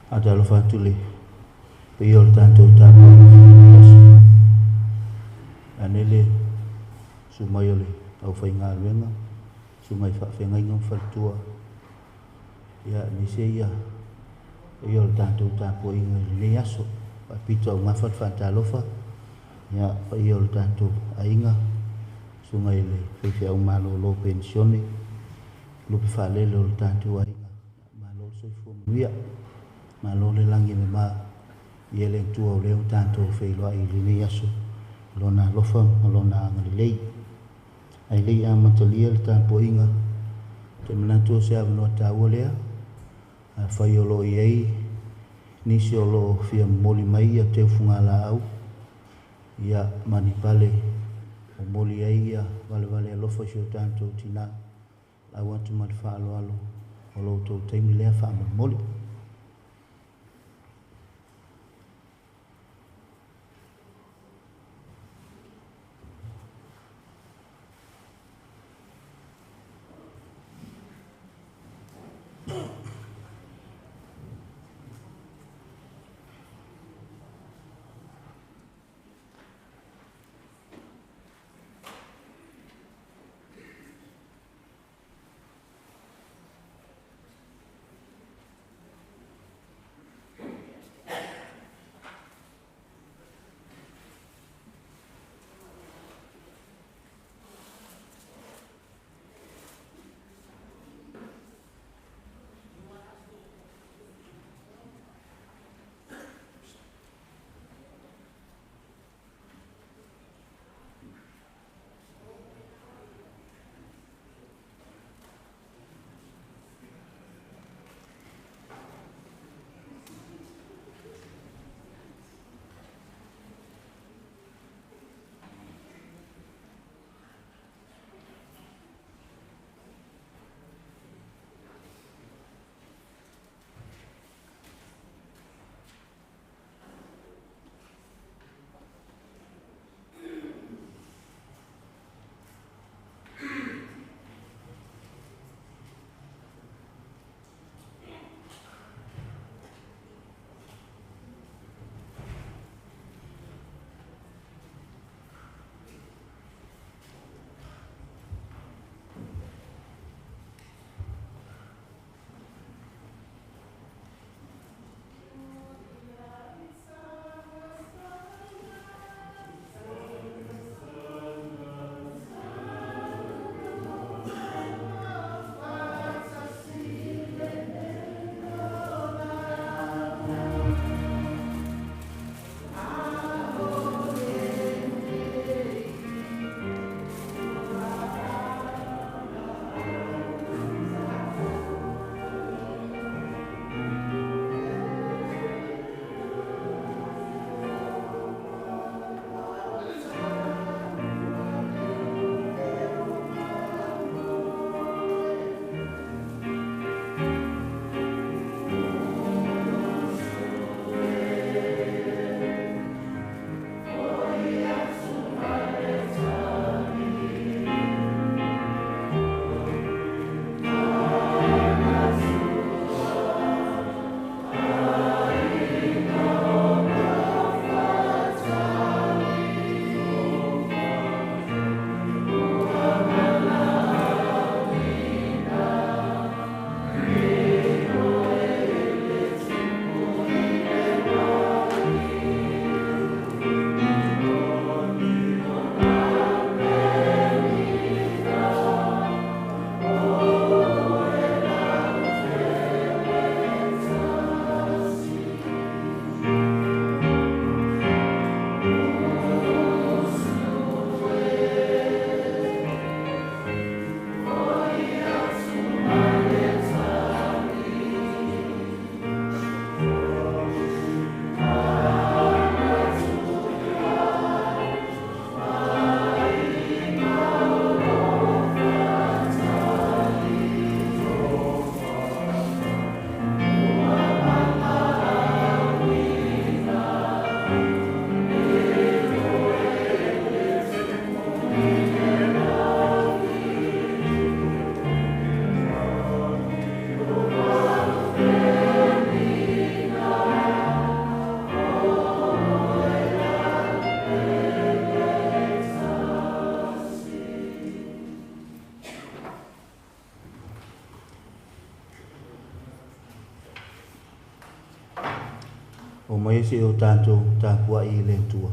Faatalofa atu i le paia o le tatou tapuaiga i lenei aso. Vaeane le susu mai o le aufaigaluega, susuga i faafeagaiga ma faletua, aemaise le paia o le tatou tapuaiga i lenei aso. E faapitoaugafa le faatalofa i le paia o le tatou aiga, susuga i le faifeau malolo penisione, lupe faalele o le tatou aiga, malo le soifua manuia, malo le lagi e mama. Viia le Atua o lea ua tatou feiloai i lenei aso i Lona alofa ma Lona agalelei. Ae le i amatalia le tapuaiga, ou te manatu o se avanoa taua lea, afai o lo o i ai nisi o lo o fia momoli mai teufugalaau ma ni pale e momoli ai valevale alofa i si o tatou tina, lau atu ma le faaaloalo, o lo outou taimi lea faamolemole. Omai seia o tatou tapuai i le Atua.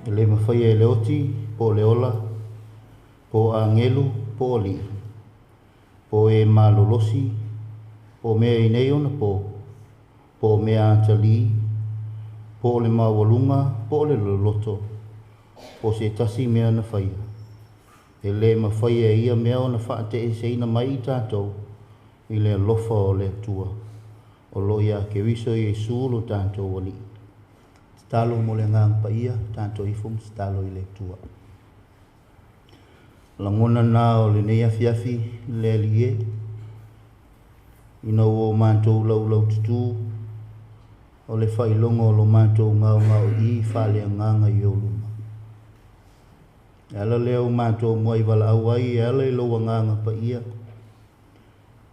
E le mafaia e le oti, po o le ola, po o agelu, po o alii, po o e malolosi, po o mea i nei ona po, po o mea atalī, po o le maualuga, po o le loloto, po o se tasi mea na faia. E le mafaia e ia mea ona faateeseina mai i tatou i le alofa o le Atua, o lo o ia Keriso Iesu lo tatou Alii. Tatalo mo le Agaga Paia, tatou ifo ma tatalo i le Atua. Lagona na o lenei afiafi le Alii e, ina ua o matou laulaututū, o le faailoga o lo matou gaogaoii faaleagaga i ou luma. E ala lea ua matou muai valaau ai e ala i lou Agaga Paia,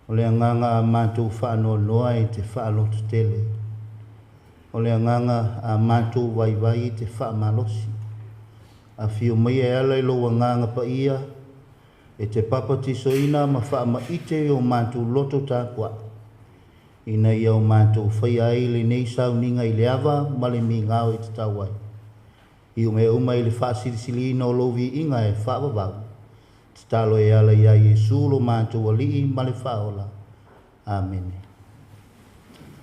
o le agaga a matou faanoanoa e te faalototele, o le agaga a matou vaivai e te faamalosi. Afio maia e ala i lou Agaga Paia e te papatisoina ma faamaite i o matou loto tapuai, ina ia o matou faia ai lenei sauniga i le ava ma le migao e tatau ai. I mea uma i le faasilisiliina o lou viiga e faavavau, tatalo e ala ia Iesu lo matou Alii ma le Faaola. Amene.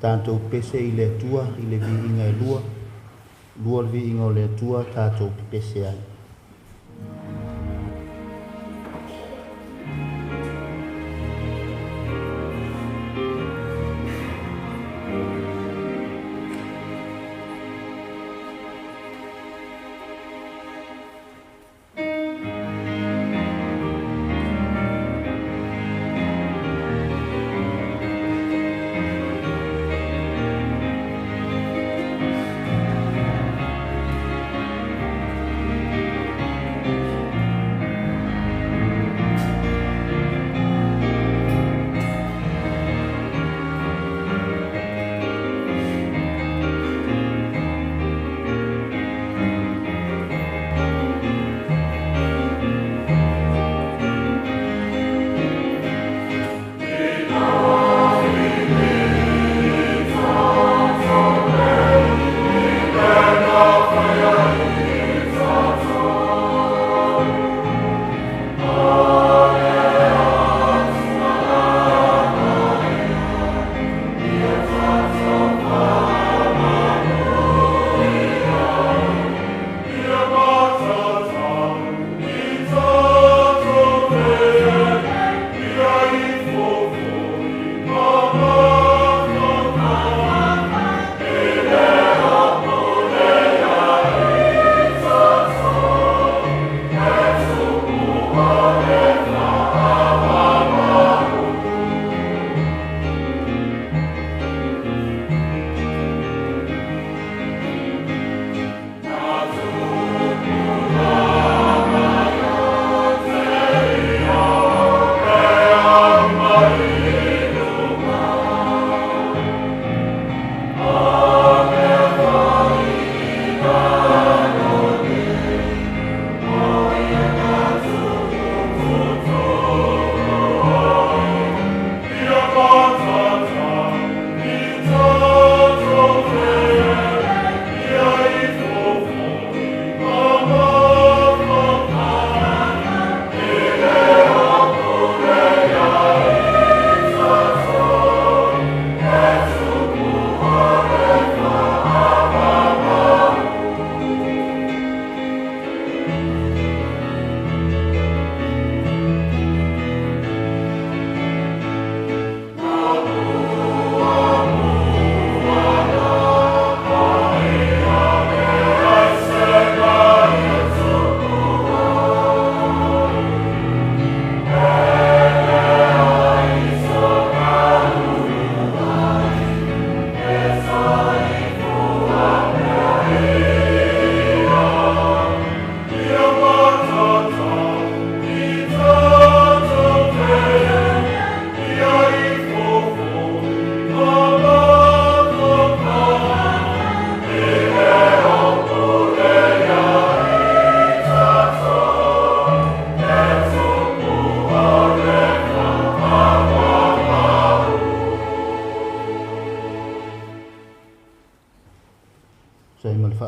Tatou pese i le Atua i le viiga e lua, lua le viiga o le Atua tatou pese ai.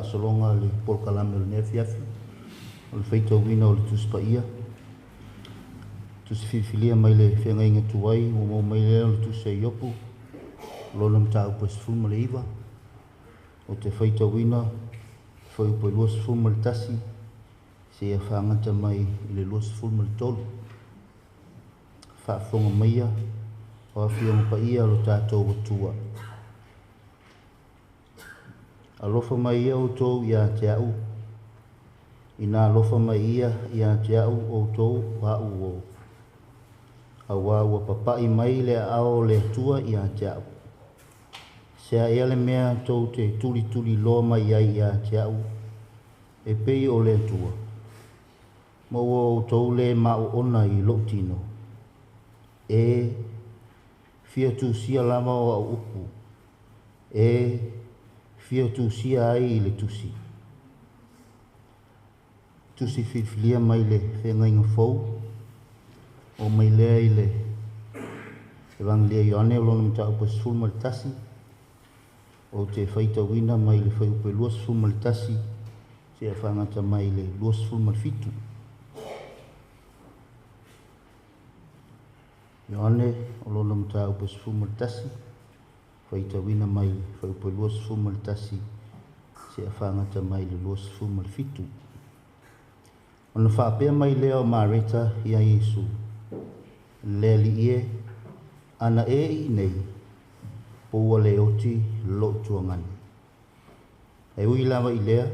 faasologa le polokalame o lenei afiafi, o le faitauina o le Tusi Paia, Tusi filifilia mai le Feagaiga Tuai, ua maua mai lea o le Tusi a Iopu, lona mataupu e 19, ou te faitauina le fuaiupu e 21 seia fagata mai i le 23. Faafofoga maia o Afioga Paia o lo tatou Atua. Alofa mai ia outou ia te au, ina alofa mai ia ia te au outou au o, auā ua papa'i mai le aao o le Atua ia te au. Sea ea le mea tou te tulituliloa mai ai ia te au, e pei o le Atua, ma ua outou lē maoona i lou tino, e fia tusia lava o au upu, e fia tusia ai i le tusi. Tusi filifilia mai le Feagaiga Fou, o mai lea i le Evagelia Ioane o lona mataupu e 11, ou te faitauina mai le fuaiupu e 21 seia fagata mai le 27. Ioane o lona mataupu e 11, faitauina mai le fuaiupu e 21 seia fagata mai le 27. Ona faapea mai lea o Mareta ia Iesu, le Alii e, ana e i nei, po ua le oti lou tuagani. E ui lava i lea,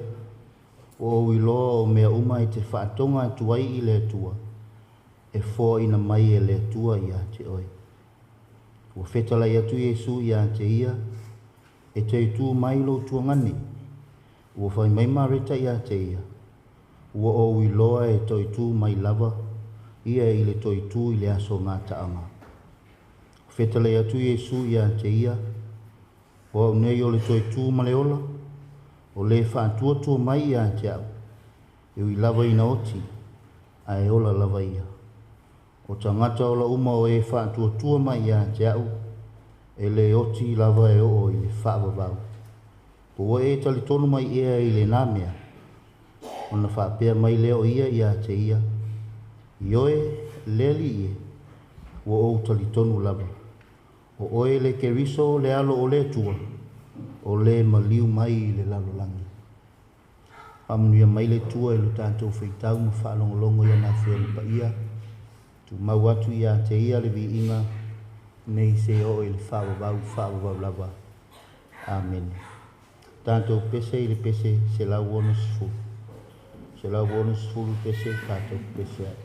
ua ou iloa o mea uma e te faatoga atu ai i le Atua, e foaina mai e le Atua ia te oe. Ua fetalai atu Iesu ia te ia, e te tu mai lou tuagani. Ua fai mai Mareta ia te ia, ua ou iloa e toe tu mai lava ia i le toe tu i le aso gataaga. Fetalai atu Iesu ia te ia, o au nei o le toe tu ma le ola, o le faatuatua mai ia te au, e ui lava ina oti, ae ola lava ia. O tagata ola uma o e faatuatua mai ia te au, e le oti lava e oo i le faavavau. Po ua e talitonu mai ea i lena mea, ona faapea mai lea o ia ia te ia, ioe, le Alii e, ua ou talitonu lava. O oe le Keriso le alo o le Atua, o le maliu mai i le lalolagi. Faamanuia mai le Atua i lo tatou faitau ma faalogologo i ana Afioga Paia, tumau atu ia te ia le viiga, nei se oo i le faavavau, faavavau lava. Amene. Tatou pese i le pese 160. 160 pese tatou pese ai.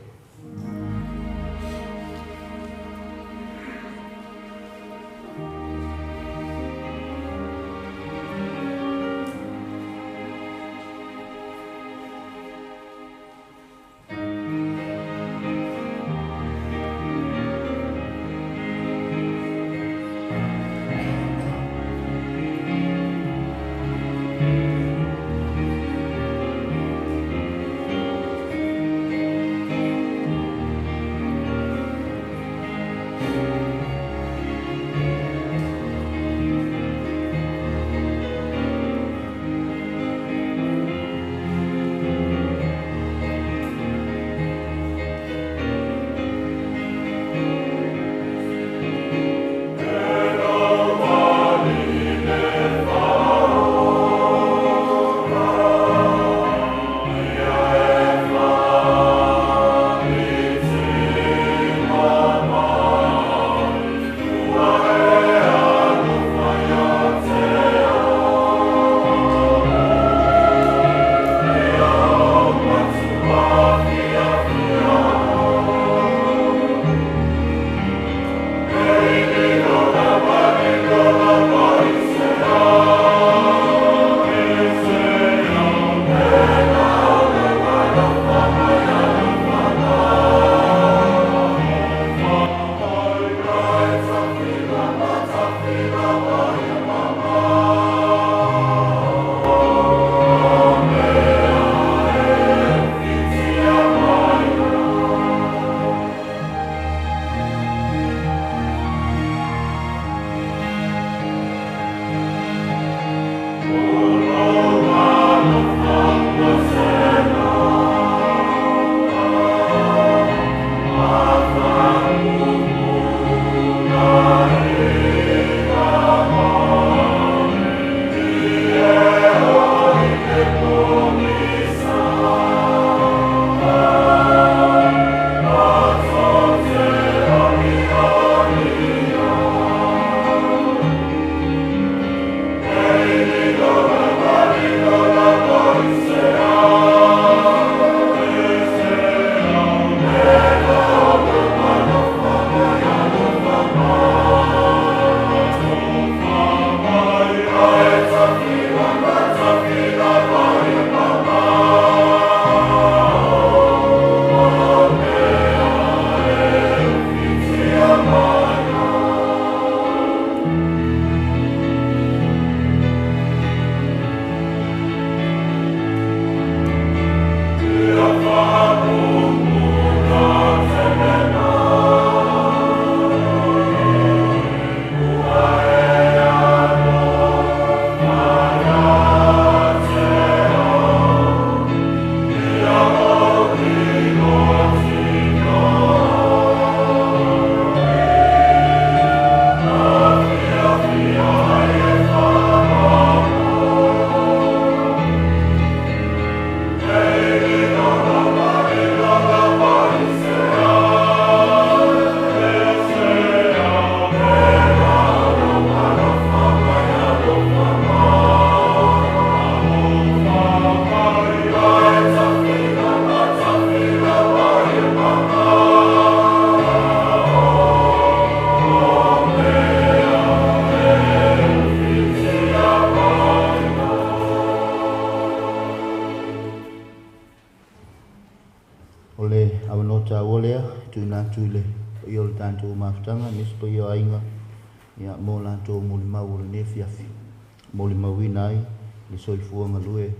Paia o le tatou mafutaga aemaise paia o aiga ia mo latou molimau o lenei afiafi, molimauina ai le soifua galue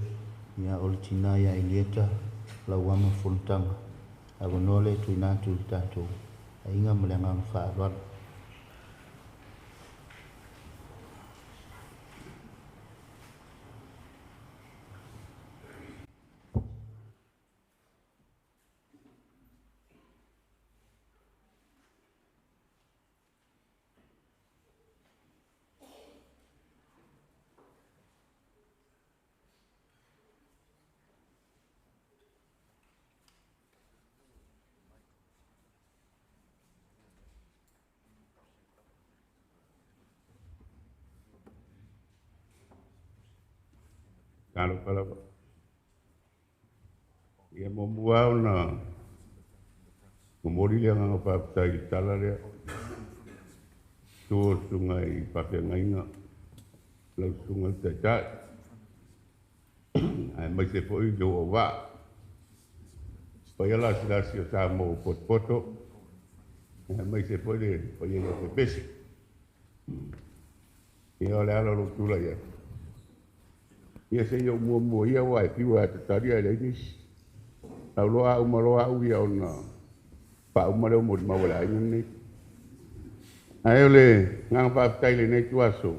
ia o le tina ia Elieta Lauama Fonotaga. Avanoa lea e tuuina atu i le tatou aiga ma le agaga faaaloalo. Talofa lava. Ia muamua ona momoli le agaga faafetai i le tala lea. Susu o susuga i faafeagaiga, lau susuga i le Taitai, aemaise foi le auvaa, paia lasilasi o Samoa ua potopoto, aemaise foi le paia ia Pepese. Ia o le ala o lou tulai atu, ia se i ou muamua ia aua e fiu e atatali ae leai nisi. Lauloa a uma loa au ia ona faauma lea o molimau a le aiga lenei. Ae o le agaga faafetai i lenei ituaso,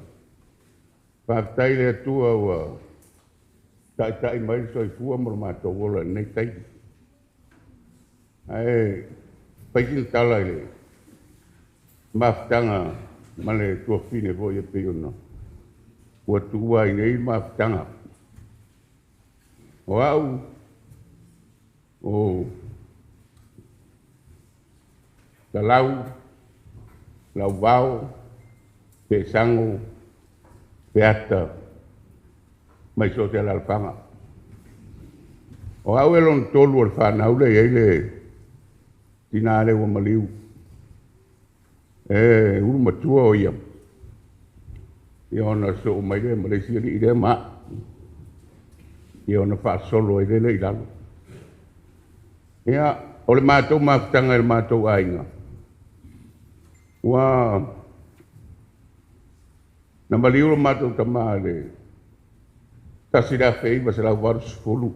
faafetai i le Atua ua taitai mai le soifua ma lo matou ola i lenei taimi. Ae fai sina tala i le mafutaga ma le tuafafine foi e pei ona ua tuua ai nei mafutaga. O au, o Talau, Lauvao, Peesago, Peata, mai so o se alaalafaga. O au e lona tolu o le fanau lea e i ai le tina lea ua maliu. E ulu matua o ia, ia ona sosoo mai lea ma le isi alii lea ma au, ia ona faasolo ai lea i lalo. Ia, o le matou mafutaga i le matou aiga, ua na maliu lo matou tama i le 1980,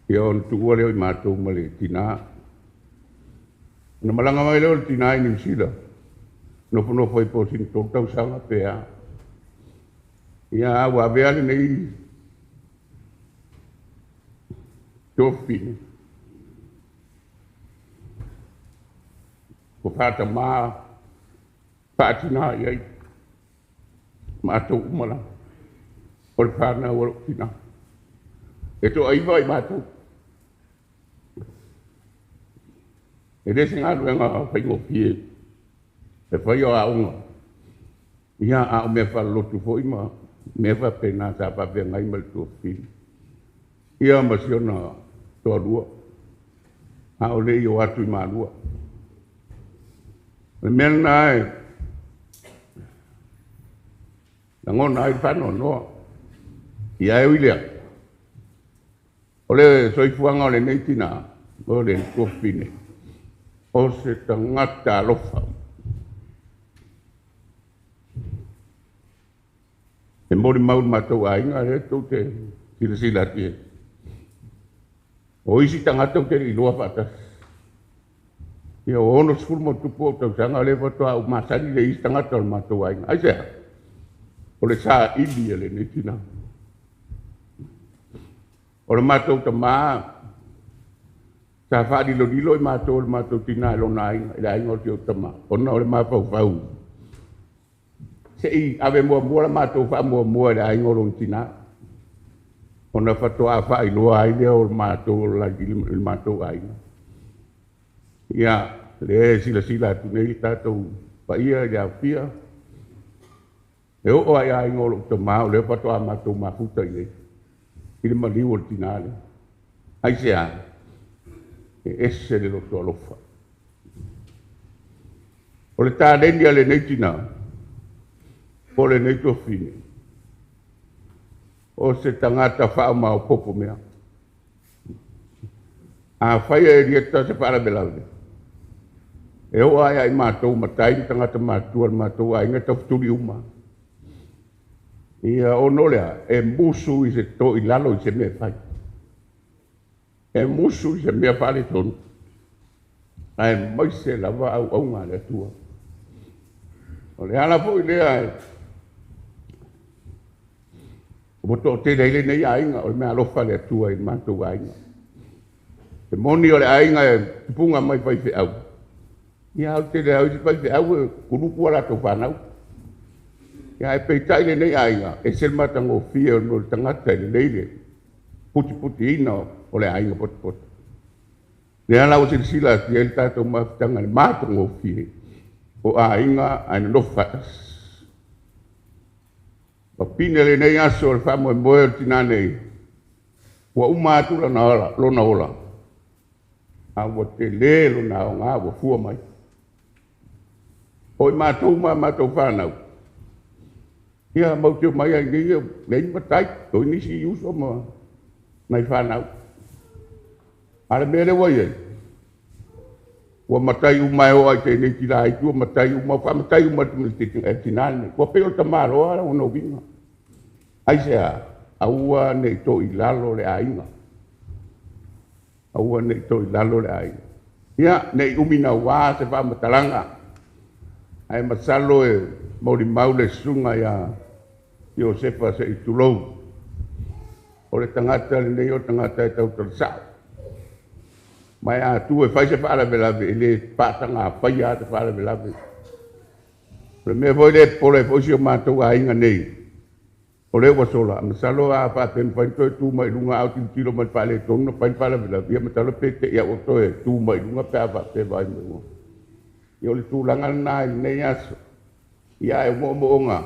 ia ona tuua lea o matou ma le tina. Ona malaga mai lea o le tina i Niu Sila, nofonofo ai po o sina 3 tausaga pe a. Ia a ua avea lenei tuafafine, ua faatamā, faatina i ai matou uma lava, o le fanau a lou tina. E toaiva i matou. E le se galuega faigofie e faia o aoga, ia a o mea faalelotu foi ma mea faapena sa faafeagai ma le tuafafine. Ia ma si ona toalua, a o le i o atu i Malua. O le mea lena e lagona ai le faanoanoa. Ia ae ui i lea, o le soifuaga o lenei tina, o le tuafafine, o se tagata alofa. E molimau i le matou aiga lea tou te silasila atu i ai. O isi tagata ou te le i iloa faatasi. Ia ua 60+ ou tausaga lea faatoa ou masani le isi tagata o le matou aiga. Aisea? O le saili a lenei tina. O le matou tamā, sa faalilolilo i matou o le matou tina i lona aiga, i le aiga o si ou tamā, ona o le mafaufau. Se i ave muamua la matou faamuamua i le aiga o lona tina, ona faatoa faailoa ai lea o le matou i le matou aiga. Ia, lea e silasila atu nei le tatou paia i le aofia, e oo lava i aiga o lou tamā, o lea faatoa matou mafuta i inei, i le maliu o le tina lea. Aisea? E ese le loto alofa. O le taleni a lenei tina, po o lenei tuafafine, o se tagata faamaopoopo mea. Afai e Elieta se faalavelave, E oo lava ia i matou matai ma tagata matutua o le matou aiga e taufetuli uma. Ia ona o le a? E musu i se toilalo i se mea e fai. E musu i se mea faaletonu, aemaise lava auauna a le Atua. O le ala foi lea ua toatele ai lenei aiga, o le meaalofa a le Atua i le matou aiga. E moni o le aiga e tupuga mai faifeau, ia ae o le tele lava o isi faifeau e kuluku a latou fanau. Ia ae peitai lenei aiga, e ese le matagofie o le tagata e lelei le putiputiina o le aiga potopoto. Lea la ua silasila atu i ai le tatou mafutaga i le matagofie o aiga ae nonofo faatasi. Papine lenei aso o le faamoemoe o le tina nei, ua uma atu lona ola, a ua tele lona aoga ua fua mai. O i matou ma a matou fanau, ia matou te omai lava i inei, e leai ni matai, o ai nisi uso ma nai fanau. A o le mea lea ua i ai, ua matai uma e oo lava i teineiti laiti, ua matai uma, ua faamatai uma e le tina lenei. Ua pei o le tamaloa lona uiga. Aisea? Aua ne i toilalo le aiga. Aua ne i toilalo le aiga. Ia, ne i umi naua se faamatalaga, ae masalo e molimau le susuga ia Iosefa se i tulou. O le tagata lenei o le tagata e tautala sao. Ma e a tu e fai se faalavelave, e le faataga faia lava se faalavelave. O le mea foi lea e popole ai foi si o matou aiga nei, o lea ua sola, masalo a faapea e mafai ona toe tu mai i luga a o tilotilo mai i le faaletonu na fai le faalavelave, ia masalo pe te i lava ua toe tu mai i luga pe a faapea e vaai mai ua. Ia o le tulaga lena i lenei aso. Ia ae o moomooga,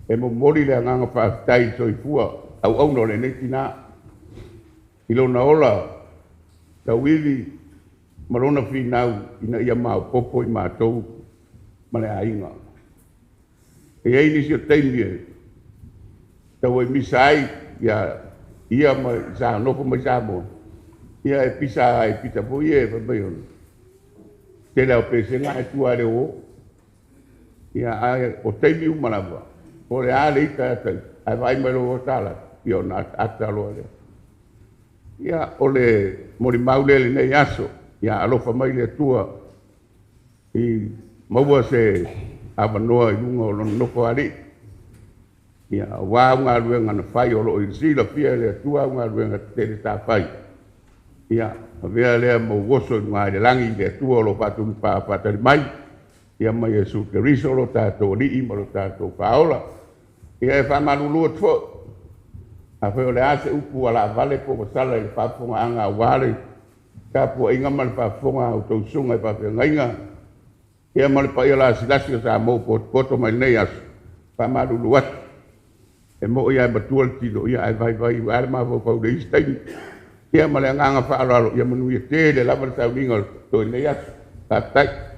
e momoli le agaga faafetai i le soifua auauna o lenei tina i lona ola tauivi ma lona finau ina ia maopoopo i matou ma le aiga. E i ai nisi o taimi e tau ai misa ai ia ma sa nofo mai Samoa, ia e pisa ai pisa foi e fai mai ona tele o pesega ae tua le o. Ia ae o taimi uma lava, o le a le ita ata ae vaai mai loa tala, ia ona ata loa lea. Ia o le molimau lea i lenei aso, ia alofa mai le Atua i maua se avanoa i luga o lona nofoalii. Ia aua au galuega na fai o lo o silafia e le Atua au galuega tetele sa fai. Ia avea lea ma ou oso i luga i le lagi i le Atua o lo o faatali mai. Ia ma Iesu Keriso lo tatou Alii ma lo tatou Faaola. Ia e faamalulu atu foi, afai o le a se upu ua laavale po ua sala i le faafofogaaga aua le tapuaiga ma le faafofoga a outou susuga i faafeagaiga, ia ma le paia lasilasi o Samoa ua potopoto mai lenei aso, faamalulu atu. E moi lava e matua le tino, ia ae vaivai ai le mafaufau i le isi taimi. Ia ma le agaga faaaloalo, ia manuia tele lava le sauniga o toe lenei aso. Faafetai.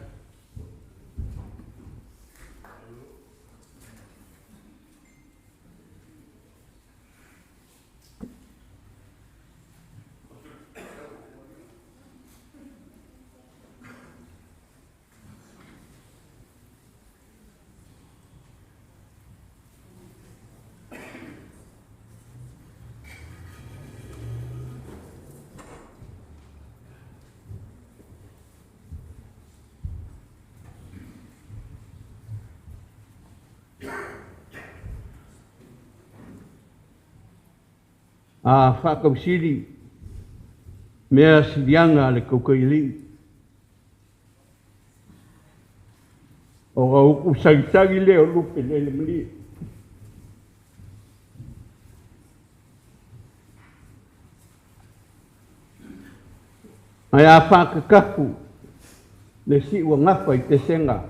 A faatausili mea siliaga a le tautaialii, o upu sagisagi lea o lupe lele malie. Ae a faakakafu le siu gafa i pesega,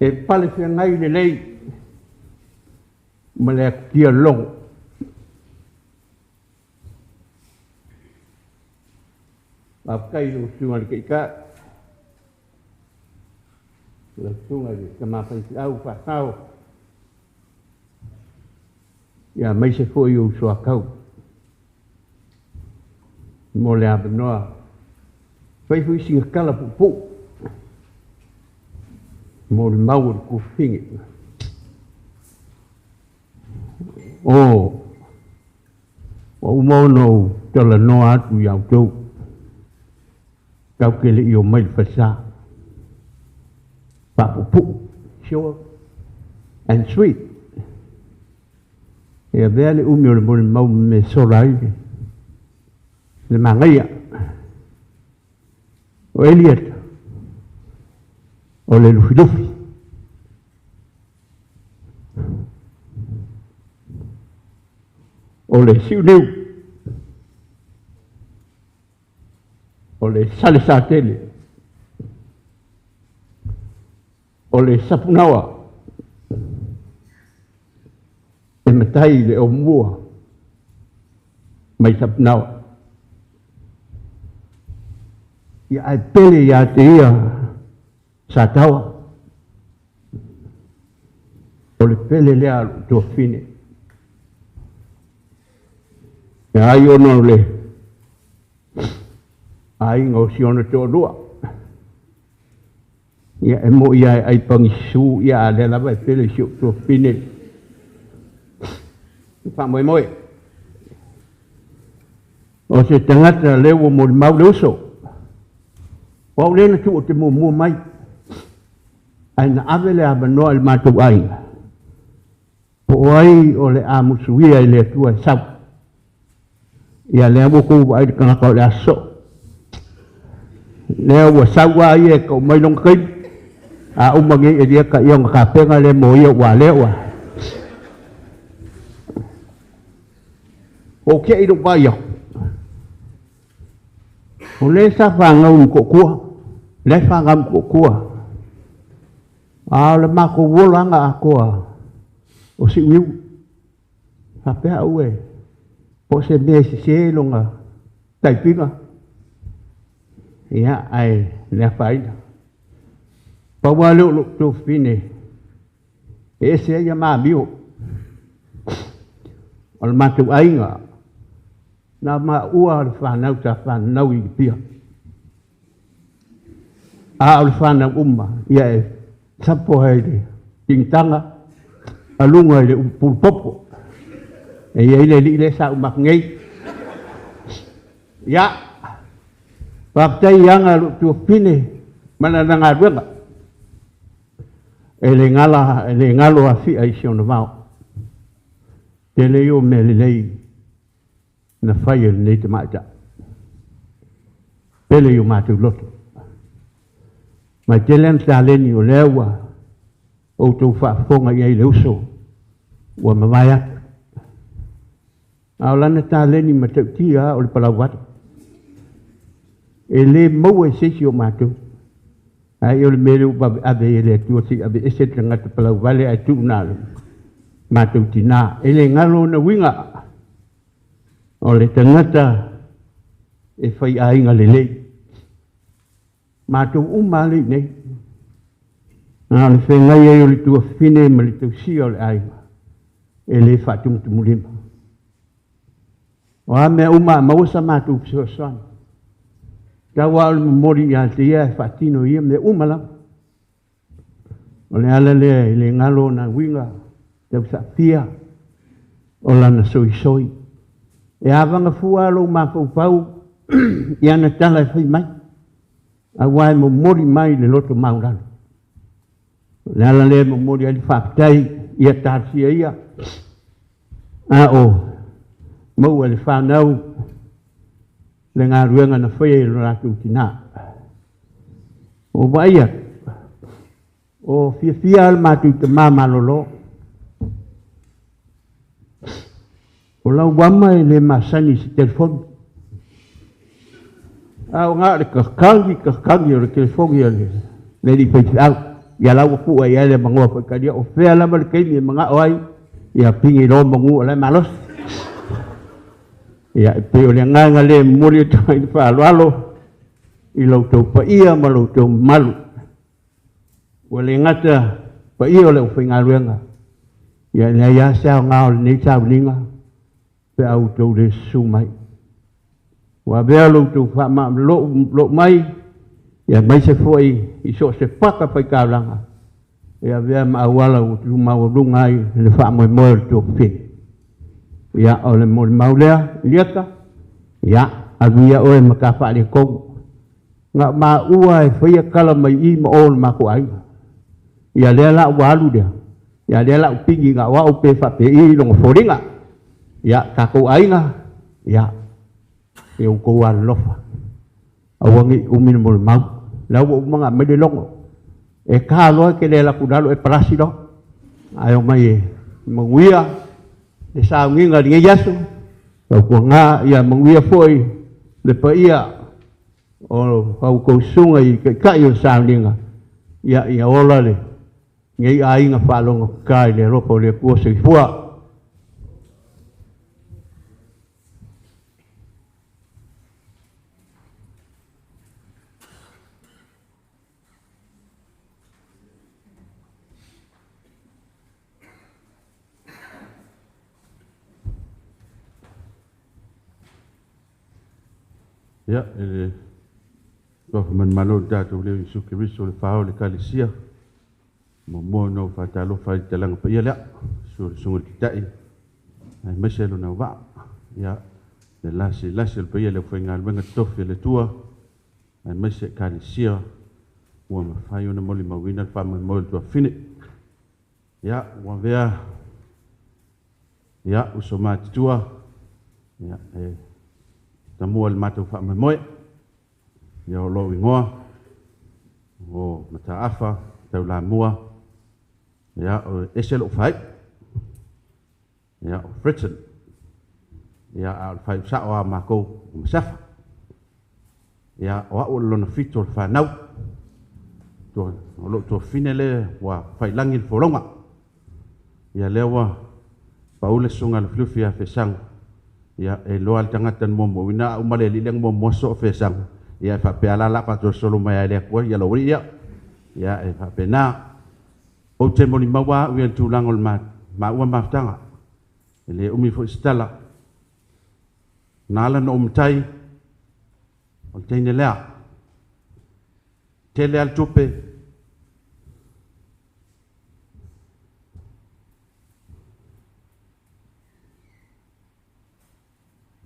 e pale feagai lelei ma le atutia logo. Faafetai i lau Susuga i le Taitai, lau Susuga i le Tama Faifeau Faasao, ia aemaise foi o uso a tau. Mo le avanoa. Fai foi sina tala puupuu mo le mau o le tuafafine. O, ua uma ona ou talanoa atu ia outou, tatou te le i omai i le falesa. Faapuupuu, short and sweet. E avea le umi o le molimau ma mea e sola ai le manaia. O Elieta, o le Lufilufi. O le Siuniu, o le Salesatele, o le Sapunaoa, e matai i le omua mai Sapunaoa. Ia ae pele ia te ia Sataoa, o le pele lea a lou tuafafine. E ai ona o le aiga o si ona toalua. Ia, e moni lava e ai pagisu, ia a o lea lava e pele i si ou tuafafine. E faamoemoe. O se tagata lea ua molimau le uso. O au lea na tuu ou te muamua mai, ae na ave le avanoa i le matou aiga, po o ai o le a musuia i le Atua e sau. Ia lea ua outou vaai i le tagata o le a sosoo. Lea ua sau lava ia e tau mai lona taimi, a uma nei Elieta ia ona tapena lea mo ia ua lea ua. Ua ou te i lou vaai atu, o lea sa fanau i Motootua, lea e fanau i Motootua, a o le matou olaga atoa o Siuniu. Faapea au e, po o se mea e sese lona taipiga, ia, ae le afaina. Pau lava lea o lou tuafafine e ese ai ma amio. O le matou aiga, na maua le fanau sa fanau i Apia. A o le fanau uma, ia e sapo ai le tigitaga a luga i le pulupopo. E i ai le alii lea sa uma atu nei. Ia, faafetai i aga a lou tuafafine ma lana galuega. E le gala, e le galo Afia i si ona vao. Tele ia o mea lelei na fai e lenei tamaitai. Pele i o matou loto. Mai tele ana taleni o lea ua outou faafofoga i ai i le uso ua mavae atu. A o lana taleni matautia lava o le palauvale. E le maua e se isi o matou. Ai o le mea lea ua vaveave ai e le Atua se i aveese le tagata palauvale ae tuu na o le matou tinā. E le galo ona uiga o le tagata e faiaiga lelei. Matou uma lava lea i inei. Na o le feagai ai o le tuafafine ma le tausia o le aiga e le faatumutumulima. O a mea uma a maua sa matou fesoasoani, tau lava o le momoli ia te ia e faatino i ia mea uma lava. O le ala lea e le galo ona uiga tausaafia o lana soisoi. E avaga fua lou mafaufau i ana tala e fai mai, aua e momoli mai le loto maualalo. O le ala lea e momoli ai le faafetai ia talosia ia, a o maua e le fanau le galuega na faia e lo latou tinā. Ua ou vaai atu, o fiafia lava le matou tama malolo. O lau ama e le masani i se telefoni. A o na o le kakagi kakagi o le telefoni a le alii faifeau. Ia la ua pua i ai le manoa faitalia. O fea lava le taimi e manao ai, ia pigi loa manu o la e malosi. Ia e pei o le agaga lea e momoli atu ai le faaaloalo i lo outou paia ma lo outou mamalu. Ua le gata paia o le aufaigaluega, ia e leai lava se aoga o lenei sauniga pe a outou le susu mai. Ua avea lo outou faamalo'u mai, ia aemaise fo'i i so o se paka faitaulaga, e avea ma auala ua tumaualuga ai le faamoemoe o le tuafafine. Ia, o le molimau lea, Iliata, ia, alu ia oe ma ta faaletonu. Na o maua e faia tala mai i ma o o le matou aiga. Ia lea la ua alu lea, ia lea la ua pigi na o au pe faapei lona foliga. Ia, tatou aiga, ia, ia outou alolofa. Aua ne i umi le molimau. La ua uma ona aumai le logo. E ta loa e te le alu atu i lalo e palasi loa. Ae omai e manuia le sauniga i lenei aso. Tautuana ia manuia foi le paia o a outou susuga i taitai o le sauniga. Ia, ia ola lenei aiga faalogotata i le alofa o le Atua. Soifua. Ia, e le alofa manumalo i le tatou leo Iesu Keriso le fao o le Ekalesia, muamua ona ou faatalofa i le talaga paia lea, susu i le Susuga i le Taitai, aemaise lona auvaa. Ia, le lasilasi o le paia o le aufaigaluega totofi a le Atua, aemaise Ekalesia ua mafai ona molimauina le faamoemoe o le tuafafine. Ia, ua avea, ia, uso matutua, ia, e tamua i le matou faamoemoe. Ia, o lou igoa, o Mataafa Taulamua, ia, o ese lou faaiu, ia, o Fredson, ia, a o le faaiu sao lava o matou o Masafa. Ia, o au o le lona 7 o le fanau, o lou tuafafine lea ua faiilagi le folauga. Ia, lea ua pau le susuga a Lufilufi ia Fesago, ia, e iloa lava le tagata na muamuaina, a uma le alii lea na muamua sosoo Fesago, ia e faapea lava la o le a faasolosolo mai lava e le Atua, ia lou alii ia. Ia, e faapena. Ou te molimauina au ia i le tulaga o le maua mafutaga, e le umi foi se tala. Na ala ona ou matai, o le teine lea. Tele lava le tupe,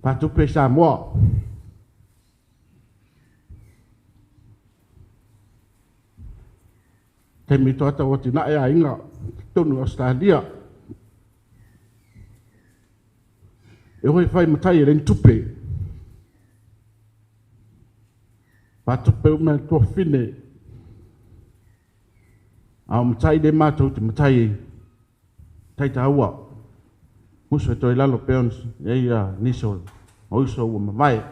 faatupe i Samoa. Taimi toata ua atinae aiga totonu o Ausetalia. E o e fai matai e leai ni tupe. Faatupe uma e le tuafafine. A o matai le matou te matai, matai taua. Musu e toe lalo pea ona i ai nisi o uso ua mavae.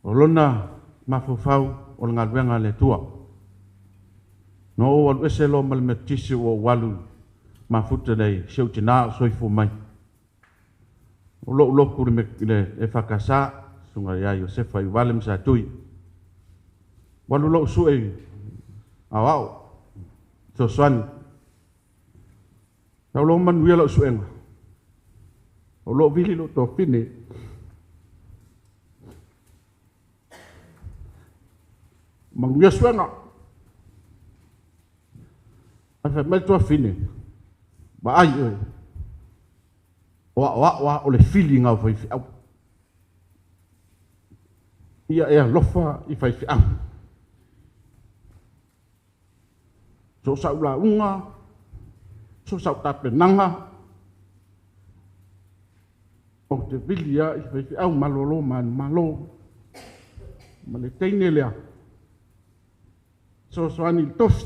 O lona mafaufau o le galuega a le Atua. Na ou alu ese loa ma le Metotisi ua ou alu mafuta i si ou tina o soifua mai. O lou lotu i le EFKS, susuga ia Iosefa Iuvale ma Satui. Ua alu lou sue aoao, fesoasoani. Sau loa manuia lau suega, o lou vili lou tuafafine. Manuia suega. Ae fai mai le tuafafine, vaai oe, o a'oa'o a o le filiga o faifeau. Ia e alofa i faifeau. So o sau lauga, so o sau tapenaga, ou te vili lava i faifeau malolo manumalo. Ma le teine lea, fesoasoani i le tofi.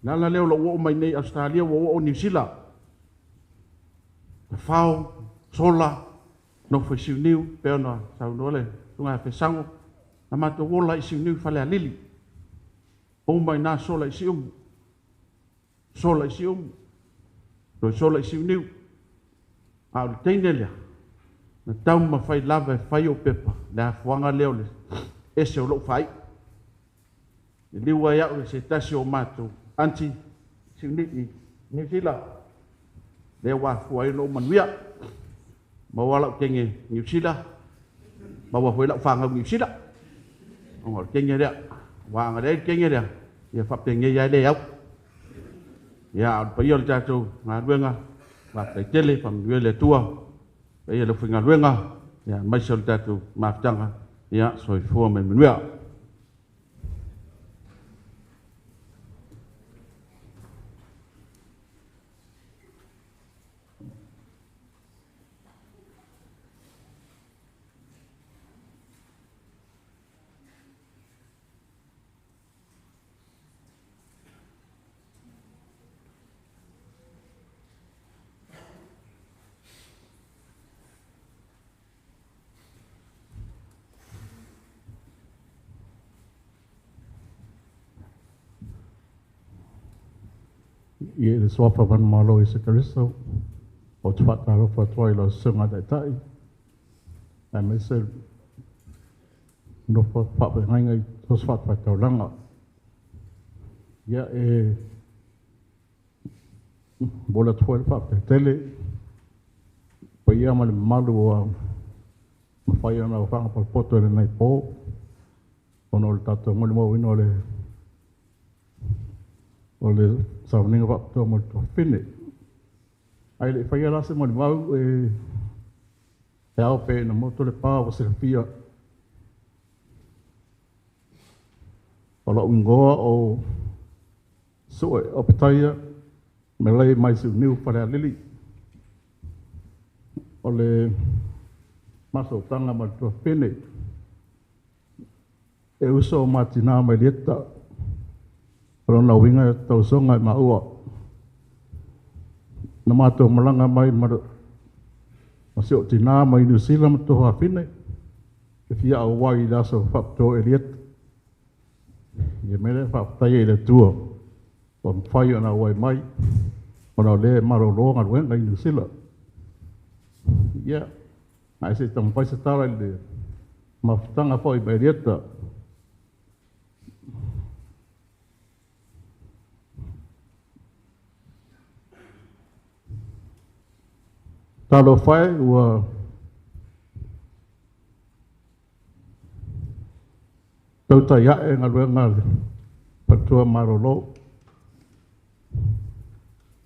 O le ala lea o lou oo mai nei i Ausetalia, ua ou oo i Niu Sila. Tafao, sola, nofo i Siuniu, pei ona saunoa le susuga ia Fesago, na matou ola i Siuniu i Falealili. Ou mai ina sola i Siumu, sola i Siumu, toe sola i Siuniu. A o le teine lea, na taumafai lava e fai ou pepa, le afuaga lea o le ese o lou faaiu. Liliu ai au i se tasi o matou aunty i Niu Sila, lea ua afua ai ona ou manuia. Maua la'u teine Niu Sila, maua foi la'u fāgau Niu Sila, ona o le teine lea. Aua ana leai le teine lea, ia faapenei lava e le au. Ia, a o le paia o le tatou galuega, faafetai tele, faamanuia le Atua i le paia o le aufaigaluega, aemaise o le tatou mafutaga. Ia, soifua ma ia manuia. I le suafa o Iesu Keriso, ou te faatalofa atu ai i lau Susuga i le Taitai, aemaise le nofo faafeagaiga i so o se fatafaitaulaga. Ia, e momoli atu foi le faafetai tele i le paia ma le mamalu ua mafai ona ofaga potopoto i lenei po ona o le tatou molimauina o le sauniga faapitoa mo le tuafafine. Ae le i faia la se molimau, e ao pea ina moto le pa ua silafia. O lou igoa o Sue Opetaia Melei mai Siuniu Falealili. O le mafautaga ma le tuafafine, e uso o ma tina ma Elieta, o lona uiga e tausoga i maua. Na matou malaga mai ma si ou tina mai Niu Sila ma tuafafine, e fia auai i le aso faapitoa o Elieta. Ia mea lea e faafetai ai i le Atua ua mafai ona auai mai, ona o lea e malolo galuega i Niu Sila. Ia, ae se i taumafai se tala i le mafutaga foi ma Elieta. Talofa e ua tautai ae galuega a le faletua malolo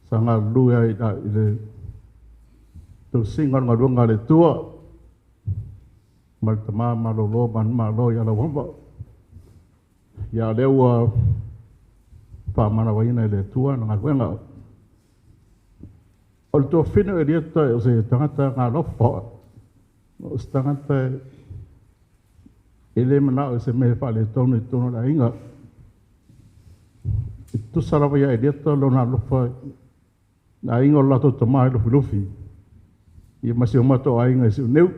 sa galulue ai i le tausiga o le galuega a le Atua ma le tama malolo manumalo ia Lauofo. Ia, o lea ua faamanavaina e le Atua le galuega. O le tuafafine o Elieta o se tagata galofa, o se tagata e le manao i se mea e faaletonu i totonu o le aiga. E tutusa lava ia Elieta lona alofa i le aiga o le latou tama i Lufilufi, ia ma si o matou aiga i Siuniu. O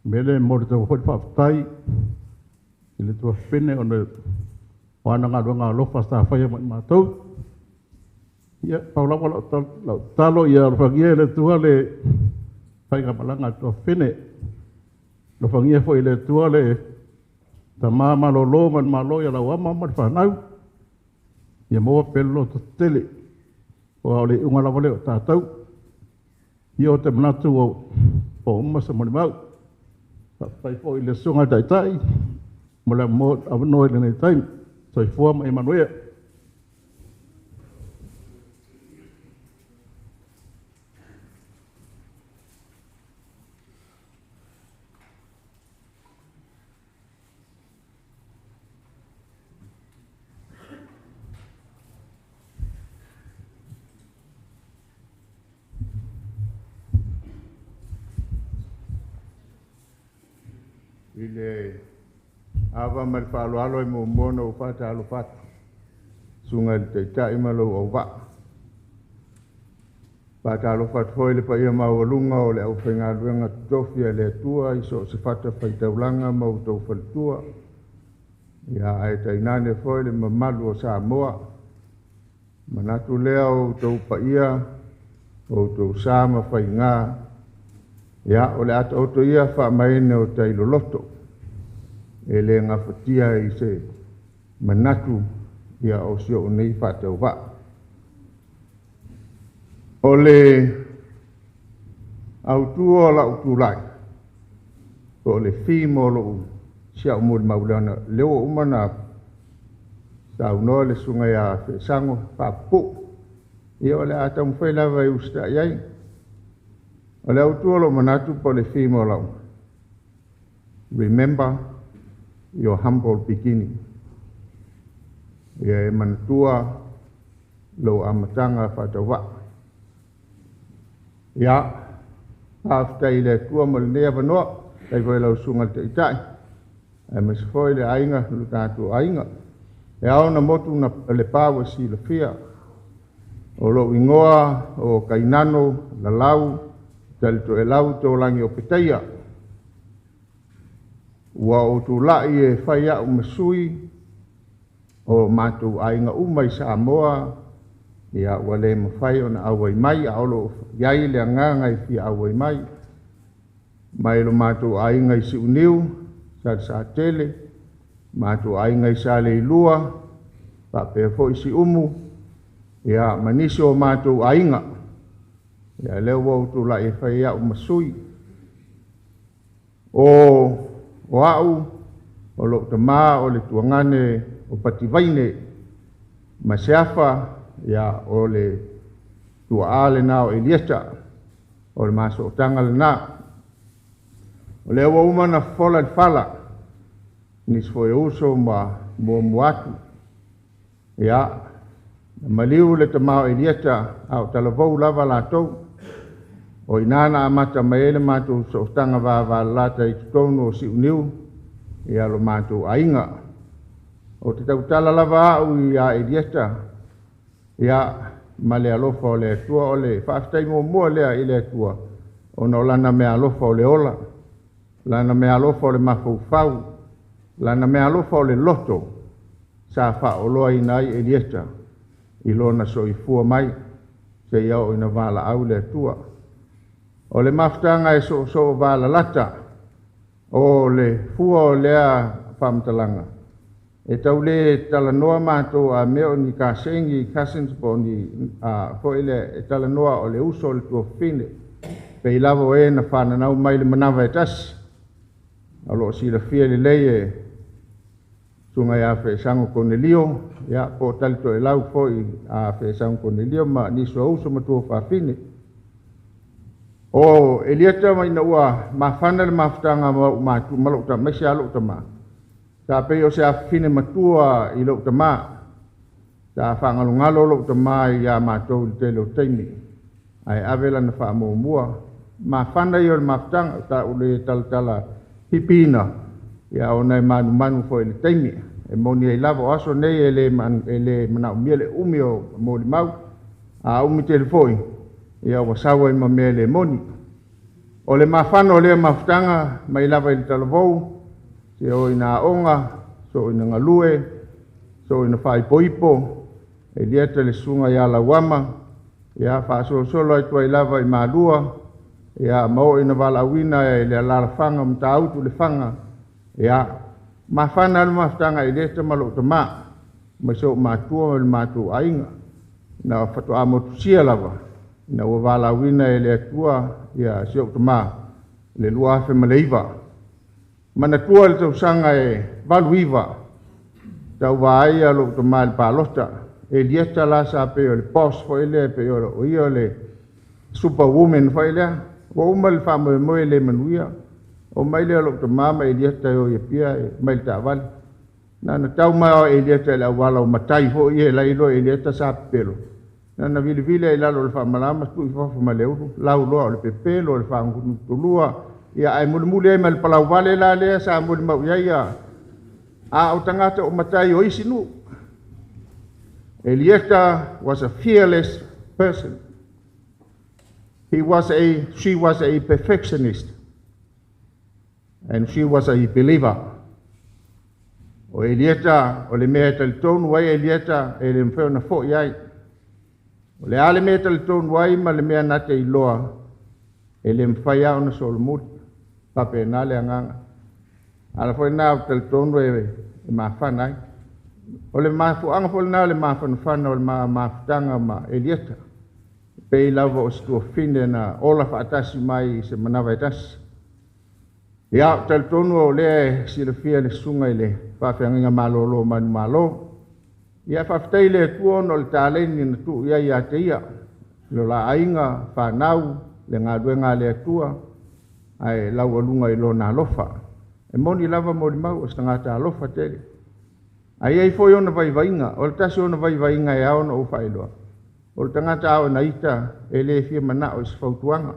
le mea lea e momoli atu ai foi le faafetai i le tuafafine ona o ana galuega alofa sa faia mo i matou. Ia, pau lava lau tatalo, ia alofagia e le Atua le faigamalaga a le tuafafine. Alofagia foi e le Atua le tama malolo manumalo ia Lauama ma le fanau, ia maua pea le lototetele, aua o le iuga lava lea o tatou. Ia ou te manatu ua uma se molimau. Faafetai foi i le Susuga i le Taitai mo le avanoa i lenei taimi. Soifua ma ia manuia. I le ava ma le faaaloalo e muamua ona ou faatalofa atu i le Susuga i le Taitai ma lou auvaa. E faatalofa atu foi i le paia maualuga o le aufaigaluega totofi a le Atua i so o se fatafaitaulaga ma outou faletua, ae tainane foi le mamalu o Samoa. Ona manatu lea o outou paia, o outou sa ma faiga, ia, o le a taoto ia faamaene o tai loloto, e le gafatia i se manatu o si ou nei faatauvaa. O le Autū o la'u tulai, po o le theme o lo'u si a'u molimau lea lea ua uma na saunoa le susuga ia Feesago faapuupuu, ia o le a taumafai lava e usita'i ai. O le autū o lo'u manatu po o le theme o la'u, remember your humble beginning. Ia e manatua lou amataga faatauvaa. Ia, faafetai i le Atua mo lenei avanoa, faafetai foi i lau susuga i le Taitai, aemaise foi le aiga, lo tatou aiga. E ao ona motu le pa ua silafia, o lou igoa o Kainano Lalau Talitoelau Tolagi Opetaia. Ua ou tulai e fai au ma sui o matou aiga uma i Samoa, ia ua le mafai ona auai mai, a o lo o i ai le agaga e fia auai mai, mai lo matou aiga i Siuniu, Salesatele, matou aiga i Saleilua, faapea foi Siumu, ia ma nisi o matou aiga. Ia lea ua ou tulai e fai au ma sui. O au, o lou tamā o le tuagane o Pativaine, ma Seafa, ia o le tuaa lena o Elieta, o le masootaga lena. O lea ua uma ona fofola le fala, nisi foi o uso ma muamua atu. Ia, na maliu le tamā o Elieta a o talavou lava latou. O i ina na amata mai ai le matou sootaga vavalalata i totonu o Siuniu, ia lo matou aiga. O te tautala lava au ia Elieta, ia, ma le alofa o le Atua, o le faafetai muamua lea i le Atua, ona o lana meaalofa o le ola, lana meaalofa o le mafaufau, lana meaalofa o le loto, sa faaoloaina ai Elieta i lona soifua mai, seia oo ina valaau le Atua. O le mafutaga e soosoo valalata, o le fua o lea faamatalaga, e tau le talanoa matou a mea o ni kasegi, cousins po o ni foi lea e talanoa o le uso o le tuafafine, pei lava o e na fananau mai le manava e tasi. O lo o silafia lelei e susuga ia Feesago Konelio, ia po o Talitoelau foi a Feesago Konelio ma nisi o uso ma tuafafine. O Elieta ma ina ua mafana le mafutaga ma ou matu ma lou tama, aemaise lava lou tamā, sa pei o se afafine matua i lou tamā. Sa faagalogalo lou tamā ia matou i le tele o taimi, ae ave lana faamuamua. Mafana ia o le mafutaga, sa ou le talatala pipiina, ia ona e manumanu foi i le taimi. E moni ai lava o aso nei e le manaomia le umi o molimau, a umi tele foi, ia ua sau ai ma mea le moni. O le mafana o lea mafutaga mai lava i le talavou, seia oo ina aoga, soo ina galue, soo ina faaipoipo, Elieta le susuga ia Lauama, ia faasolosolo atu ai lava i Malua, ia ma oo ina valaauina i le alaalafaga o Matautu Lefaga, ia mafana le mafutaga a Elieta ma lou tamā, ma si ou matua ma le matou aiga. Na faatoa motusia lava, ina ua valaauina e le Atua ia si ou tamā le 2009. Manatua le tausaga e 89, tauva ai lou tamā i le palota. Elieta la sa pei o le boss foi lea, pei o ia o le superwoman foi lea. Ua uma le faamoemoe le manuia, o mai lea o lou tamā ma Elieta e o i Apia e mai le taavale. Na na tau mai o Elieta i le auala o matai foi ia la iloa Elieta sa pepelo. Na na vilivili ai lalo o le faamalama tuu i fafo ma le ulu, lauloa o le pepelo, o le fagutulua, ia ae mulimuli ai ma le palauvale la lea sa molimau i ai ia a o tagata o matai o isi nuu. Elieta was a fearless person. She was a perfectionist. And she was a believer. O Elieta, o le mea e talitonu ai Elieta, e le mafai ona foi ai. O le a le mea e talitonu ai ma le mea na te iloa, e le mafai lava ona solomuli. Faapena le agaga. Ala foi lena ou te talitonu e mafana ai. O le mafuaaga foi lena o le mafanafana o le mafutaga ma Elieta. Pei lava o se tuafafine na ola faatasi mai i se manava e tasi. Ia, ou te talitonu o lea e silafia e le susuga i le faafeagaiga malolo o manumalo. Ia, faafetai i le Atua ona o le taleni na tuu i ai ia te ia, lo la aiga, fanau, le galuega a le Atua, ae laualuga i lona alofa. E moni lava molimau o se tagata alofa tele. Ae i ai foi ona vaivaiga, o le tasi ona vaivaiga e ao ona ou faailoa, o le tagata a oo ina ita e le fia manao i se fautuaga.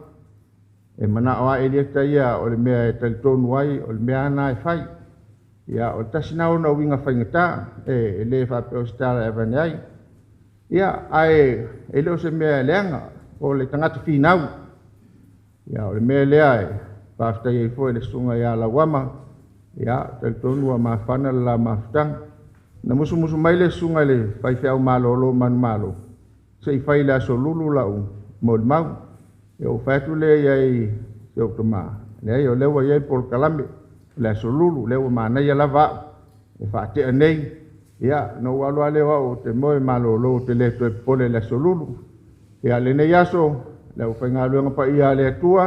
E manao lava Elieta ia o le mea e talitonu ai, o le mea lava lena e fai. Ia, o le tasi lena ona uiga faigata, e le faapea o se tala e avane ai. Ia, ae e le o se mea leaga, o le tagata finau. Ia, o le mea lea e faafetai ai foi i le susuga ia Lauama, ia, talitonu ua mafana le la mafutaga. Na musumusu mai le susuga i le faifeau malolo manumalo, se i fai i le Aso Lulu lau molimau. Ia ou fai atu lea i ai i si ou tama, leai o lea ua i ai polokalame o le Aso Lulu, lea ua manaia lava au e faatea nei. Ia, na ou alu lava lea o au ou te moe malolo ou te le toe popole i le Aso Lulu. Ia, lenei aso, le aufaigaluega paia a le Atua,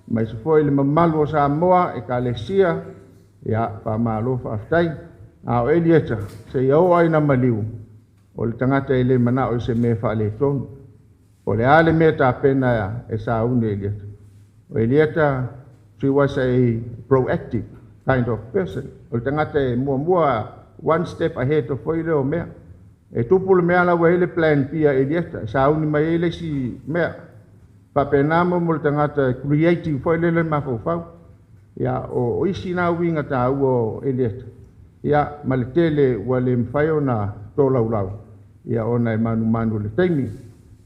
aemaise foi le mamalu o Samoa, Ekalesia, ia, faamalo faafetai. A o Elieta, seia oo lava ina maliu, o le tagata e le manao i se mea e faaletonu. O le a le mea e tapena e sauni e Elieta? O Elieta, she was a proactive kind of person. O le tagata e muamua, one step ahead of foi lea o mea. E tupu le mea la ua i ai le plan B a Elieta, e sauni mai ai le isi mea. Faapena mo le tagata e creative foi lele mafaufau. Ia, o isi na uiga taua o Elieta, ia, ma le tele ua le mafai ona tolaulau, ia, ona e manumanu i le taimi.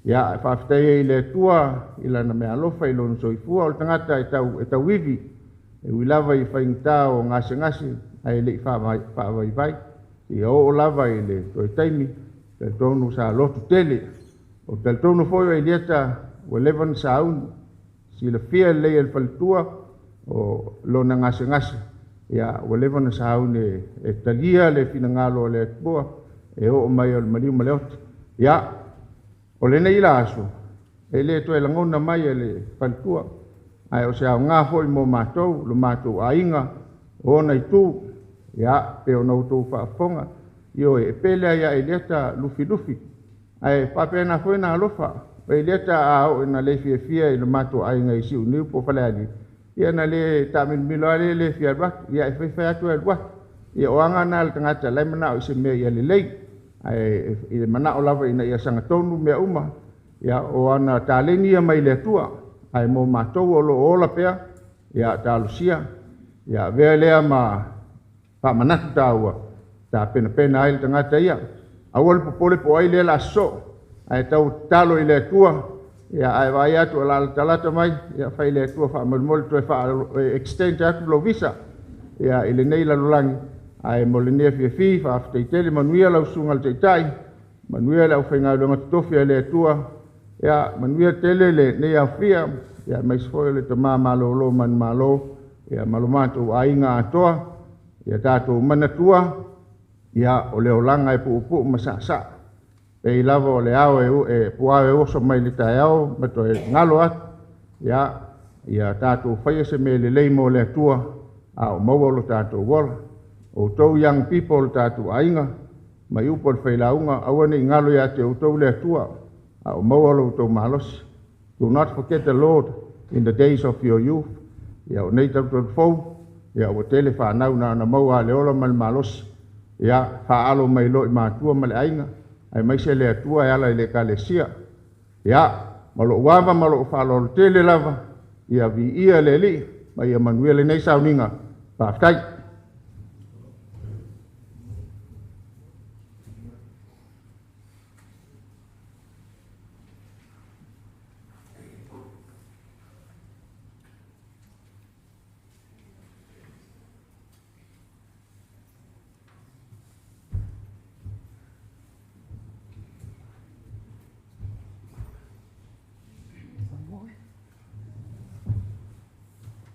Ia, e faafetai ai i le Atua i lana meaalofa i lona soifua, o le tagata e tau e tauivi, e ui lava i faigata o gasegase, ae le i faavaivai. Ia oo lava i le toe taimi, talitonu sa lotu tele. Ou te talitonu foi o Elieta ua leva ona sauni, silafia lelei e le faletua o lona gasegase, ia ua leva ona sauni e talia le finagalo o le Atua e oo mai o le maliu ma le oti. Ia, o lenei la aso, e le toe lagona mai e le faletua, ae o se aoga foi mo matou, lo matou aiga, o ona itu, ia, pei ona outou faafofoga, ioe, e pele lava ia Elieta Lufilufi, ae faapena foi ona alofa. O Elieta a oo ina le fiafia i le matou aiga i Siuniu po o Falealili, ia na le taamilomilo lava lea le fia alu atu, ia e faifai atu e alu atu. Ia o aga na a le tagata la e manao i se mea ia lelei, ae i le manao lava ina ia sagatonu mea uma, ia o ana taleni ia mai le Atua, ae mo matou o lo o ola pea, ia talosia, ia avea lea ma faamanatu taua, tapenapena ai le tagata ia. Aua le popole po o ai lea o le a sosoo, ae tau tatalo i le Atua, ia ae vaai atu o le a latalata mai, ia fai i le Atua faamolemole toe faa-extend atu lou visa ia, i lenei lalolagi. Ae mo lenei afiafi, faafetai tele, manuia lau susuga i le Taitai, manuia le aufaigaluega totofi a le Atua, ia, manuia tele lenei aofia, ia, aemaise foi o le tama malolo manumalo, ia, ma lo matou aiga atoa. Ia tatou manatua, ia, o le olaga e puupuu ma saasaa. Pei lava o le ao e puao e oso mai le taeao ma toe galo atu, ia, ia tatou faia se mea lelei mo le Atua, a o maua lo tatou ola. Outou young people o le tatou aiga, mai upu a le failauga, aua ne i galo ia te outou le Atua, a o maua lo outou malosi. Do not forget the Lord in the days of your youth. Ia, o nei tautau fou, ia, ua tele fanau na ona maua le ola ma le malosi. Ia, faalo mai loa i matua ma le aiga, aemaise le Atua e ala i le Ekalesia. Ia, ma lou ava ma lou faaaloalo tele lava, ia viia le Alii, ma ia manuia lenei sauniga. Faafetai.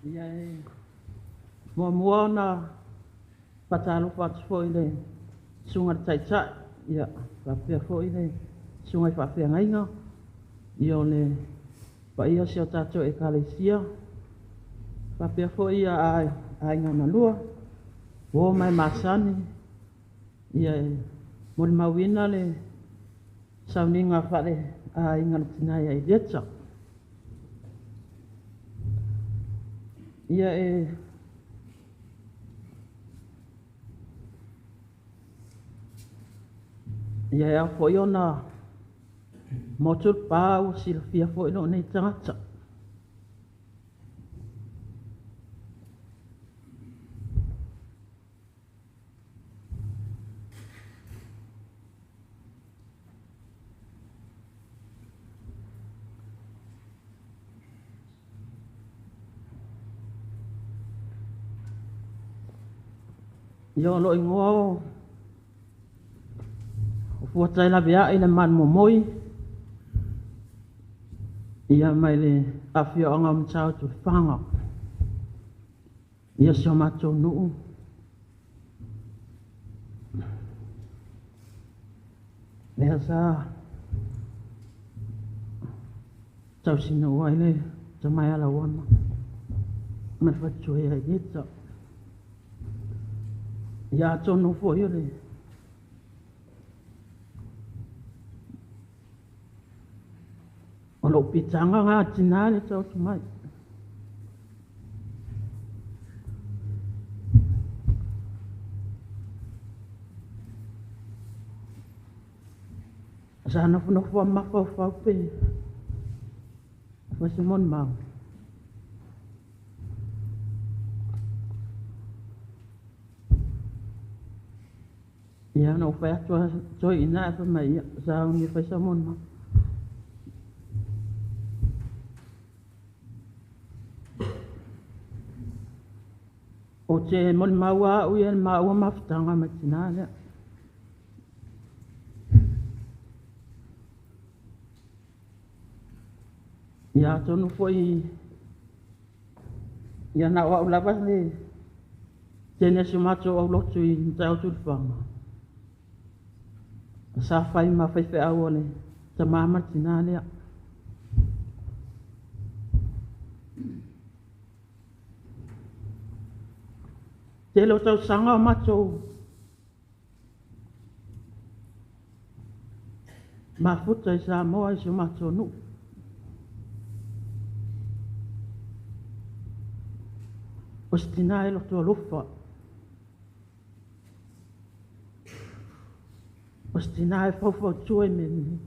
Ia e muamua ona faatalofa atu foi i le susuga i le Taitai, ia faapea foi le susuga i faafeagaiga, Ia o le paia o si o tatou Ekalesia, faapea foi ia aiga na lua, uo ma e masani, ia e molimauina le sauniga faaleaiga a le tina ia Elieta. Ia e Ia e ao foi ona motu le pa ua silafia foi lou nei tagata. Ia o lou igoa o Fuatailaveai le malu momoi, ia mai le afioaga o Matautu Lefaga. Ia si o matou nuu. Lea sa tausinuu ai le tama ia Lauana ma le faletua ia Elieta. Ia atonu foi o le o lou pitaga ga tina le taoto mai. Sa nofonofo mafaufau pe fai se molimau. Ia na ou fai atu a toeaina ae fai mai, ia sauni e fai sau molimau. Ou te molimau lava au ia i le maua mafutaga ma le tina lea. Ia atonu foi ia na o au lava le tene o si o matou aulotu i Matautu Lefaga. Sa fai ma faifeau o le tama ma le tina lea. Tele o tausaga o matou mafuta i Samoa i si o matou nuu. O se tina e loto alofa. O se tina e faufautua i mea lelei.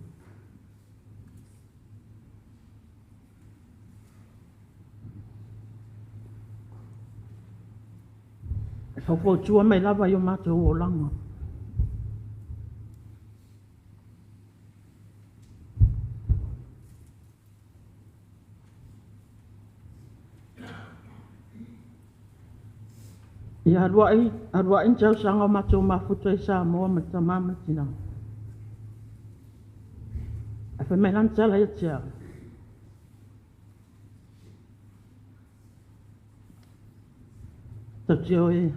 E faufautua mai lava i o matou olaga. Ia aluai, aluai ni tausaga o matou mafuta i Samoa ma le tama ma le tina. Ae fai mai lana tala ia te au. Tatou te o e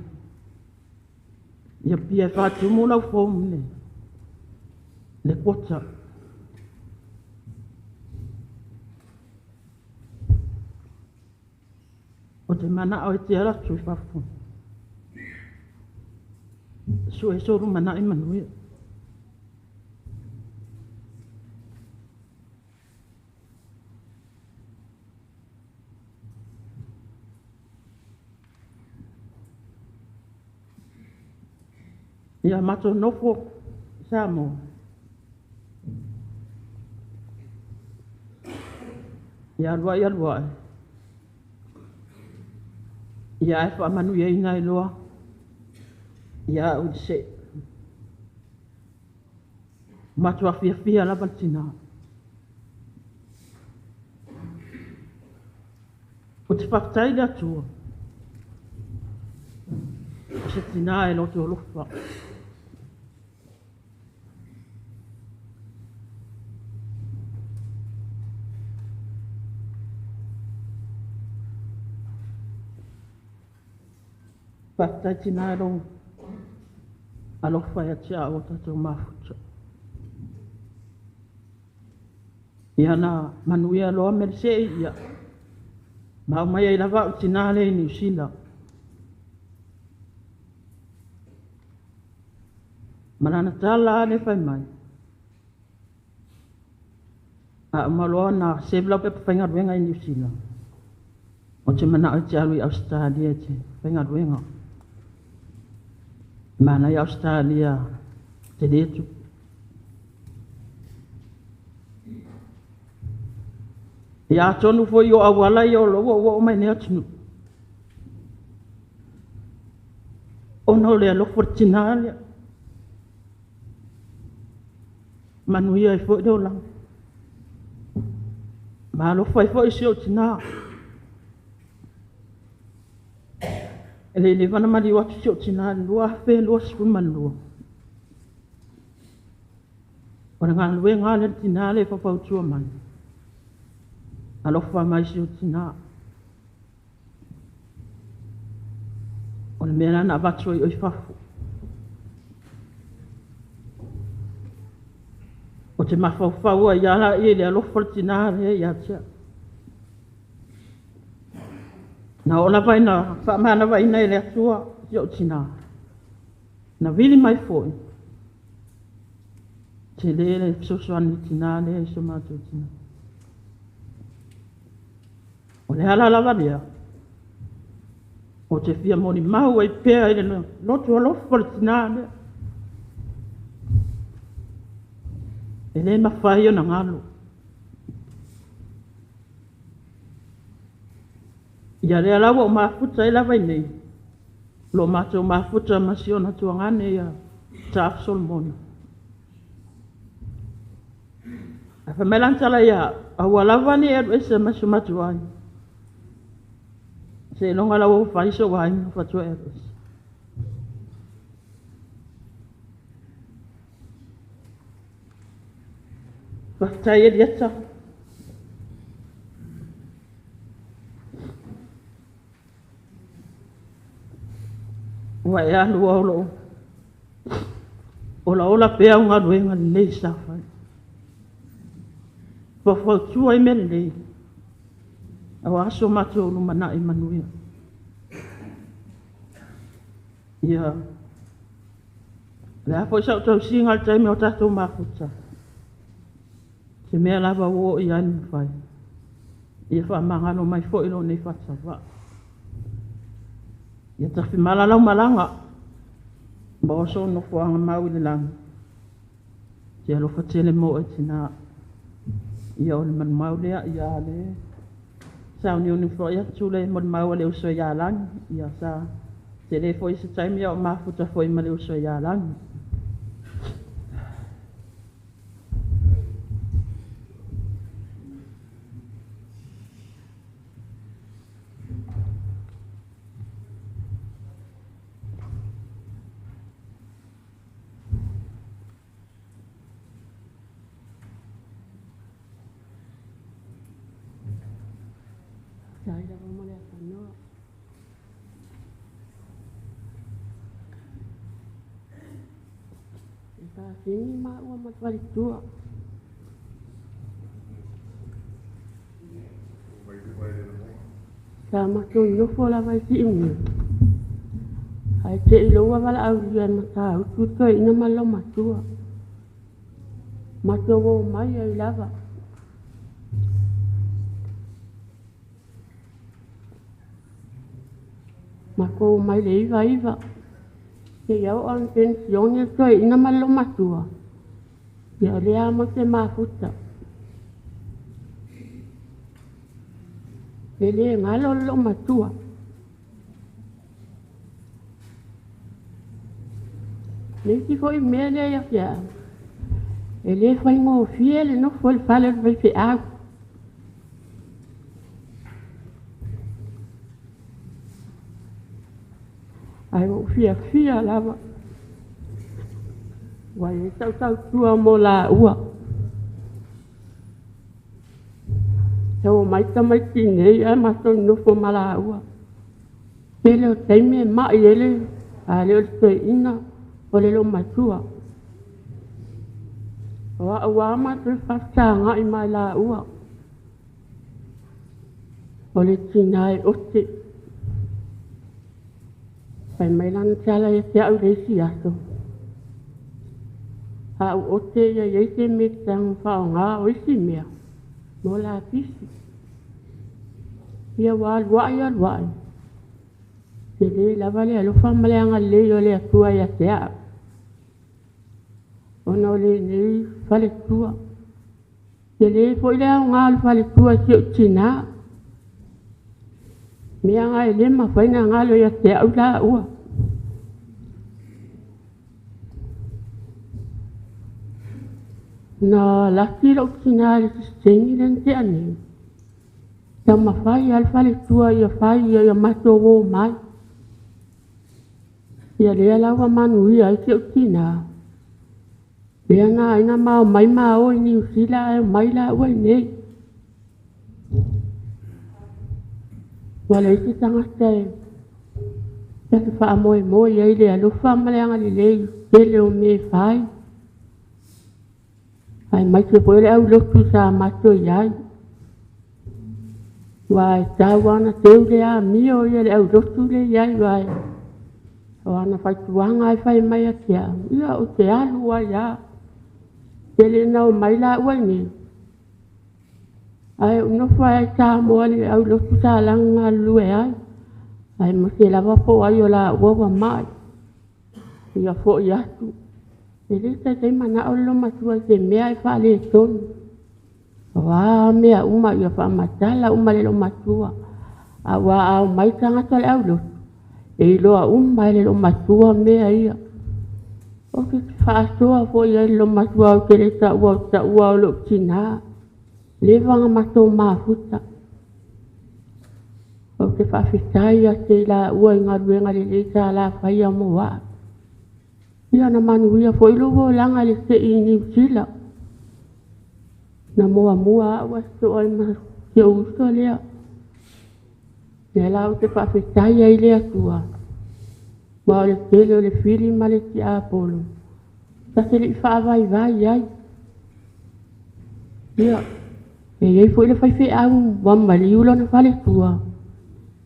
i Apia e faatumu lau form i le quota. Ou te manao e te alu atu i fafo. Sue sou lumanai manuia. Ia matou nofo i Samoa. Ia aluai aluai. Ia ae faamanuiaina ai loa ia au i le see. Matua fiafia lava le tina. Ou te faafetai i le Atua, o se tina e loto alofa. Faafetai tina i lou alofa ia te au o tatou mafuta. Ia na manuia loa melesei ia. Ma au mai ai lava o tinā le i Niu Sila. Ma lana tala le fai mai. A uma loa na save lau pepa faigaluega i Niu Sila. O te manao e te alu i Australia e te faigaluega. Mana i Australia te le tupu. Ia atonu foi o auala ia o lo ua ua o mai nei atunuu. Ona o le alofa o le tinā lea. Manuia ai foi le olaga. Ma alofa ai foi si ou tinā. E le leva na maliu atu si ou tinā i le 2022. O le galuega lea le tinā le faufautua mai. Alofa mai si ou tinā. O le mea la na avatu ai o i fafo. O te mafaufau ai ala i le alofa o le tinā lea ia te au. Na o lava ina faamanavaina e le Atua si ou tinā. Na vili mai foi. Te le le fesoasoani i tinā lea i so matou tinā. O le ala lava lea. O te fia moni mau ai pea i le loto alofa o le tinā lea. E le mafai ona galo. Ia lea lava o mafuta ai lava i nei. Lo matou mafuta ma si ona tuagane ia Taaf Solomona. A fa mai lan tala ia, aua lava ni alu ese ma si matu ai. Se longa la o fai so ai no fatua e alu ese. Faafetai Elieta. Ua e alu au lou olaola pea au galuega lelei sa fai. Faufautua ai mea lelei. Aua so matou lumanai manuia. Ia, le a foi sa ou tausiga i le taimi o tatou mafuta. Se mea lava ua oo i ai le mafai. Ia faamagalo mai foi lou nei faatauva. Ia tafimala lau malaga. Ma o sou nofoaga mau i le lagi. Te alofa tele mo e tinā. Ia o le manumau lea, ia le sauniuni foi atu le molimau a le uso ia Lagi. Ia sa tele foi se taimi o mafuta foi ma le uso ia Lagi. Sai lava mo le afanoa. E faafini maua ma le faletua. Sa matou nofo lava i Siumu. Ae te i loua valaaulia e Matautu toeaina ma le loomatua. Matou o mai ai lava. Matou omai i le 99. Seia oo lava ina penisione le toeaina ma le loomatua, ia o lea lava matou te mafuta. E le galo le loomatua. Le isi foi mea lea ia te au, e le faigofie le nofo i le fale o le faifeau. Ae ua ou fiafia lava, ua i ai sau tautua mo laua. E omai tamaiti nei ae matou nofo ma laua. Tele o taimi e mai ai le a le o le toeaina o le loomatua. O a'u a matou faafesaga'i ma i laua, o le tinā e ote. Fai mai lana tala ia te a'u i le isi aso, a ou ote ia i ai se mea e te tago faaaogā o isi mea mo lapisi. Ia ua alu a'i alu a'i, tele lava le alofa ma le agalelei o le Atua ia te a'u, ona o lenei faletua. Tele foi le aoga o le faletua i si o'u tinā, mea na e lē mafai ona galo ia te a'u laua. Na laki lo'u tinā i le siseseini lea na te'a nei, taumafai lava le faletua ia fai ia matou ō mai. Ia lea la ua manuia ai si o'u tinā, lea na ai na ma omai ma o i Niu Sila ae omai laua iinei. Ua leai se tagata e ta te faamoemoe i ai i le alofa ma le agalelei tele o mea e fai, aemaise foi o le aulotu sa matou i ai. Aua e tau lava ona teu le amio ia i le aulotu lea e i ai, aua o ana fautuaga e fai mai ia te au, ia ou te alu ai lava. Tele ina omai laua iinei, ae ou nofo ai lava i Samoa i le aulotu sa laga galulue ai, aemaise lava po o ai o laua ua ma'i, ia foi atu. E le taitai mana'o le loomatua i se mea ae faaletonu. O a mea uma ia faamatala uma e le loomatua. Aua a omai tagata o le aulotu, e iloa uma e le loomatua mea ia. Ou te faasoa foi i ai i le loomatua, ou te le taua ou te taua o lou tinā. Leva ona matou mafuta. Ou te faafetai ia te i laua i galuega lelei sa la faia mo a'u. Ia na manuia foi lou olaga i le se'i i Niu Sila. Na muamua a'u ae sosoo ai ma si ou uso lea. Lea la ou te faafetai ai i le Atua, aua o le tele o le fili ma le tiapolo, ta te le i faavaivai ai. Ia, e i ai foi le faifeau ua maliu lona faletua,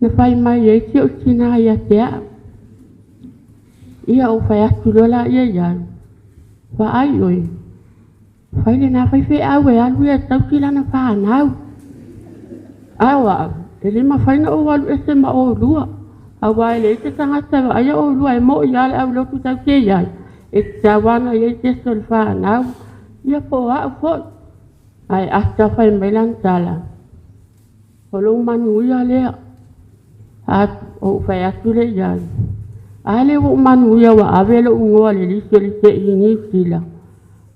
na fai mai ai si ou tinā ia te a'u. Ia ou fai atu loa laia i ai, vaai oe, fai lenā faifeau e alu ia e tausi lana fanau. Ae o a'u, e le mafai ona ou alu ese ma oulua, auā e leai se tagata e vaaia oulua, e mo'i lava le aulotu tatou te i ai, e tatau lava ona i ai se isi o le fanau, ia po o a'u foi. Ae ata fai mai lana tala, o lou manuia lea. Ou fai atu lea i ai, a lea ua ou manuia ua ave lou igoa i le lisi o le se'i i Niu Sila,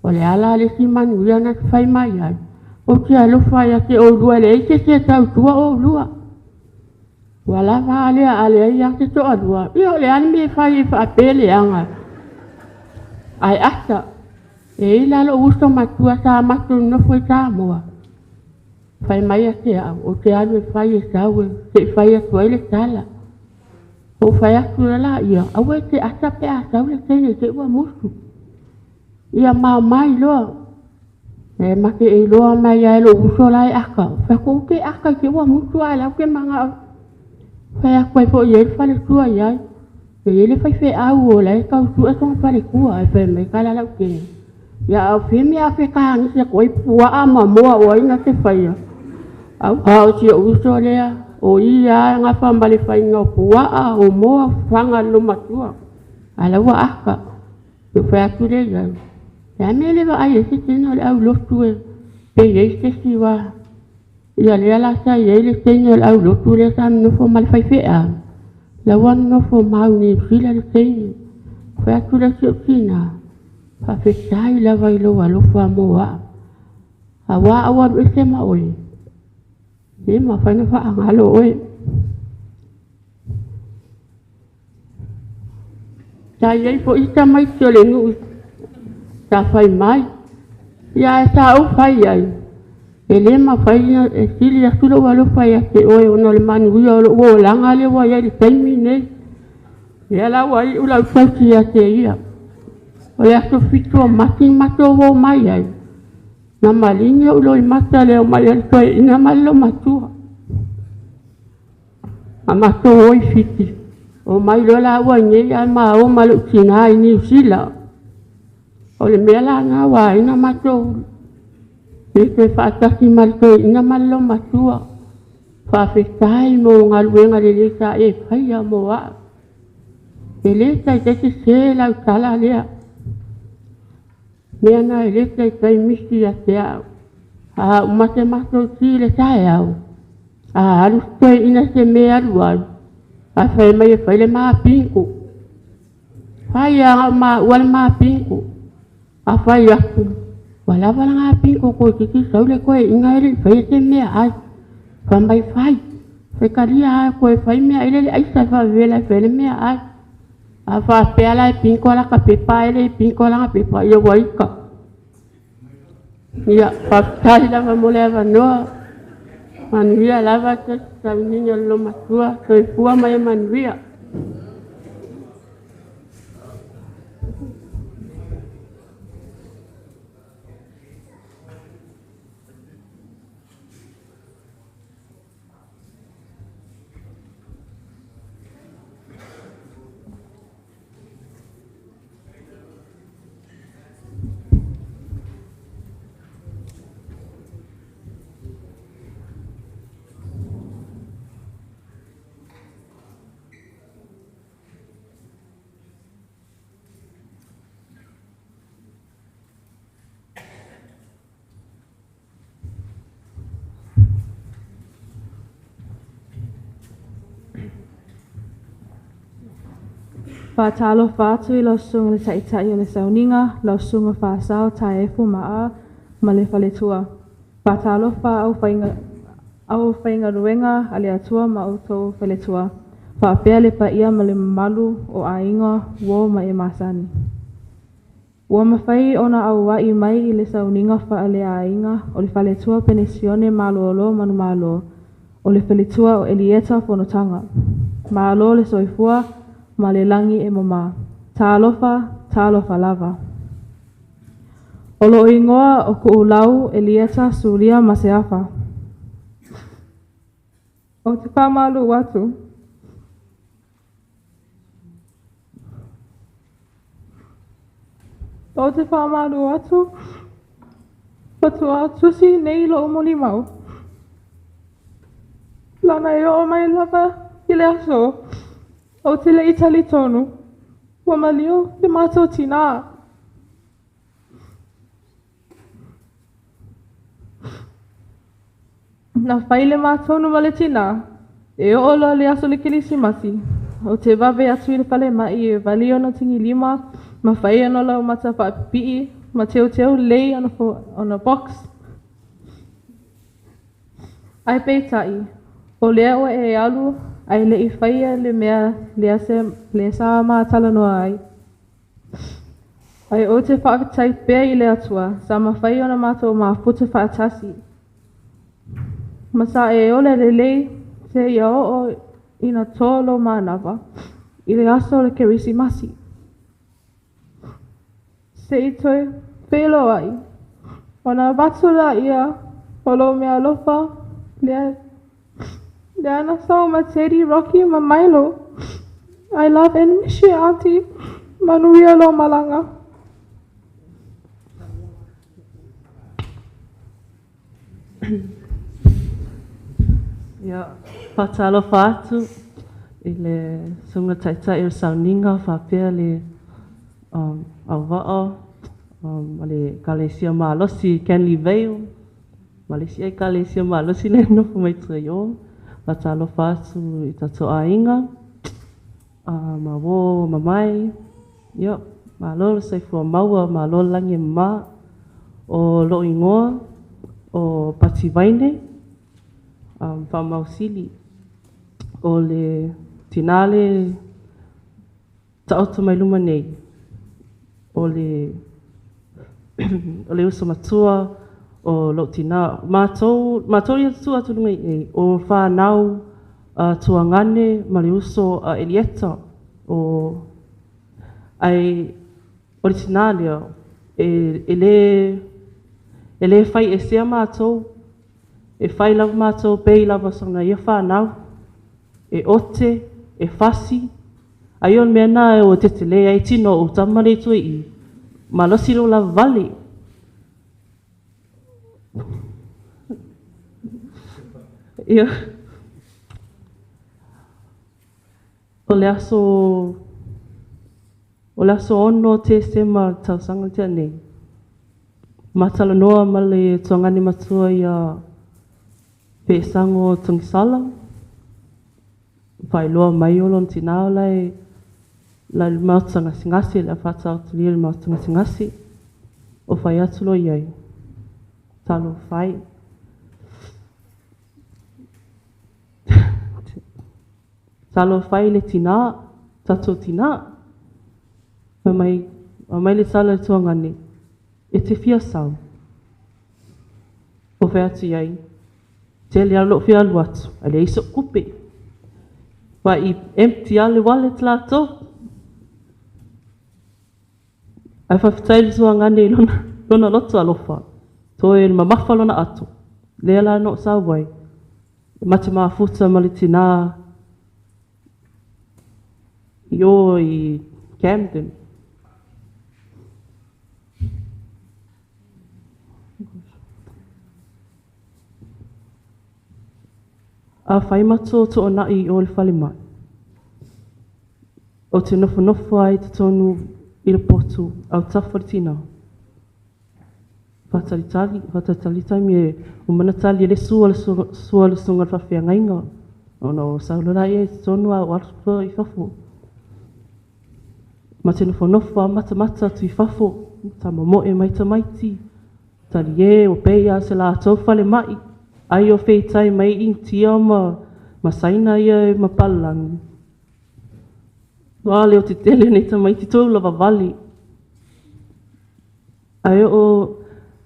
o le a la le isi manuia na te fai mai ai? Ou te alofa ia te oulua, e leai se isi e tautua oulua. Ua lava a lea, a leai lava se toalua, ia o le a le mea e fai ai faapea leaga? Ae ata, e i ai la lou uso matua sa matou nonofo i Samoa, fai mai ia te a'u, ou te alu e fai e sau e se i fai atu ai le tala. Ou fai atu loa laia, aua e te ata pe a sau le teine te i ua musu. Ia ma omai loa. E ma te iloa mai ai lou uso la e aka. Fai atu, ou te aka i te ua musu ae la ou te mana'o. Fai atu ai foi i ai le faletua i ai. E i ai le faifeau o la e tau sue sona faletua, ae fai mai tala lautele. Ia a o fea mea a fekagisi atu ai puaa ma moa o ai na te faia? Auā o si ou uso lea, o ia lava e gafa ma le faiga o puaa, o moa, fafaga e le loomatua. Ae la ua aka. Ou fai atu lea i ai, o le a le mea e le vaai ai se teine o le aulotu e pe i ai se isi ua... Ia lea la sa i ai le teine o le aulotu lea sa nonofo ma le faifeau, la ua nonofo mau i Niu Sila le teine. Fai atu lea i si ou tinā, faafetai lava i lou alofa mo a'u. Auā a ou alu ese ma oe, e le mafai ona faagalo oe. Sa i ai foi tamaiti o le nuu sa fai mai, ia ae sa ou fai i ai, e le mafai ona e sili atu lou alofa ia te oe ona o le manuia o lou olaga lea ua i ai i le taimi lenei. Lea la ua iu lau tausi ia te ia. O le aso 7 o Mati na matou o mai ai, Na maligi ou loimata i le omai a le toeaina ma le loumatua. Na matou o i Fiti, omai loa laua i inei ae ma o ma lou tina i Niu Sila. O le mea la lena ua ala ai ona matou le toe faatasi ma le toeaina ma le loumatua. Faafetai mo galuega lelei sa e faia mo au. E le taitai sese lau tala lea. O le mea lena e le taitai misi ia te au. A uma se matou ti i le taeao, a alu si toeaina i se mea e alu ai, ae fai mai e fai le ma bingo. Fai lava na o maua le ma bingo. A fai atu, ua lava lena bingo toeitiiti sau le toeaina e le i faia se meaai. Fai mai, fai, faitalia lava toe fai meaai la i le aisa e faavevela e fai ai le meaai. A faapea la e bingo lata pepa ae le bingo lana pepa, ia ua ita. Ia, faafetai lava mo le avanoa. Manuia lava se sauniga o le loomatua. Soifua ma ia manuia. Faatalofa atu i lau Susuga i le Taitai o le Sauniga, lau Susuga Faasao Taefu Maa ma le faletua. Faatalofa aufaigaluega a le Atua ma outou faletua, faapea le paia ma le mamalu o aiga uo ma e masani. Ua mafai ona auai mai i le sauniga faaleaiga o le Faletua Penisione Malolo Manumalo o le faletua o Elieta Fonotaga. Malo le soifua ma le lagi e mama. Talofa, talofa lava. O lou igoa o Kuulau Elieta Sulia Maseafa. Ou te faamalu atu. Ou te faamalu atu, faatoa tusi nei lou molimau. Lana e oo mai lava i le aso, ou te le i talitonu, ua maliu le matou tinā. Na fai le ma tonu ma le tinā, e oo loa le aso o le Kerisimasi, ou te vave atu i le falemai e vali ona tagilima ma fai ona laumata faapipii ma teuteu lelei ona box. Ae peitai, o lea ua e alu ae le i faia le mea lea sa ma talanoa ai. Ae ou te faafetai pea i le Atua sa mafai ona matou mafuta faatasi. Ma sa e ola lelei seia oo ina tō lou manava i le aso o le Kerisimasi. Se i toe feiloai, ona avatu lea o lou meaalofa lea, lea na sau ma Teddy, Rocky ma Milo. I love and miss you, Auntie. Manuia lou malaga. Ia, faatalofa atu i le Susuga Taitai o le Sauniga faapea le auvaa ma le Ekalesia malosi i Canley Vale ma le isi Ekalesia malosi lea e nofo mai tua i o. Faatalofa atu i tatou aiga, ma uō ma mai. Ia, malo le soifua maua, malo le lagi e mama. O lou igoa o Pati Vaine, Faamausili. O le tinā le taoto mai luma nei, o le o le uso matua o lou tinā. Matou, matou ia tutu atu luga i nei, o whānau tuagane ma le uso a Elieta o ai o le tinā lea e le E lē faiesea matou, e fai lava matou pei lava o sana ia fanau. E ote, e fasi, ai o le mea lena ua tetelē ai tino o ou tama le i i, malosi lou lavavale. Ia. O le aso o le aso 6 Tesema tausaga tea nei. Matalanoa ma le tuagane matua ia Pesango Tungisala. Failoa mai o lona tinā o lae la le maota gasegase le faataotolia le maota gasegase. O fai atu loa i ai. Talo fai. Talo fai le tinā, tatou tinā. Mai, mai le tala le tuagane, e te fia sau. O fai atu i ai, tele a lou fia alu atu, ae leai so'u kupe. Fa i empty a le wallet latou. Ae faafetai le tuagane i lona, lona loto alofa. Toe le mamafa lona ato. Lea la na ou sau ai. Mate mafuta ma le tinā i o i Camden. A fai matou toonai i o le falemai. O te nofonofo ai totonu i le potu au tafa le tinā. Faatalitali, faatalitali taimi e o mana tali e le sua le sua le susuga le faafeagaiga. Ona o saulo la ia i totonu a o alu i fafo. Ma te nofonofo a matamata atu i fafo, tamamoe mai tamaiti, tali e o pei a se latou falemai, ai o feitai mai Initia ma Saina ia e ma palalagi. Ua le o te tele nei tamaiti tou lavavale. Ai o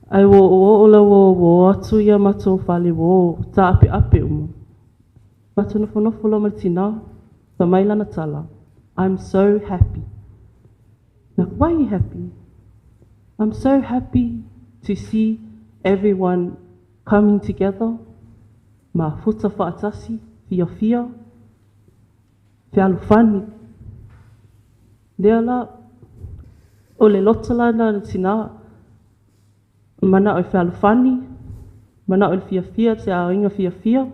ai o o o la o o atu ia matou fale o ta ape ape uma. Matou nofonofo loa ma le tinā, fai mai lana tala, I'm so happy. Like, why are you happy? I'm so happy to see everyone coming together. Mafuta faatasi, fiafia, fealofani. Lea la, o le loto la na le tinā, manao e fealofani, manao e fiafia, te aiga fiafia.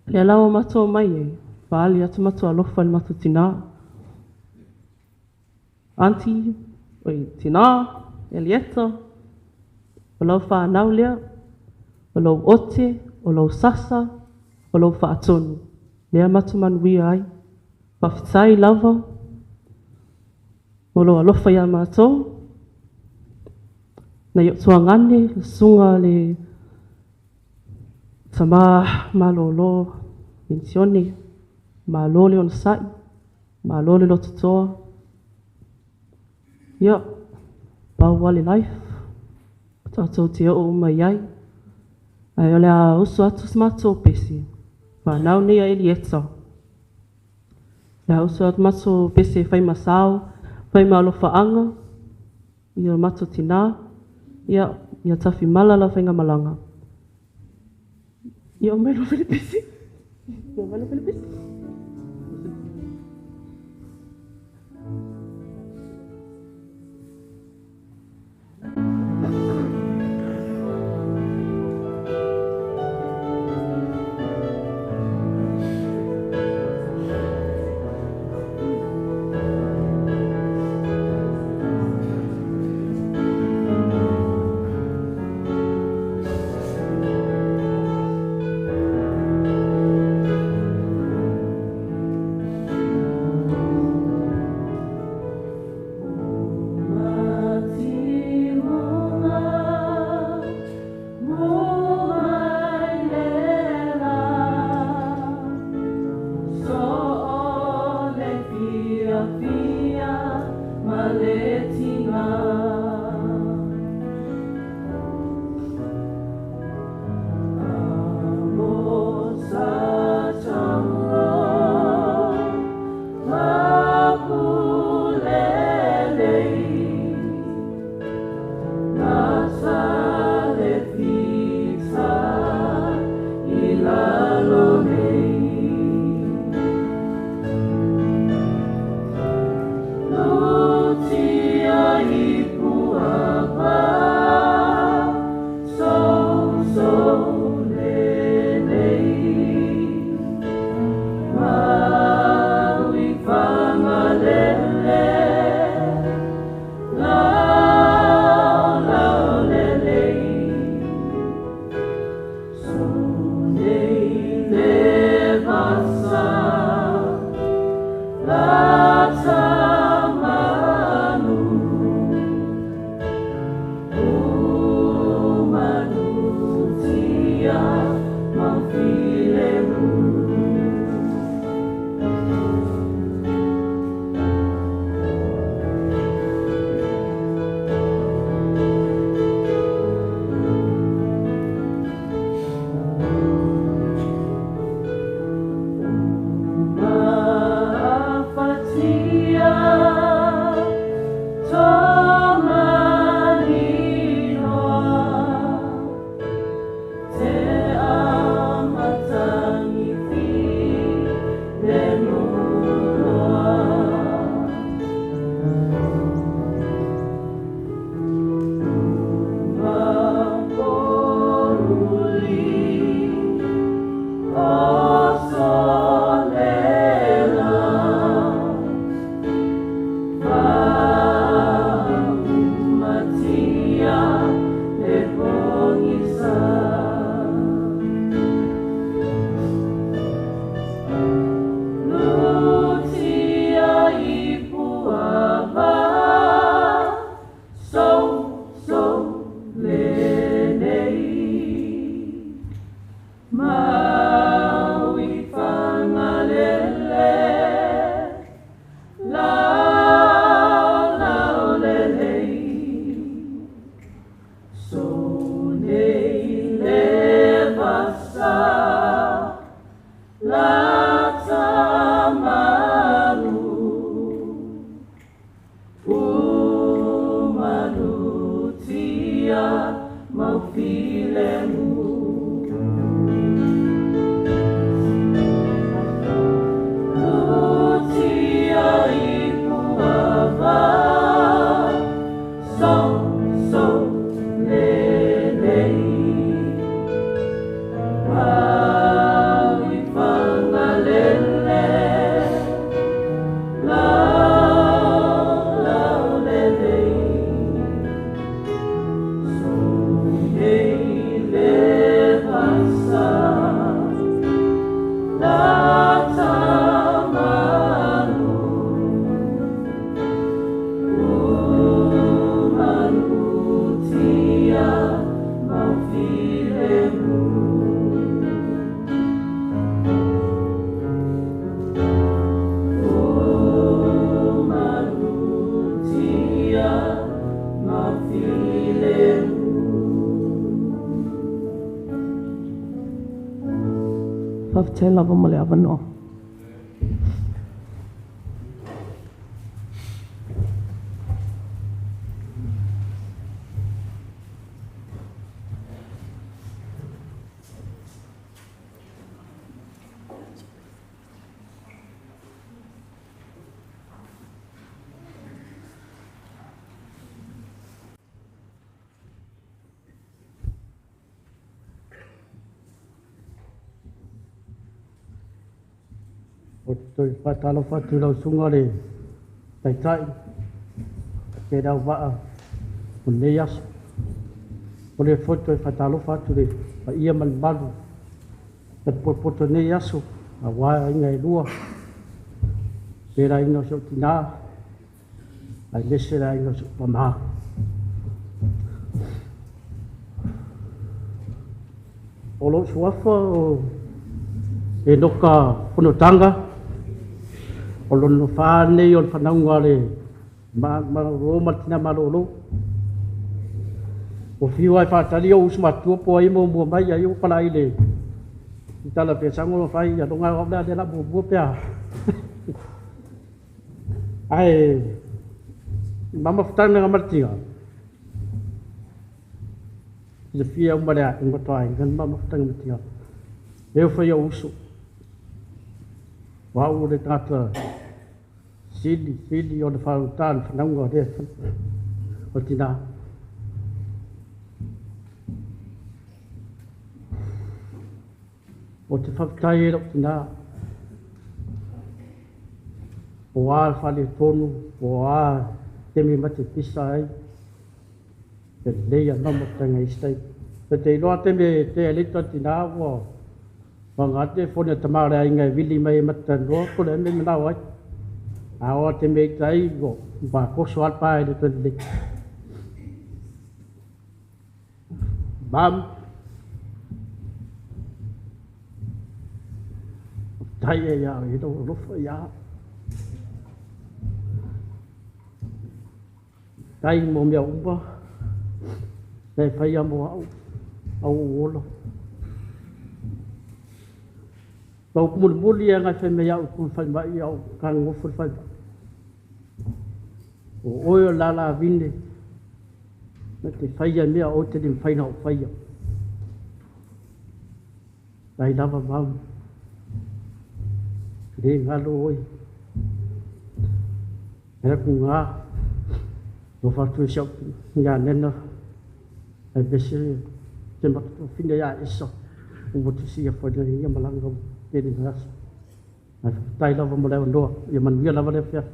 Lea la ua matou mai ai, faali atu matou alofa i le matou tinā. Aunty, oi tinā, Elieta, o lau whānau lea, o lau ote, o lau sasa, o lau whaatonu. Lea matou manuia ai. Faafetai lava, o lou alofa ia matou. Na i o tuagane, le susuga le tama malolo, pensione, malo le onosai, malo le lototoa. Ia, pau le life, tatou te oo uma i ai. Ae o le a usu atu se matou pese, whanau nei a Elieta. Le a usu atu matou pese fai masao, fai ma alofaanga, ia matou tinā, ia, ia tafi mala la whainga malanga. Ia o mai lo fele pese. Ia mai lo fele pese. Faafetai lava mo le avanoa. Ou te toe faatalofa atu i lau susuga i le Taitai faapea le auvaa o lenei aso. O lea foi toe faatalofa atu i le paia ma le mamalu o le potopoto i lenei aso, aua aiga e lua, faapea le aiga o si ou tina, aemaise le aiga o si ou tama. O lou suafa o Enoka Fonotaga, o lona fa lenei o le fanauga a le malolo ma le tina malolo. Ua fiu lava e faatali ou uso matutua po o ai e muamua mai, ai ua palai le tala pea sago ma fai aloga au lea la muamua pe a. Ae mama futana nga martinga. Le fia uma le inga toa inga mama futana matinga. E o fai au uso. Wa u le tata sili sili o le whauta le whanauga o le o tina. O te whaktai e lau tina. O a whale tonu, o a te me mate pisa ai. Te leia mama tanga i stai. Te te iloa te me te alita tina ua wangate fone tamare ai ngai vili mai e mata noa ko le me manao ai. A o te me tai o ba koso alpa e le tele. Mam tai e ia e lo lofa ia. Tai mo mea umba. Te whaia mo au, au ola. Pau muli e ngai whai mea au ku whai mai au ka ngofu whai mai. O oe o lala vine, me te whaia mea o te lim whaina o whaia. Tai lava mau. Le ngalo oi. Era ku ngā, no whatu e siau ngā nena, ai bese te matatu whina ia esa, o motu sia whaina ia malanga o tēnei ngā aso. Ai whakatai lava mo leo noa, ia manuia lava lea whia.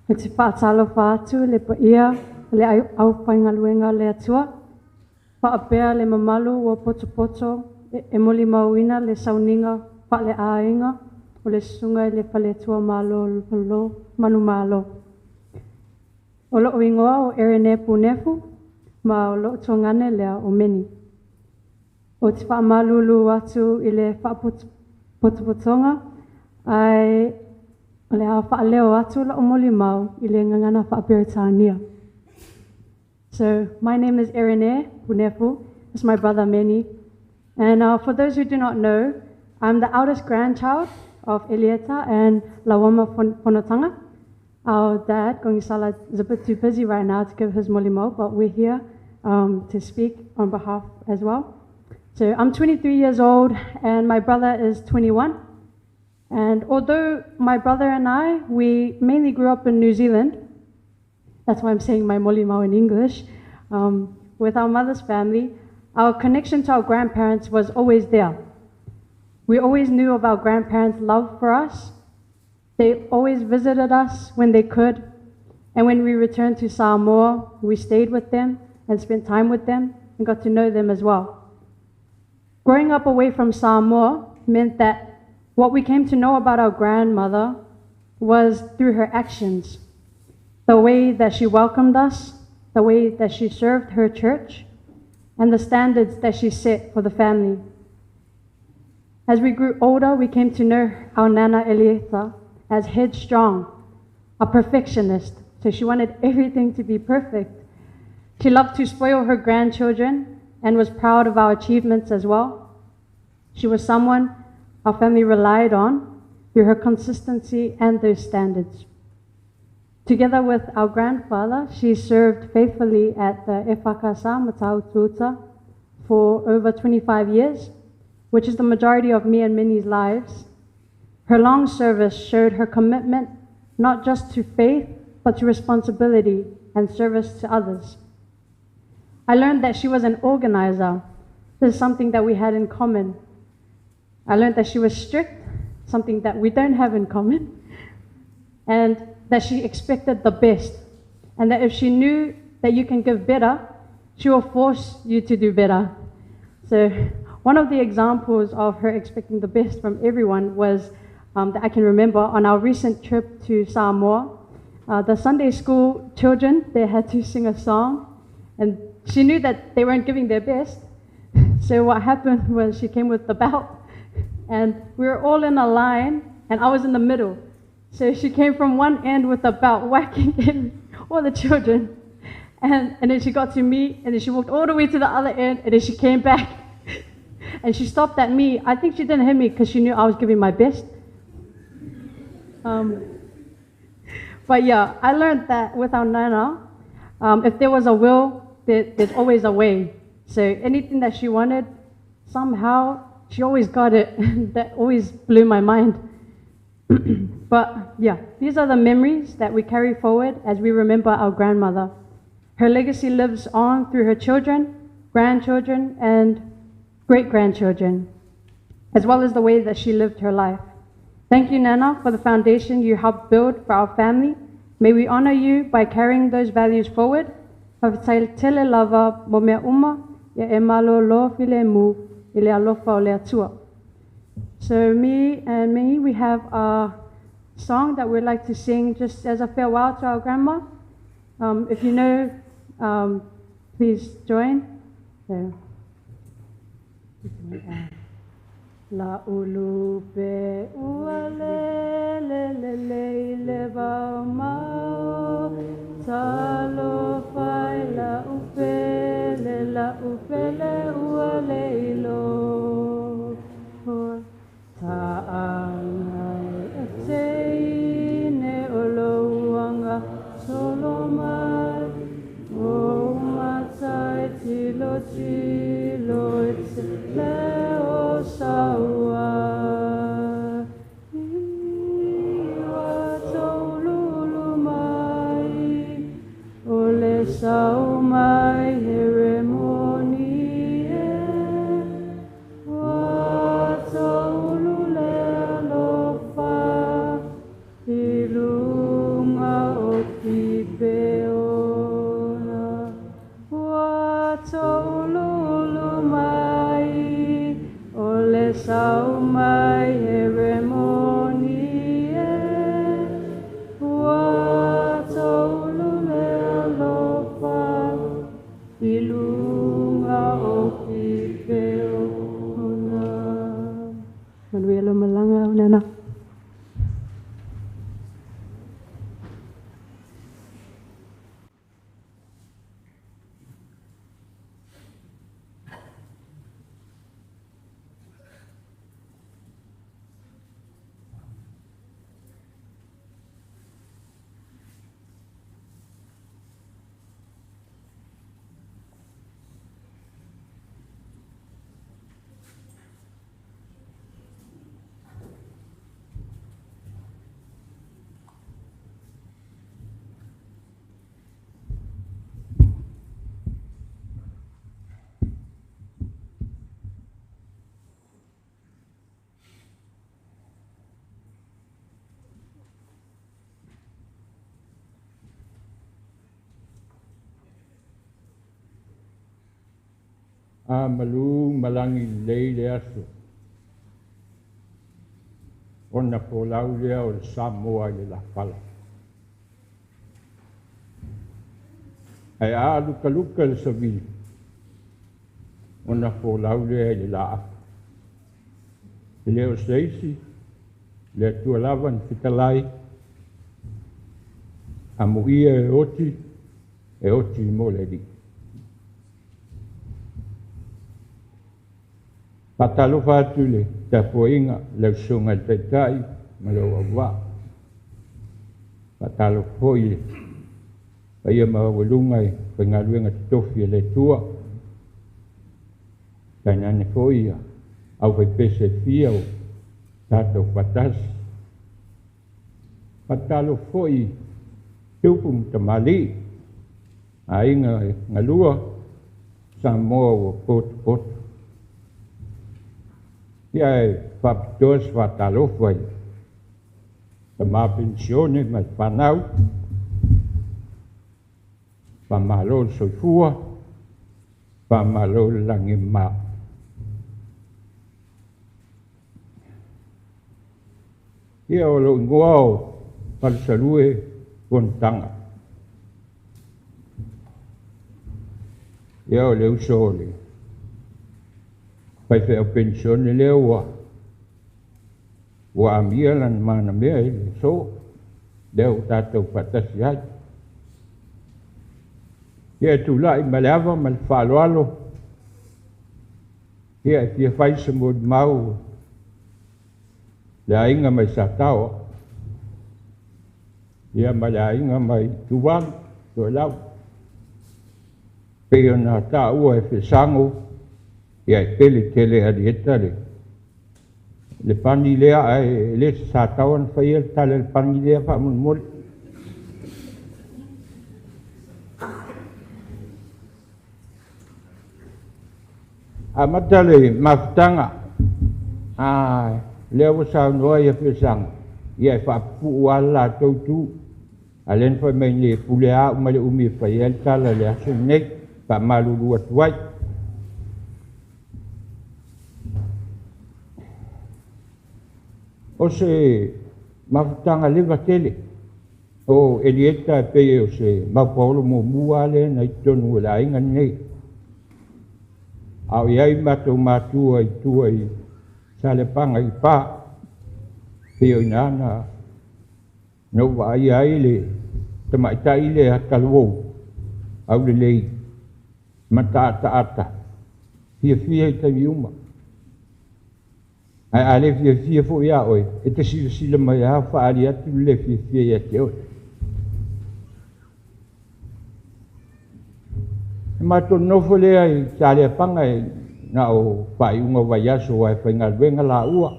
E te whaatalofa atu le paia le au whaingaluenga le atua. Whaapea le mamalu ua poto e moli mauina le sauninga whaale āinga o le sunga i le whaletua malo lo manu malo. O loo ingoa o Erene Punefu ma o loo tuangane lea o Meni. O te whaamalulu atu i le whaapotopotonga ai o le a whaaleo atu la o moli mau i le ngangana whaaperitania. So my name is Erene Punefu. It's my brother Meni. And for those who do not know, I'm the eldest grandchild of Elieta and Lawama Fonotanga. Our dad, Gongisala, is a bit too busy right now to give his molimo, but we're here to speak on behalf as well. So I'm 23 years old and my brother is 21. And although my brother and I, we mainly grew up in New Zealand, that's why I'm saying my molimau in English, with our mother's family, our connection to our grandparents was always there. We always knew of our grandparents' love for us. They always visited us when they could. And when we returned to Samoa, we stayed with them and spent time with them and got to know them as well. Growing up away from Samoa meant that what we came to know about our grandmother was through her actions. The way that she welcomed us, the way that she served her church, and the standards that she set for the family. As we grew older, we came to know our Nana Elieta as headstrong, a perfectionist, so she wanted everything to be perfect. She loved to spoil her grandchildren and was proud of our achievements as well. She was someone our family relied on through her consistency and those standards. Together with our grandfather, she served faithfully at the Efakasa Mataututa for over 25 years, which is the majority of me and Minnie's lives. Her long service showed her commitment not just to faith, but to responsibility and service to others. I learned that she was an organizer. This is something that we had in common. I learned that she was strict, something that we don't have in common, and that she expected the best, and that if she knew that you can give better, she will force you to do better. So one of the examples of her expecting the best from everyone was that I can remember on our recent trip to Samoa. The Sunday school children, they had to sing a song, and she knew that they weren't giving their best. So what happened was she came with the belt, and we were all in a line, and I was in the middle. So she came from one end with the belt, whacking in all the children. And then she got to me, and then she walked all the way to the other end, and then she came back. And she stopped at me. I think she didn't hit me because she knew I was giving my best. But yeah, I learned that with our Nana, if there was a will, there's always a way. So anything that she wanted, somehow she always got it. That always blew my mind. But yeah, these are the memories that we carry forward as we remember our grandmother. Her legacy lives on through her children, grandchildren, and great-grandchildren, as well as the way that she lived her life. Thank you, Nana, for the foundation you helped build for our family. May we honor you by carrying those values forward. Fa'afetai tele lava mo mea uma, ia e malo lo file mu i le alofa o le Atua. So me and Minnie, we have a song that we'd like to sing just as a farewell to our grandma. If you know, please join. So. La ulu pe ua le le le le le va mao talo fai la upe le la upe le ua le ilo ta angai e te ine o lo uanga solo mai o matai tilo tilo e te leo saua iwa taululu mai o le sau mai heremoni e wa taulu le alofa i lunga o kipeona wa taululu mai o le sau mai heremoni e wa taulu le alofa i lunga o kipeona. Manuia lo malanga o nana. A malu malangi lei le aso. Ona po lau lea o le Samoa i le lafala. Ae a lukaluka le savili, ona folau lea i le laafa. E le o se isi, le Atua lava na fetalai, amuia e oti, e oti mo le Alii. Faatalofa atu i le tapuaiga, lau Susuga i le Taitai ma lou auvaa. Faatalofa foi i le paia maualuga i faigaluega totofi a le Atua. Tainane foi ia aufaipese e fia o tatou faatasi. Faatalofa foi i tupu ma tamalii, aiga e galua, Samoa ua potopoto. Ia e faapitoa se faatalofa i tama penisione ma le fanau, faamalo le soifua, faamalo le lagi e mama. Ia o lou igoa o Palusalue Fonotaga. Ia o le uso o le faifeau penisione lea ua amia lana manamea i le aso, lea ua tatou faatasi ai. Ia e tulai ma le ava ma le faaaloalo, ia e fia fai se molimau le aiga mai Sataoa, ia ma le aiga mai Tuvalu, Toelau. Pei ona taua e Fesago, ia e pele tele e Alieta le pani lea, ae le se Sataoa na faia le tala i le pani lea faamolemole. Amata le mafutaga, lea ua saunoa ia Fesago, ia e faapupuu lava le latou tu. A lea na fai mai nei e pule lava au ma le umi e fai ai le tala i le aso lenei, faamalulu atu ai. O se mafutaga leva tele, o Elieta e pei o se maupaolo muamua lea na i totonu o le aiga lenei. A o i ai matou matua i tua i Saleapaga i Pa, pei o i ina na ou vaaia ai le tamaitai lea talavou, aulelei, mataataata, fiafia i taimi uma. Ae a le fiafia foi ia oe, e te silasila mai lava faaali atu le fiafia ia te oe. E matou nofo lea i Saleapaga e na o faaiuga o vaiaso aua e faigaluega laua.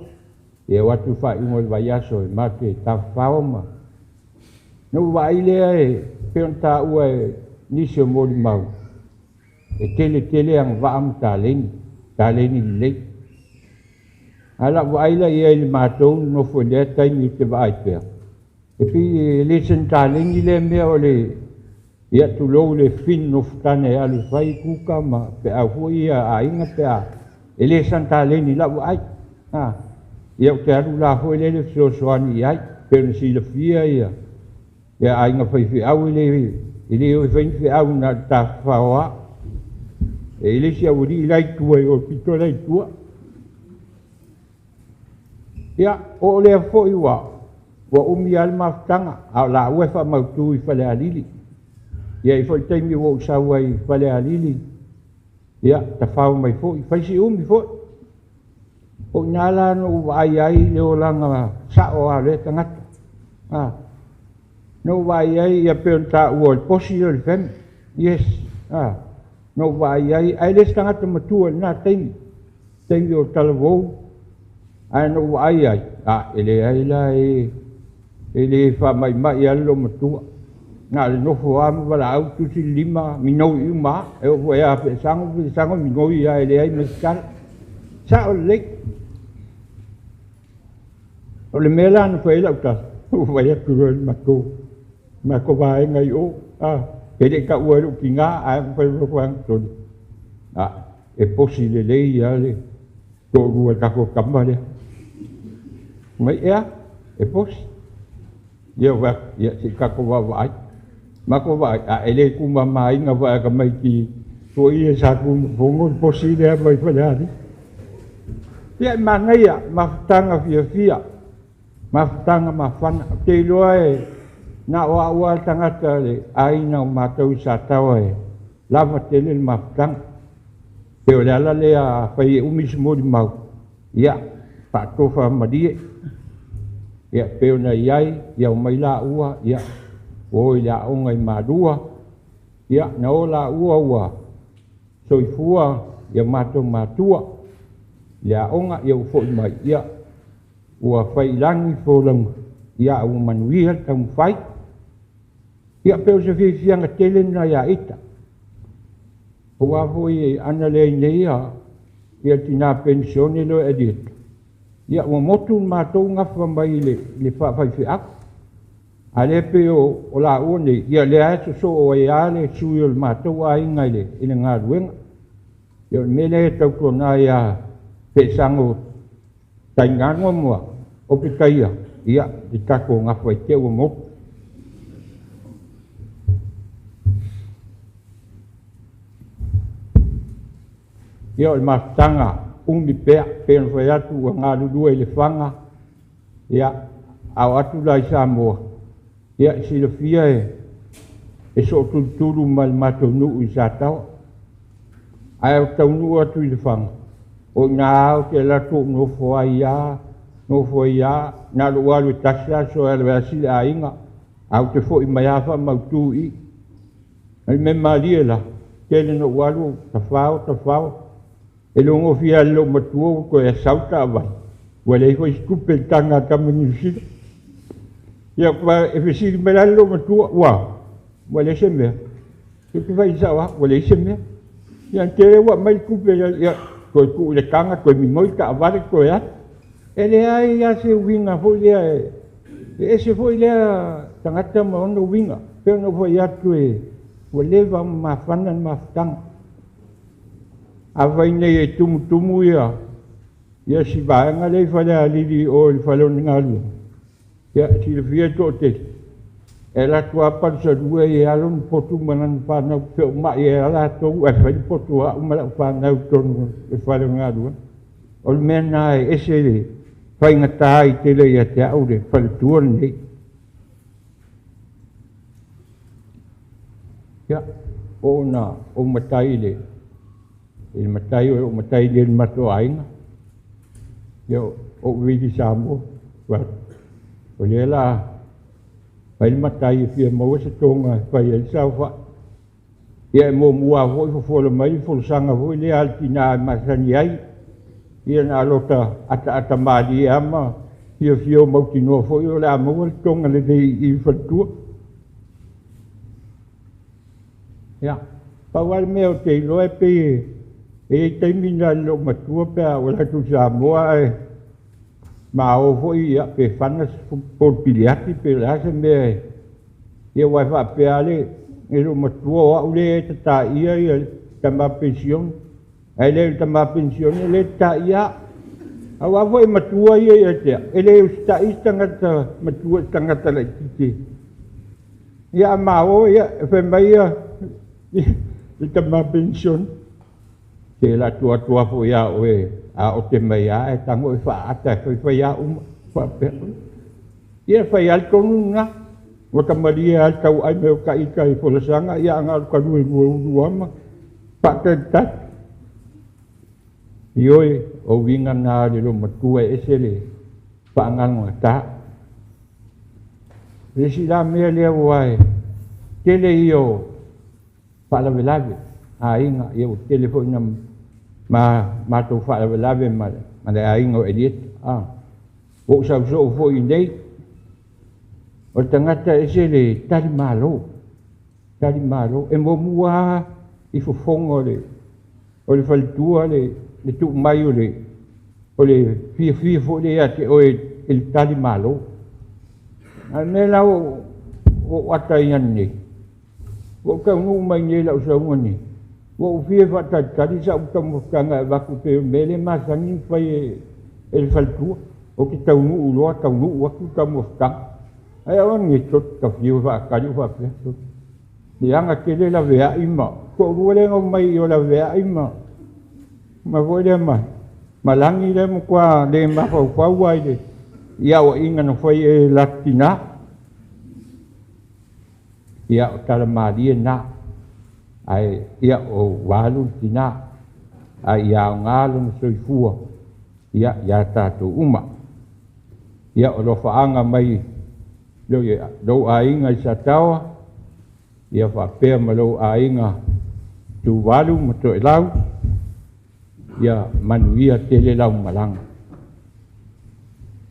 Ia o atu faaiuga o le vaiaso e matou te tafafao ma... Na ou vaai lea e pei ona taua e nisi o molimau, e tele tele agavaa ma taleni, taleni lelei. Ae lau vaai la i ai i le matou nofo i lea taimi te vaai pea, e pei e le sina taleni lea mea o le ia tulou le finu nofotane e alu e fai kuka ma peau foi ia aiga pe a e le sana taleni lau vaai. Ia ou te alu la foi lele fesoasoani i ai, pe ona silafia ia aiga faifeau e le o e fai ni feau na o le tafafao lava. E le isi aualii la i tua i o pito la i tua. Ia, o lea foi ua umi lava le mafutaga, a o laua e faamautu i Falealili. Ia i foi le taimi ua ou sau ai i Falealili, ia, tafao mai foi, fai si umi foi. O ina la na ou vaai ai le olaga sao lava o lea tagata. Na ou vaai ai ia pei ona taua o le posi o le feme. Yes. Na ou vaai ai, ae le se tagata matua i lena taimi, taimi o talavou, ae na ou vaai ai, e leai la e le faamaimai lava le loomatua. Na o le nofo lava ma valaau tusi le lima, minoi uma lava. E oo foi a Fesago, Fesago minoi lava e leai ma se tala. Sao lelei. O le mea la na fai ai lau tala, ua fai atu loa i le matou vaega i o, e le i taua ai lou tiga, ae fai atu sole. E posi lelei lava le toalua i le tatou tama lea. Mai ea, e posi. Ia, ia se i tatou vaavaai. Matou vaai, a e le tumamaina foi a tamaiti foi ia sa tunufono le posi lea mai Falealili. Ia e manaia, mafutaga fiafia, mafutaga mafana. Ou te iloa e na o au lava le tagata o le aiga o matou i Sataoa e lava tele le mafutaga. Pei o le ala lea afai e umi se molimau, ia faatofamalie. Ia pei ona i ai, ia omai laua, ia ua o i le aoga i Malua, ia na o laua ua soifua ia matou matua i le aoga, ia ua foi mai, ia ua fai i lagi folauga, ia a ua manuia le taumafai. Ia pei o se fiafiaga tele lena ia ita. Aua foi ana leai nei ia tina penisione lea o Elieta, ia ua motu le matou gafa mai i le faafaifeau. A lea pei o laua nei, ia lea e sosoo ai lava le sui o le matou aiga i le galuega. Ia o le mea lea e tautuana ai ia Feesago Taigago ma Opetaia, ia le tatou gafa i te ua motu. Ia o le mafutaga umi pea, pei ona fai atu ua galulue i Lefaga, ia a oo atu la i Samoa, ia e silafia e sootulutulu ma le matou nuu i Sataoa. Ae ou taunuu atu i Lefaga, o i ina ou te alu atu ou nofo ai lava, nofo ai lava, na o lou alu e tasi aso e alu e asi le aiga, ae ou te foi mai lava faamautu i i. O le mea malie la, tele ina ou alu ou tafao, tafao, e logo fia le loomatua ua toe asau le taavale, ua leai foi se tupe i le taga a tama Niu Sila. Ia, e fesili mai la le loomatua, ua leai se mea. Ou te fai sao lava, ua leai se mea. Ia, tele ua aumai le tupe, ia, toe tuu i le taga, toe migoi le taavale, toe alu. E leai lava se uiga foi lea, e ese foi lea tagata ma ona uiga. Pei ona ou fai atu e ua leva ona mafana le mafutaga. Afai nei e tumutumu ia si vaega lea i Falealili i o i le fale o le galuega, ia e silafia e toatele, e alu atu lava palusalua e alo ona potu ma lana fanau feaumai ai lava latou ae fai le potu a au ma lau fanau i totonu o le fale o le galuega. O le mea lena e ese le faigata ai tele ia te au le faletua lenei. Ia, o ona ou matai i le matai o lou matai i le matou aiga. Ia, o vili Samoa. O lea la fai le matai e fia maua se toga e fai ai le saofai. Ia e muamua foi fofola mai le folasaga foi lea a le tina e masani ai. Ia na alota ataata malie ama fiafia o mautinoa foi o le a maua le toga lelei i faletua. Ia, pau lava le mea o te iloa e pei e i ai taimi na i le loomatua pe a ua atu i Samoa ae ma o foi ia pe fana se polopiliati pe o le a se mea ia ua e faapea le loomatua o au lea e tataia ia tama penisione. Ae le o le tama penisione lea e tataia au. Aua foi matua ia ia te au, e le usitai se tagata matua i se tagata laitiiti. Ia a ma o ia e fai mai ia le tama penisione. Te la atu atu foi a oe a o te mai a e tago e faaata e faifai a uma faapea. Ia fai a le tonu lena. Ua tamalie a le tauai mai o taita i folasaga ia aga o le taluelue ulu ama faatalitali. Ioe, o uiga na le loomatua e ese le faagalugatā. Le isi la mea lea ua e tele ia o faalavelave aiga, ia ua tele foi na matou faalavelave ma le aiga o Elieta. Ua ou sausoo foi nei, o le tagata ese le talimalo, talimalo, e muamua lava i fofoga o le faletua le tuu mai o le fiafia foi lea ia te oe i le talimalo. A o le mea la ua ou ata ai nei, ua ou taunuu mai nei i lau sauga nei, ua ou fia faatalitali sau taumafataga e avatu pei o le mea lea e masani ona fai e le faletua. Ou te taunuu loa, taunuu atu taumafataga. Ai au nei, tot ta fiu faatali o faapea. Leaga tele laveai ma toalua lea na omai i o laveai ma ma foi lea ma malagi lea matua le mafaufau ai le i aoaiga na fai e latou tinā. Ia o tala malie na, ae ia o ua alu le tinā, ae ia aoga lona soifua ia iā tatou uma. Ia o alofaaga mai lou aiga i Sataoa, ia faapea ma lou aiga Tuvalu ma Toelau, ia manuia tele lau malaga.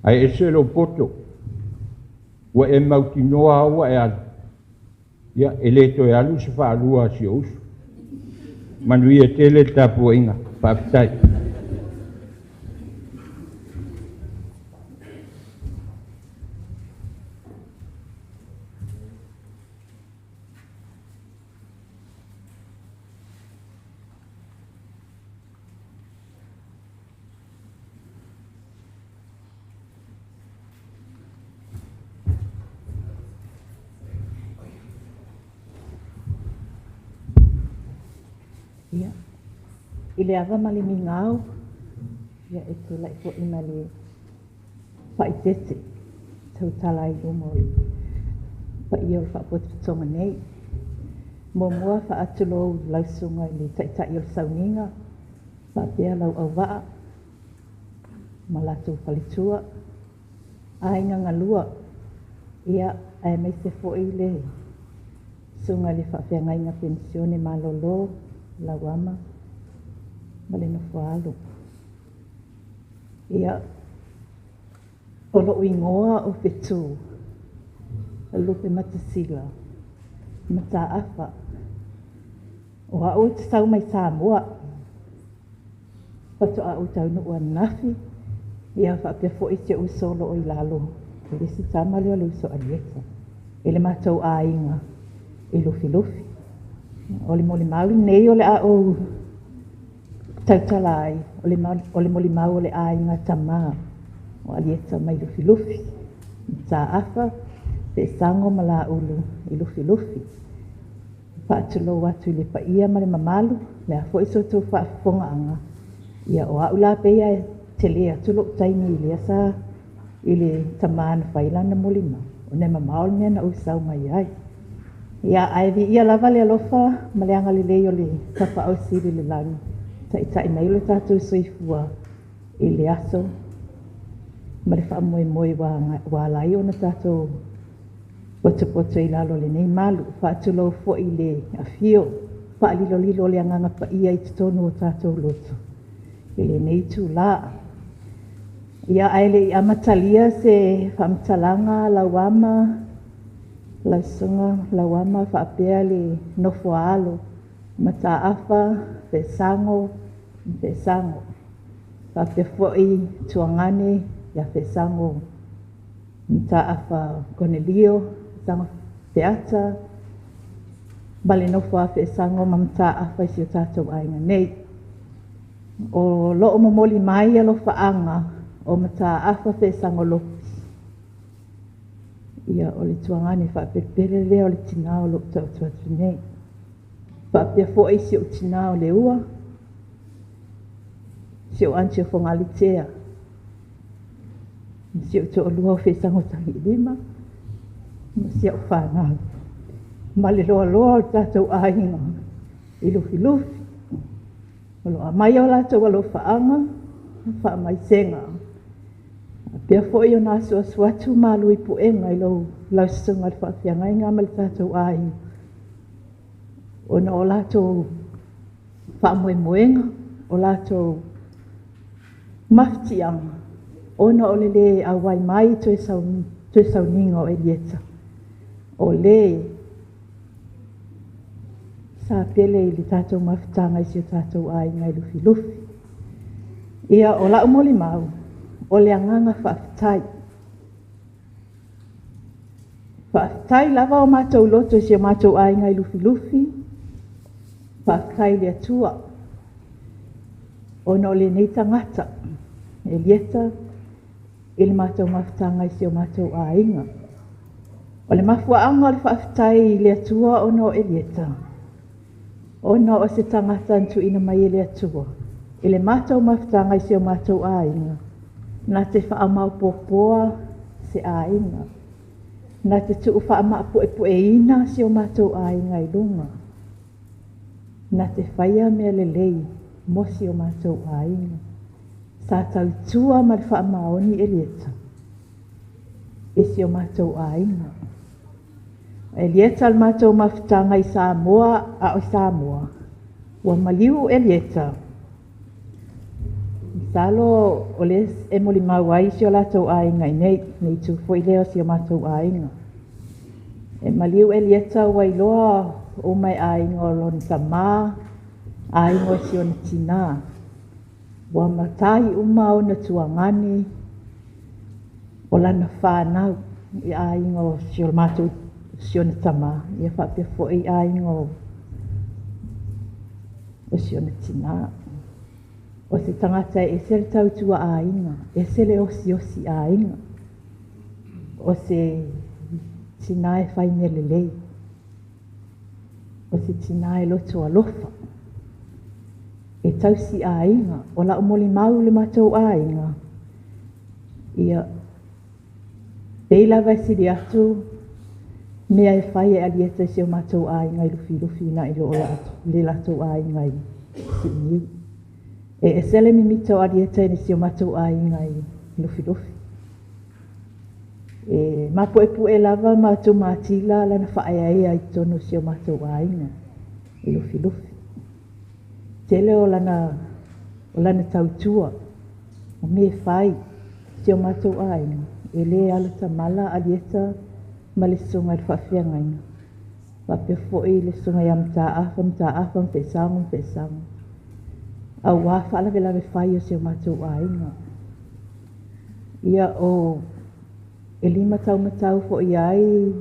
Ae ese lou poto, ua e mautinoa ua e alu, ia e le toe alu se faalua a si ou uso. Manuia tele le tapuaiga. Faafetai. Ia, i le ava ma le migao, ia e tulai fo'i ma le faaeteete tautala ai i luma o le paia o le faapotopotoga nei. Muamua faatulou i lau susuga i le Taitai o le Sauniga, faapea lau auvaa ma latou faletua, aiga galua, ia aemaise foi le susuga i le faafeagaiga penisione malolo, lau ama ma le nofoaalo. Ia, o lou igoa o Fetu, Lupematasila, Mataafa. O au ou te sau mai Samoa. Faatoa ou taunuu ananafi, ia faapea foi si ou uso o lo o i lalo, o le isi tama lea o le uso Alieta, i le matou aiga i Lufilufi. O le molimau lenei o le a ou tautala ai, o le molimau o le aiga tamā o Alieta mai Lufilufi, Mataafa, Feesago ma Laulu i Lufilufi. Faatulou atu i le paia ma le mamalu, le a foi so outou faafofogaaga. Ia o au la pei e tele atu lou taimi i lea sa i le tamā na fai lana molimau, ona e mamao le mea na ou sau mai ai. Ia, ae viia lava le alofa ma le agalelei o le Tapaau Sili i le lagi, taitai mai lo tatou soifua i le aso ma le faamoemoe ua ala ai ona tatou potopoto i lalo o lenei malu. Faatulou foi i le afio faalilolilo o le Agaga Paia i totonu o tatou loto i lenei itulā. Ia, ae le i amatalia se faamatalaga lau ama, lau susuga lau ama faapea le nofoaalo Mataafa, Feesago, Feesago, faapea foi Tuagane ia Feesago Mataafa Konelio, Feesago Feata, ma le nofo a Feesago ma Mataafa i si o tatou aiga nei. O loo momoli mai alofaaga o Mataafa Feesago Lopi. Ia, o le tuagane faapelepele lea o le tinā o loo taoto atu nei. Faapea foi si ou tinā o le ua, si ou aunty o Fogalitea, si ou toalua o Feesago Tagiilima, ma si au fanau, ma le loaloa o le tatou aiga i Lufilufi. O lo o aumai o latou alofaaga, faamaisega. Faapea foi ona asuasu atu malu i puega i lau susuga i le faafeagaiga ma le tatou aiga, ona o latou faamoemoega, o latou mafatiaga, ona o le le auai mai i toe sauniga o Elieta, o le sa pele i le tatou mafutaga i si o tatou aiga i Lufilufi. Ia, o lau molimau, o le agaga faafetai. Faafetai lava o matou loto i si o matou aiga i Lufilufi, faafetai i le Atua, ona o lenei tagata, Elieta, i le matou mafutaga i si o matou aiga. O le mafuaaga o le faafetai i le Atua ona o Elieta, ona o se tagata na tuuina mai e le Atua i le matou mafutaga i si o matou aiga, na te faamaopoopoa se aiga, na te tuu faamaapuepueina si o matou aiga i luga, na te faia mea lelei mo si o matou aiga. Sa tautua ma le faamaoni Elieta i si o matou aiga. O Elieta le matou mafutaga i Samoa a o Samoa, ua maliu Elieta. Masalo o lea e molimau ai si o latou aiga i nei, nei tu foi lea o si o matou aiga. E maliu Elieta ua iloa uma e aiga o lona tamā, aiga o si ona tinā. Ua matai uma ona tuagani o lana whānau i aiga o si o matou si ona tamā, ia faapea foi i aiga o si ona tinā. O se tagata e ese le tautua aiga, ese le osiosi aiga. O se tinā e fai mea lelei. O se tinā e loto alofa. E tausi aiga, o lau molimau le matou aiga. Ia, pei lava e sili atu mea e fai e Alieta i si o matou aiga i Lufilufi na i lo o le latou aiga i Siuniu. E ese le mimita o Alieta i si o matou aiga i Lufilufi. E mapuepue lava ma tumatila lana faaeaea i totonu o si o matou aiga i Lufilufi. Tele o lana tautua, o mea fai si o matou aiga. E le alo tamala Alieta ma le susuga i le faafeagaiga. Faapea foi le susuga ia Mataafa, Mataafa ma Feesago ma Feesago. Auā faalavelave fai o si o matou aiga. Ia o e lima taumatau foi ai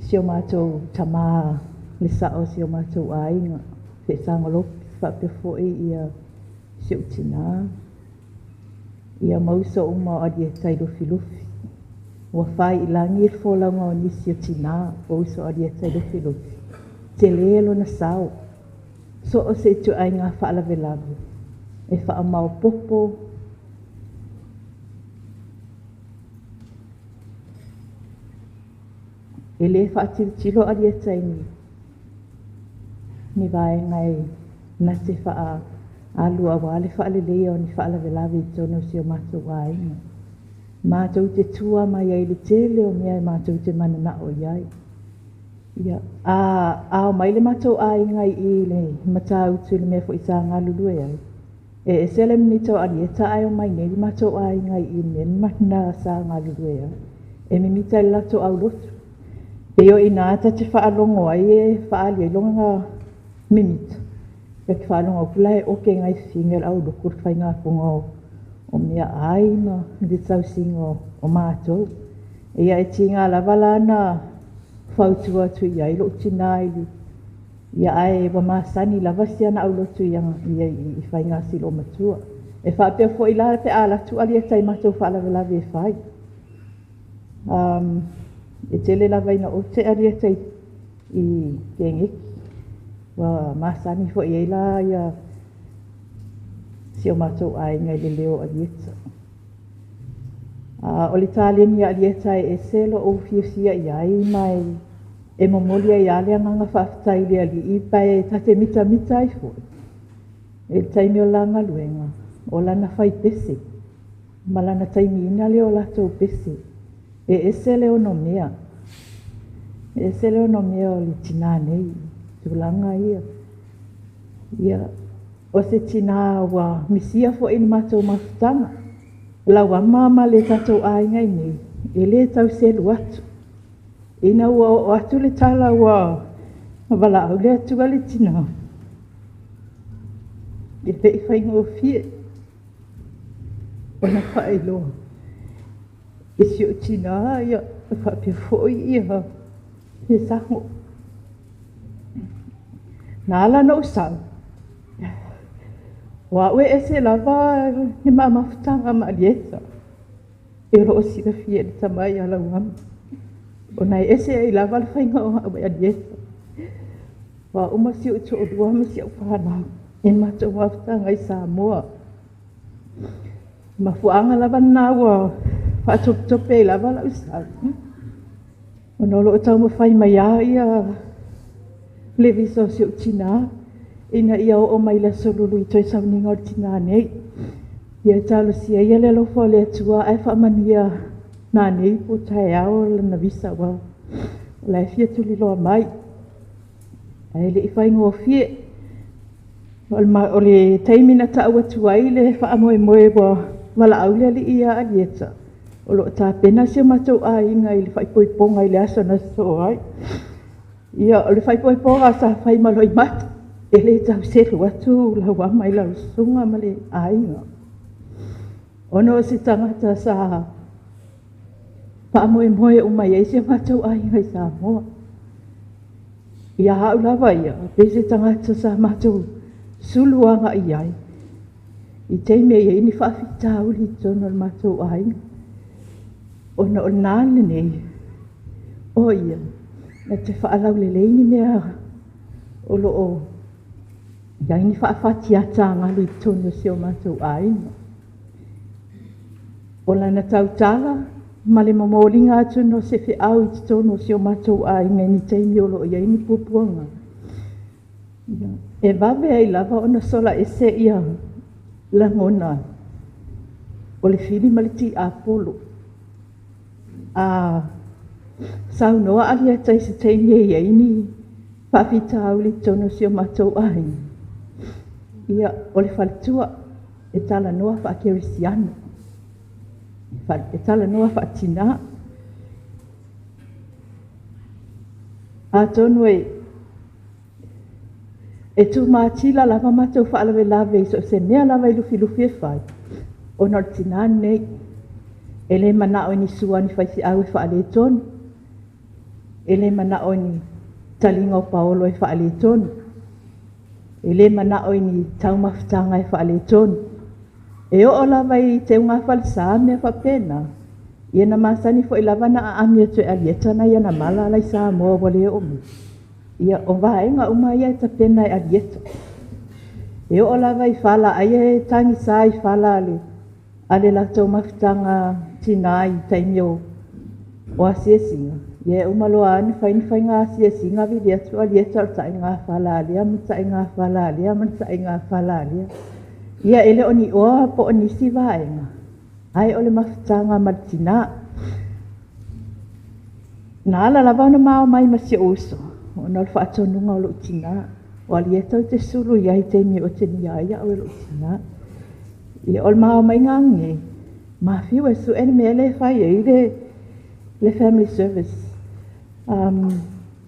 si o matou tamā le sao o si o matou aiga. Feesago Lopi, faapea foi ia si ou tinā. Ia ma uso uma o Alieta i Lufilufi. Ua fai i lagi le folauga o nisi o tinā o uso o Alieta i Lufilufi. Tele lona sao. So o se ituaiga faalavelave e faamaopopo e le faatilotilo Alieta i ni vaega e na te faaalu auā le faaleleia o ni faalavelave i totonu o si o matou aiga. Matou te tua mai ai le tele o mea e matou te mananao i ai. Ia, a o mai le matou aiga i le Matautu i le mea foi sa galulue ai. E ese le mimita o Alieta ae o mai nei le matou aiga i le mea na sa galulue ai. E mimita i le latou aulotu. Pei o ina ta te faalogo ai e faaali ai lona mimita. Ia te faalogo atu la e oke ngai fifiga le aulotu le faiga o mea ai ma le tausiga o matou. Ia e tiga lava la na fautua atu i ai lou tinā i le ia ae ua masani lava si ana aulotu ia i faiga silomatua. E faapea foi la pe a alu atu Alieta i matou faalavelave e fai. E tele lava ina ote Alieta i kegeki. Ua masani foi ai la ia si o matou aiga i le leo o Alieta. O le taleni a Alieta e ese lou fiafia i ai ma e momoli ai lava le agaga faafetai i le alii pa e tate mitamita ai foi. E le taimi o la galuega, o lana fai pese, ma lana taimiina lea o latou pese. E ese le onomea. E ese le onomea o le tinā nei, tulaga ia. Ia, o se tinā ua misia foi i le matou mafutaga. Lau ama ma le tatou aiga i nei, e le tauselu atu. Ina ua oo atu le tala ua valaau le Atua le tinā. E le i faigofie ona faailoa e si ou tinā ia faapea foi ia Feesago. Na ala ona ou sau, o au e ese lava le ma mafutaga ma Alieta. E o loo silafia e le tama ia lau ama. Ona e ese ai lava le faiga o a'u e alieta. Ua uma si ou to'alua ma si a'u fanau i le matou mafutaga i Samoa. Mafuaaga lava lena ua faatopetope ai lava la'u sau. Ona o loo taumafai mai a ia le visa o si ou tinā ina ia oo mai le aso Lulu i toe sauniga o le tinā nei. Ia talosia ia le alofa o le Atua ae faamanuia nanei po o taeao lana visa ua o la e fia tuliloa mai. Ae le i faigofie. O le taimi na ta'u atu ai le faamoemoe ua valaau le alii ia Alieta. O loo tapena si o matou aiga i le faaipoipoga i le aso na sosoo ai. Ia o le faaipoipoga sa fai ma loimata. E le tauselu atu lau ama i lau susuga ma le aiga. Ona o se tagata sa faamoemoe uma i ai si o matou aiga i Samoa. Ia a'u lava ia, pei se tagata sa matou sulu aga'i ai. I taimi e i ai ni faafitauli i totonu o le matou aiga. Ona o lena lenei, o ia, na te faalaulelei ni mea o loo i ai ni faafatiatagalu i totonu o si o matou aiga. O lana tautala ma le momoliga atu no se feau i totonu o si o matou aiga i ni taimi o loo i ai ni puapuaga. E vave ai lava ona sola ese ia lagona o le fili ma le tiapolo. A saunoa Alieta i se taimi e i ai ni faafitauli i totonu o si o matou aiga. Ia, o le faletua e talanoa faakerisiano, e talanoa faatinā. Atonu e tumatila lava matou faalavelave i so o se mea lava i Lufilufi e fai, ona o le tinā lenei. E le manao i ni sua ni faifeau e faaletonu. E le manao i ni taliga o paolo e faaletonu. E le manao i ni taumafataga e faaletonu. E oo lava i teugafalesa mea faapena. Ia na masani foi lava na aami atu e Alieta na ia na mala ala i Samoa ua le oo mai. Ia o vaega uma ia e tapena e Alieta. E oo lava i fala ai e tagisa i fala a le latou mafutaga tinā i taimi o asiasiga. Ia e uma loa lava ona fai ni faiga asiasiga vili atu Alieta o le taaiga fala a lea ma le taaiga fala a lea ma le taaiga fala a lea. Ia e le o ni oa po o nisi vaega, ae o le mafutaga ma le tinā. Na ala lava ona mao mai ma si ou uso, ona o le faatonuga o lou tinā. O Alieta ou te sulu i ai taimi o otegia ai a'u e lou tinā. Ia o le mao maiga nei, mafiu e su'e le mea lea e fai ai le family service.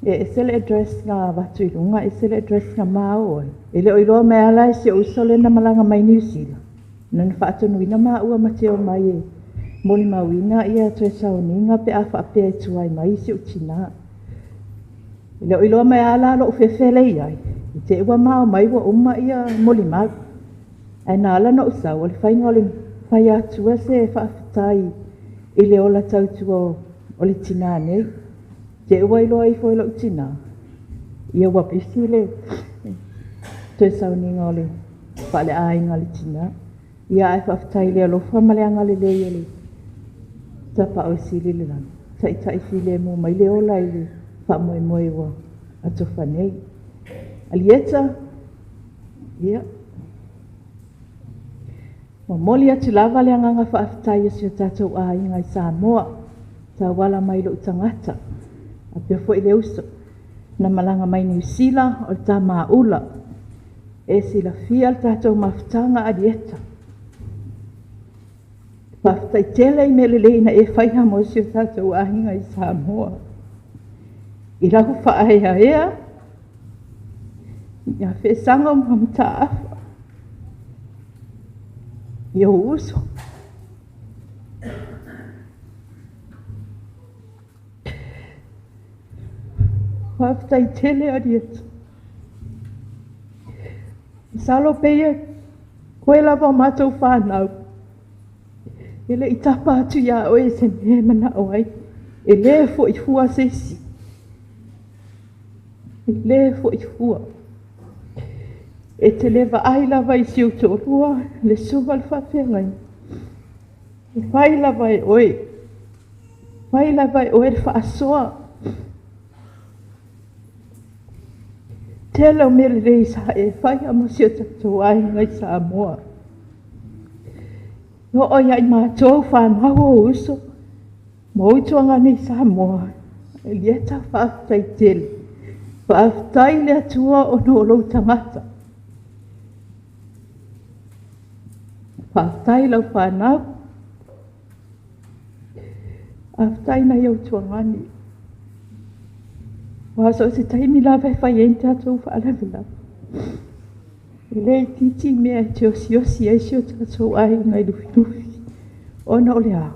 E ese le address na avatu i luga, ese le address na mao ai. E le o iloa mai ala e si ou uso lea na malaga mai Niu Sila. Na na faatonuina maua ma te omai e molimauina ia toe sauniga pe a faapea e tuai mai si ou tinā. E le o iloa mai ala lou fefe lea i ai. I te ua mao mai ua uma ia molimau. Ae na ala ona ou sau, o le faiga o le fai atua se faafetai i le ola tautua o le tinā nei. Te ua iloa ifo e lou tinā, ia ua pisi le toe sauniga o le faaleaiga o le tinā. Ia ae faafetai i le alofa ma le agalelei o le Tapaau e sili i le lagi. Taitai filemu mai le ola i le faamoemoe ua atofa nei. Alieta, ia, momoli atu lava le agaga faafetai o si o tatou aiga i Samoa, tauala mai lou tagata, faapea foi le uso na malaga mai Niu Sila o le tamaula. E silafia le tatou mafutaga Alieta. Faafetai tele i mea lelei na e faia mo si o tatou aiga i Samoa. I lau faaeaea, ia fesaga ma mataafa, i ou uso. Faafetai tele Alieta. Masalo pe ia koe lava o matou whānau. E le i tapa atu ia oe se mea e manao ai. E lē fo'i fua se isi. E lē fo'i fua. E te le vaai lava i si ou to'alua le susuga i le faafeagaiga. E fai lava e oe. Fai lava e oe le faasoa. Tele o mea lelei sa e faia mo si o tatou aiga i Samoa. E oo ia i matou fanau o uso ma utuagani i Samoa. Elieta faafetai tele. Faafetai le Atua ona o lou tagata. Faafetai lau fanau. Faafetai nai ou tuagani. Ua so o se taimi lava e fai ai ni tatou faalavelave. E le itiiti mea e te osiosi ai si o tatou aiga i Lufilufi. Ona o le a?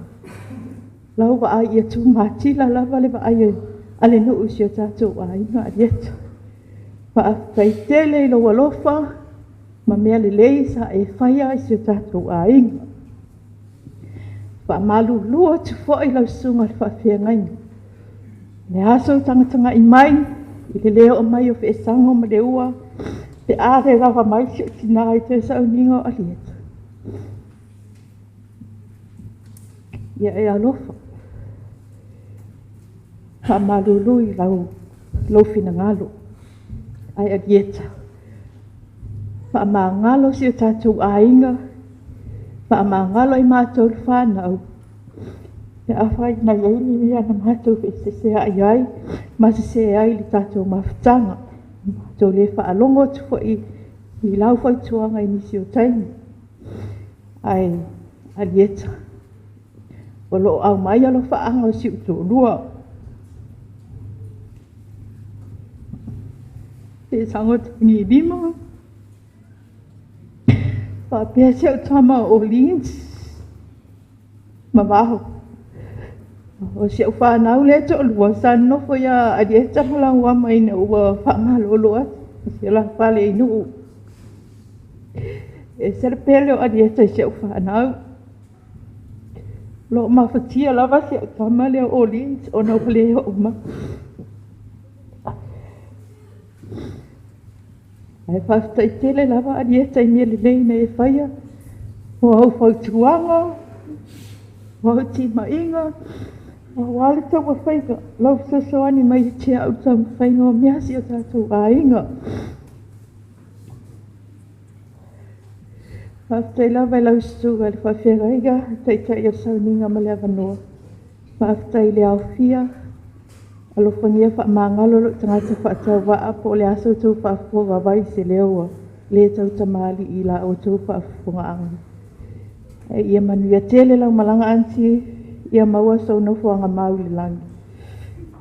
Lau vaai ia tumatila lava le vaai a le nuu i si o tatou aiga Alieta. Faafetai tele i lou alofa ma mea lelei sa e faia i si o tatou aiga. Faamalulu atu foi lau susuga i le faafeagaiga. Le aso tagataga'i mai i le lē oo mai o Feesago ma Leua pe a le lava mai si ou tinā i toe sauniga o Alieta. Ia e alofa. Faamalulu i lau lou finagalo. Ae Alieta, faamagalo si o tatou aiga, faamagalo i matou le fanau, pe afai na i ai ni mea na matou feeseesea'i ai ma sesē ai le tatou mafutaga. Matou le faalogo atu foi i lau fautuaga i nisi o taimi. Ae Alieta, o lo o aumai alofaaga o si ou toalua. Feesago Tagilima, faapea si au tama o Leeds, mavaho. O si au fanau lea toalua sa nonofo ia Alieta ma lau ama ina ua faamalolo atu i si o la fale i Nuu. E ese le pele o Alieta i si au fanau. O lo o mafatia lava si au tama lea o Leeds ona ua le oo mai. Ae faafetai tele lava Alieta i mea lelei na e faia. O au fautuaga, o au timaiga, aua le taumafaiga, lau fesoasoani mai ia te au i le taumafaiga o mea a si o tatou aiga. Faafetai lava i lau susuga i le faafeagaiga, taitai o le sauniga ma le avanoa. Faafetai i le aofia, alofagia faamagalo lou tagata faatauvaa po o le a sa outou faafofoga mai i se leo ua le tautamalii i la outou faafofogaaga. E ia manuia tele lau malaga aunty, ia maua sou nofoaga mau i le lagi.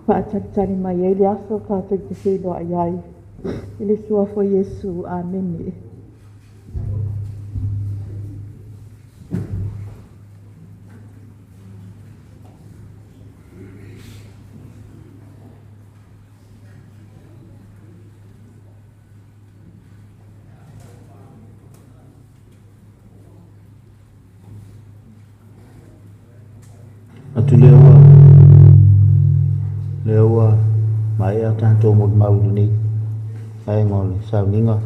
Faatalitali mai ai le aso tatou te feiloai ai. I le suafa o Iesu. Amene. Atu lea ua maea tatou molimau i lenei vaega o le sauniga.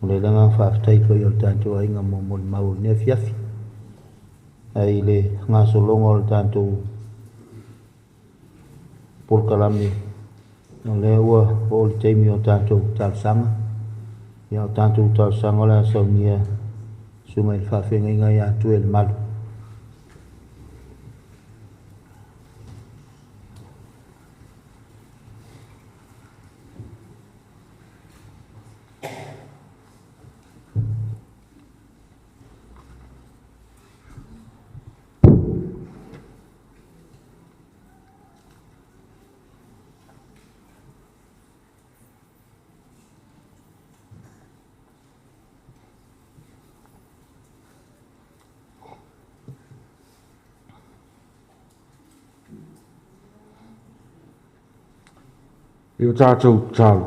O le agaga faafetai foi o le tatou aiga mo molimau o lenei afiafi. Ae i le gasologa o le tatou polokalame, o lea ua oo le taimi o tatou talosaga. Ia, o tatou talosaga o le a saunia susuga i le faafeagaiga ia Tuialemalu. I o tatou tatalo.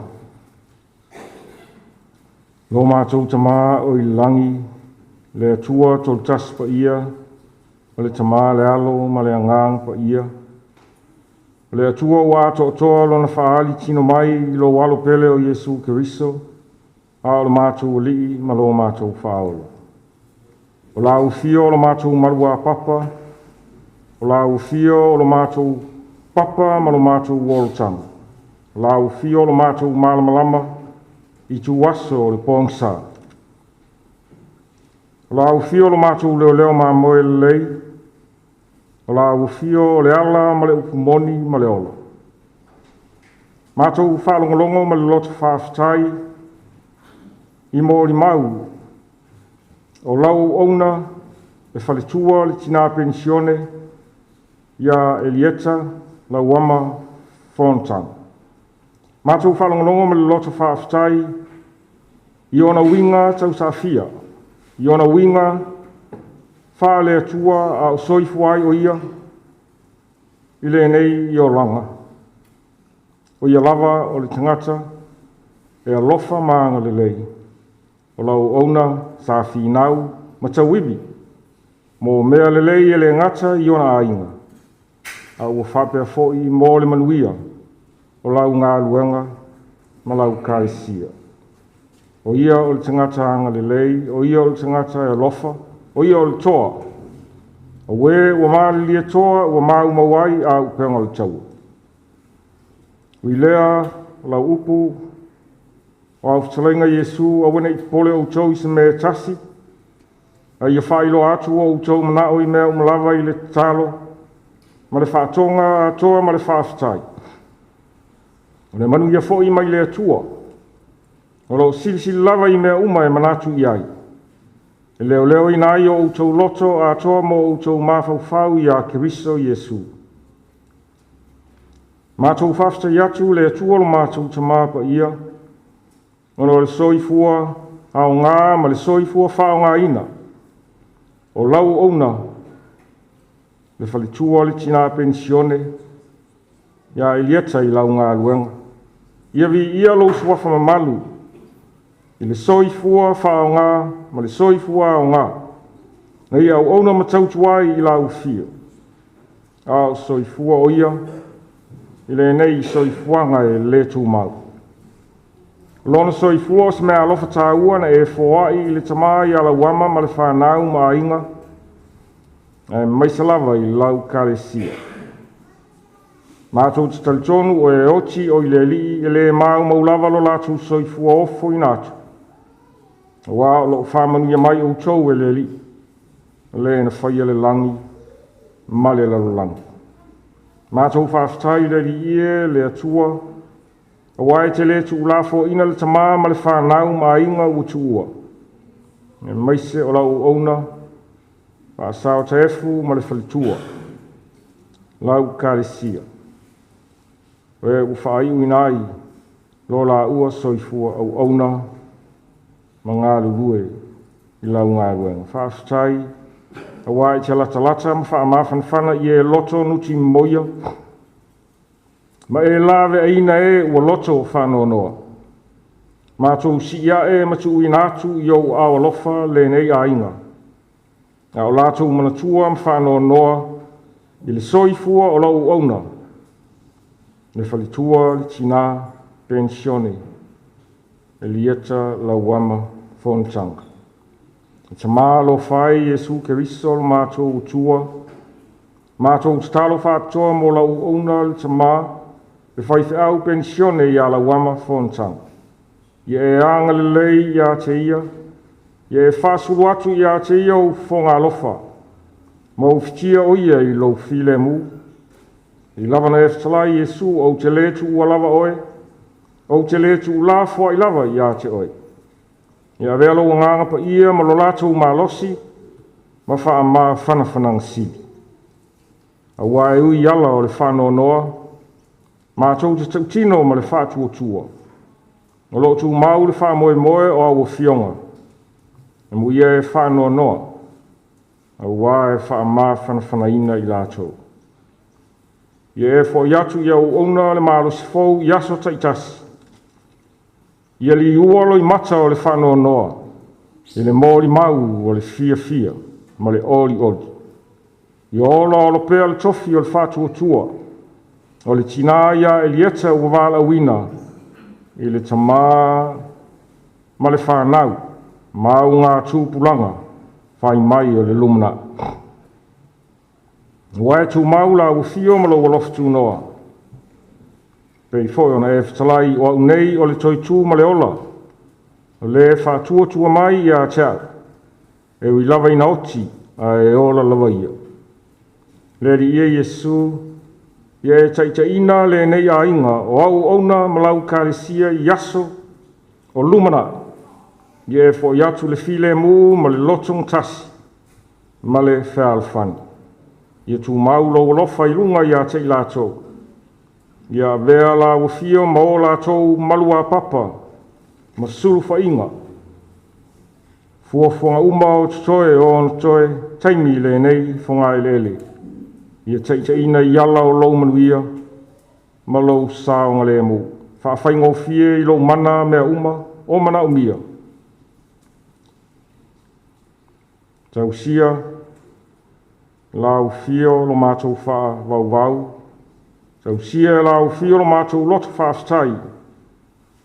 Lo matou Tamā o i le lagi, le Atua Tolutasi Paia, o le Tamā le Alo ma le Agaga Paia, O le Atua ua atoatoa lona faaali tino mai i lou alo pele o Iesu Keriso, a o le matou Alii ma lo matou Faaola. O lau afio o lo matou maluapapa, o lau afio o lo matou papa ma lo matou olotama, o lau afio o lo matou malamalama i tuaso o le pogisa. O lau afio o lo matou leoleo mamoe lelei, o lau afio o le ala ma le upu moni ma le ola. Matou faalogologo ma le loto faafetai i molimau o lau auauna le faletua le tina penisione ia Elieta Lauama Fonotaga. Matou faalogologo ma le loto faafetai i ona uiga tausaafia, i ona uiga faale-Atua a o soifua ai o ia i lenei olaga. O ia lava o le tagata e alofa ma agalelei, o lau auauna sa finau ma tauivi mo mea lelei e le gata i ona aiga, a ua faapea foi mo le manuia o lau galuega ma lau ekalesia. O ia o le tagata agalelei, o ia o le tagata e alofa, o ia o le toa. Aue ua malilie toa ua maumau ai a upega o le taua. Ui lea o lau upu, o au fetalaiga Iesu, aua ne i popole outou i se mea e tasi, a ia faailoa atu o outou manao i mea uma lava i le tatalo, ma le faatoga atoa ma le faafetai. O le manuia foi mai le Atua, o loo silisili lava i mea uma e manatu i ai. E leoleoina ai o outou loto atoa mo outou mafaufau ia Keriso Iesu. Matou faafetai atu le Atua lo matou Tamā Paia, ona o le soifua aoga ma le soifua faaaogaina o lau auauna le faletua le tina penisione ia Elieta i lau galuega. Ia viia lou suafa mamalu i le soifua faaaoga ma le soifua aoga, na ia auauna ma tautua ai i lau afio, a o soifua o ia i lenei soifuaga e le tumau. O lona soifua o se mea alofa tāua na e foai i le tama ia Lauama ma le fanau ma aiga, aemaise lava i lau ekalesia. Matou te talitonu o e oti o i le Alii e le maumau lava lo latou soifua ofoina atu, aua o loo faamanuia mai outou e le Alii, o le na faia le lagi ma le lalolagi. Matou faafetai i le Alii e le Atua, aua e te le tuulafoaina le tama ma le fanau ma aiga ua tuua, aemaise o lau auauna faasao taefu ma le faletua, lau ekalesia, o e ua faaiuina ai lo laua soifua auauna ma galulue i lau galuega. Faafetai, aua e te latalata ma faamafanafana i e loto nuti moia, ma e laveaina e ua loto faanoanoa. Matou sii ae ma tuuina atu i ou aao alofa lenei aiga, a o latou manatua ma faanoanoa i le soifua o lau auauna, le faletua le tina penisione Elieta Lauama Fonotaga. E tamā alofa ai Iesu Keriso lo matou Atua, matou tatalo faapitoa mo lau auauna le tamā, le faifeau penisione ia Lauama Fonotaga. Ia e agalelei ia te ia, ia e faasulu atu ia te ia ou fofoga alofa, ma ou fitia o ia i lou filemu. I lava na e fetalai Iesu, ou te le tuua lava oe, ou te le tuulafoai lava ia te oe. Ia avea lou agaga paia ma lo latou malosi, ma faamafanafanaga sili. Aua e ui ala o le faanoanoa, matou te tautino ma le faatuatua. O loo tumau le faamoemoe o au afioga, e muia e faanoanoa, aua e faamafanafanaina i latou. Ia e foai atu i auauna le malosi fou i aso taitasi. Ia liua loimata o le faanoanoa, i le molimau o le fiafia ma le olioli. Ia ola olo pea le tofi o le faatuatua, O le tinā ia Elieta ua valaauina i le tamā ma le fanau ma uga tupulaga fai mai o le lumanai. Ua e tumau lau afio ma lou alofa tunoa, pei foi ona e fetalai o au nei o le toe tu ma le ola, o le faatuatua mai ia te au, e ui lava ina oti, ae ola lava ia. Le Alii e Iesu, ia e taitaiina lenei aiga o au auauna ma lau Ekalesia i aso o lumanai, ia e fo'i atu le filemu ma le lotogatasi ma le fealofani. Ia tumau lou alofa i luga ia te i latou, ia avea lau afio ma o latou maluapapa ma sulufaiga, fuafuaga uma o totoe o ona toe taimi i lenei fogaeleele, ia taitaiina i ala o lou manuia ma lou saogalemu. Faafaigofie i lou mana mea uma o manaomia. Tausia lau afio lo matou faavauvau, tausia lau afio lo matou loto faafetai,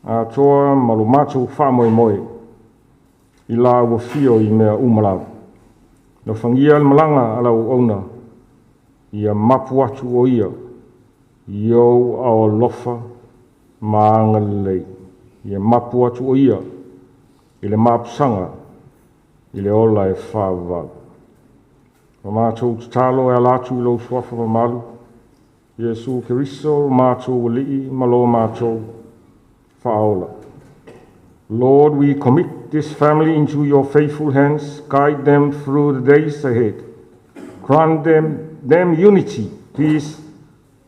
atoa ma lo matou faamoemoe i lau afio i mea uma lava. Alofagia le malaga a lau auauna, ia mapu atu o ia i ou aao alofa ma agalelei. Ia mapu atu o ia i le mapusaga i le ola e faavavau. O matou tatalo e ala atu i lou suafa mamalu, Iesu Keriso, lo matou Alii ma lo matou Faaola. Lord, we commit this family into your faithful hands. Guide them through the days ahead. Grant them unity, peace,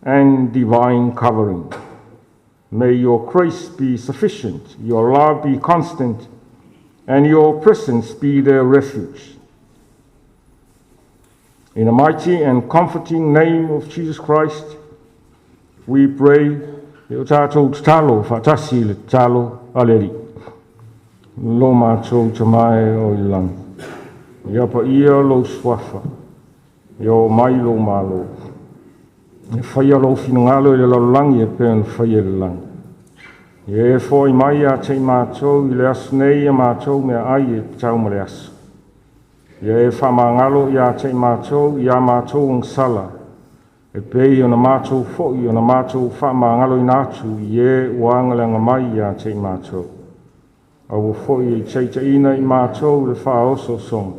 and divine covering. May your grace be sufficient, your love be constant, and your presence be their refuge. In the mighty and comforting name of Jesus Christ, we pray. E o tatou tatalo, faatasi i le tatalo a le Alii. Lo matou Tama e o i le lagi. Ia paia lou suafa, ia oo mai lou Malo. Ia faia lou finagalo i le lalolagi e pei ona faia i le lagi. Ia e foai mai ia te i matou i le aso nei ia matou meaai e tatau ma le aso. Ia e faamagalo ia te i matou i a matou agasala, e pei ona matou foi ona matou faamagaloina atu i e ua agaleaga mai ia te i matou. Aua foi e taitaiina i matou i le faaosoosoga,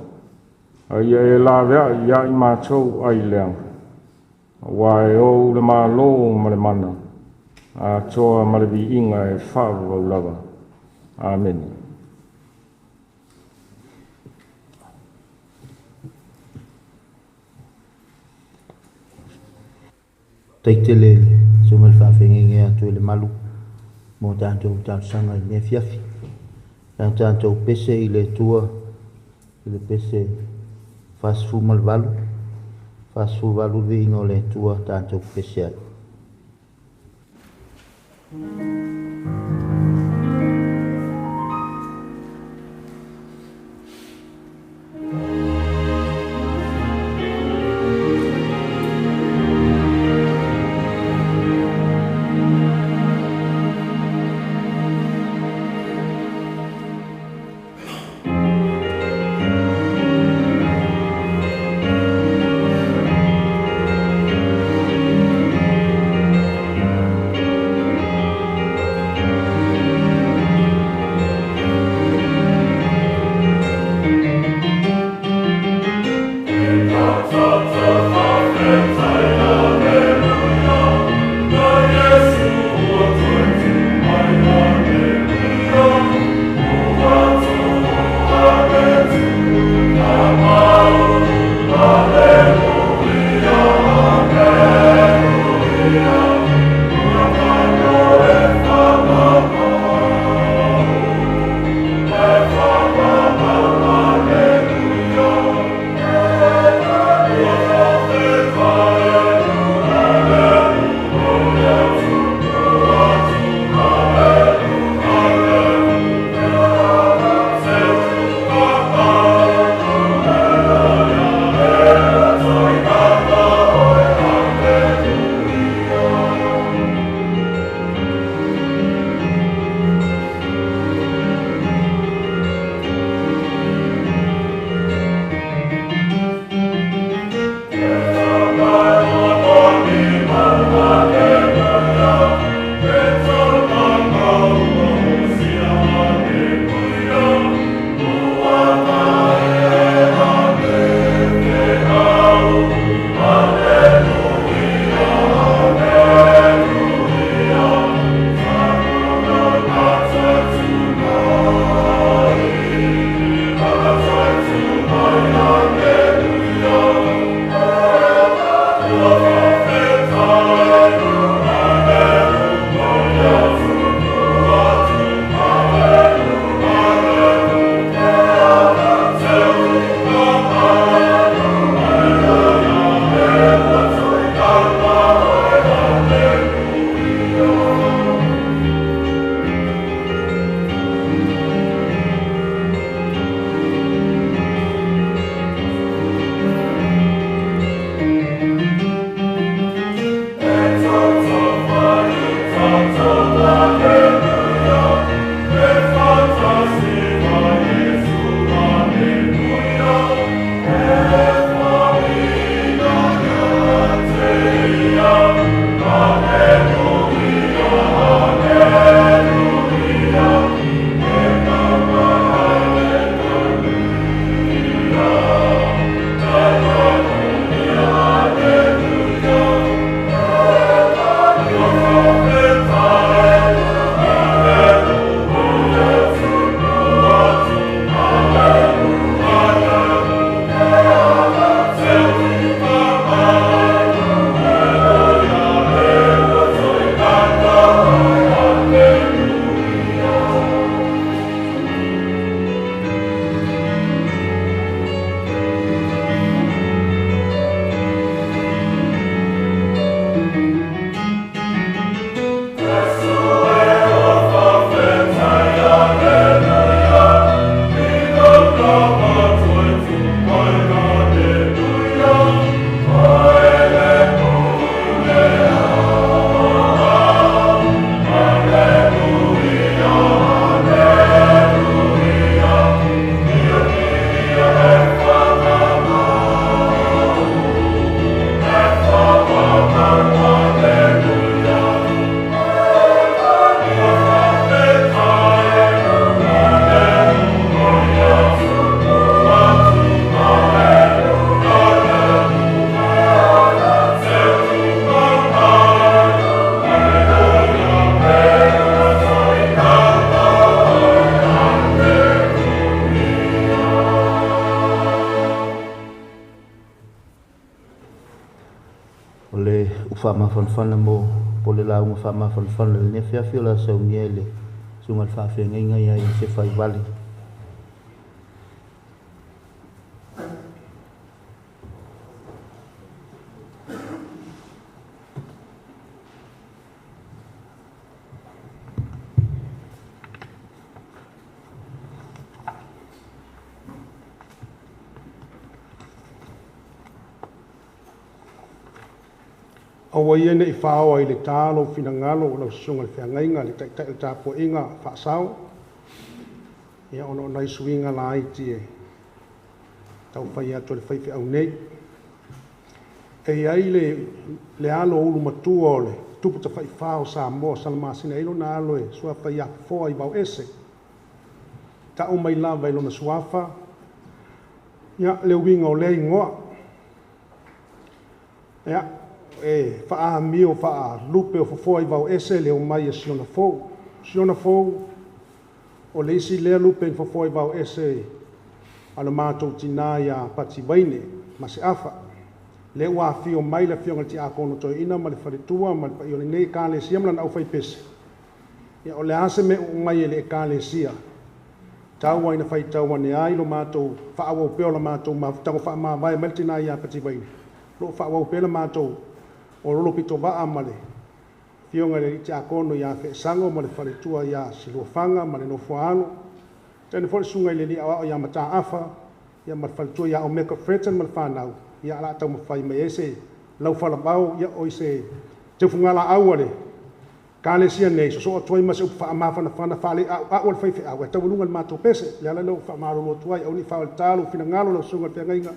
a ia e laveai ia i matou ai leaga. Aua e ou le Malo ma le mana, atoa ma le viiga e faavavau lava. Amene. Taitele le susuga i le faafeagaiga ia Tuilemanu mo tatou talosaga i lenei afiafi. Sa tatou pese i le Atua i le pese 48, 48 le viiga o le Atua tatou pese ai. faamafanafana mo po le lauga faamafanafana i lenei afiafi o le a saunia e le susuga i le faafeagaiga ia Iosefa Ivale. Aua ia ne i faaoa i le ta lou finagalo o lau susuga i le feagaiga, le taitai o le tapuaiga faasao, ia ona o nai suiga laiti e taufai atu e le faifeau nei. E i ai le, le alo ulu matua o le tupu tafaifa o Samoa o Salamasina, e i ai lona alo e suafa ia Fofoa i Vaoese. Ta'u mai lava i lona suafa, ia, le uiga o lea igoa. Ia, e faaamio faalupe o Fofoa i Vaoese le omai a Siona Fou. Siona Fou, o le isi lea lupe i Fofoa i Vaoese a le matou tinā iā Pativaine ma Seafa. Lea ua afio mai le afioga i le Tiakono Toeaina ma le faletua ma le paia o lenei Ekalesia ma lana aufaipese. Ia, o le a se mea e uu mai e le Ekalesia, tau ai ina faitau ane ai lo matou faaauau pea o la matou mafutaga faamavae mai le tinā iā Pativaine, o lo o faaauau pea le matou ololo pitovaa ma le afioga i le alii tiakono ia Feesago ma le faletua ia Siluafaga ma le nofoaalo, tainane foi le susuga i le alii aoao ia Mataafa, ia ma le faletua ia Omeka Fletton ma le fanau, ia o le a taumafai mai ai se laufalavao, ia o se teufugalaau a le Ekalesia nei, sosoo atu ai ma se upu faamafanafana faaleauau a le faifeau e taualuga i le matou pese. O le ala lea ua faamalulu atu ai, aua ne i faaoletā lou finagalo lau susuga i le feagaiga,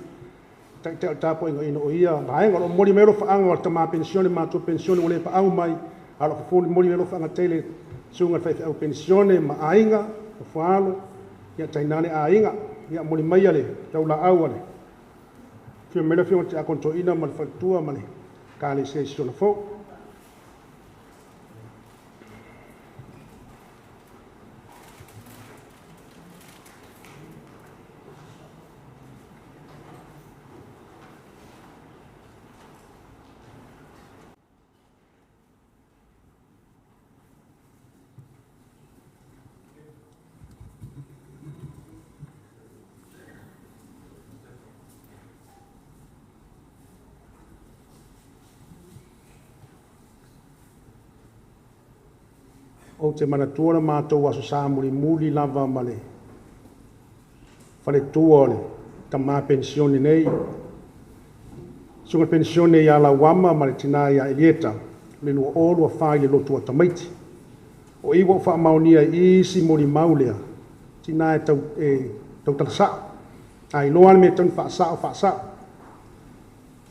taitai o le tapuaiga ina o ia vaega. O lo o momoli mai alofaaga o le tamā penisione, matua penisione ua le paau mai, a o lo o momoli mai alofaaga tele, susuga i le faifeau penisione ma aiga, nofoaalo, ia tainane aiga. Ia momoli maia le taulaau a le afio mai le afioga i le Tiakono Toeaina ma le faletua ma le Ekalesia i Siona Fou. Ou te manatua le matou Aso Sa mulimuli lava ma le faletua o le tamā penisione nei, susuga i le penisione ia Lauama ma le tinā ia Elieta, le 2024 i le lotu o tamaiti. O i ua ou faamaonia i i isi molimau lea, tinā e tau, e tautala sa'o. A iloa lava le mea e tatau ona faasa'o, faasa'o.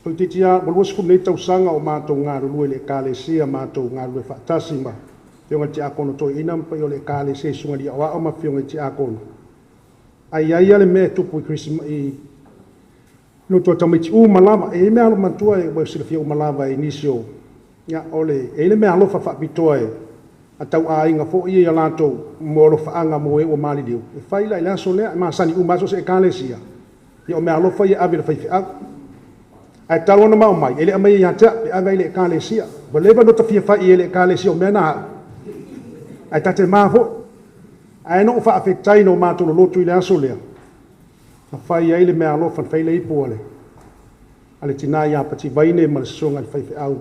Toeitiiti lava, ua 20 nei tausaga o matou galulue i le Ekalesia, matou galulue faatasi ma Afioga i le Tiakono Toeaina ma paia o le Ekalesia i Susuga i alii aoao ma afioga i Tiakono. Ae i ai lava le mea e tupu i i lotu a tamaiti uma lava. E i ai mea alomatua e ua silafia uma lava e nisi o, ia, o le, e i ai le meaalofa faapitoa e a tauaiga foi ia ia latou mo alofaaga mo e ua maliliu, e fai la i le aso lea, e masani uma lava so o se Ekalesia, ia o meaalofa ia e ave i le faifeau. Ae talu ona mao mai, e le aumaia ia te au, e ave i le Ekalesia. Ua leva ona ta fia fai i ai i le Ekalesia o mea na au, ae ta te ma foi. Ae na ou faafetai na o matou lolotu i le aso lea, na fai ai le meaalofa, na fai le ipu a le, a le tinā ia Pativaine ma le susuga i le faifeau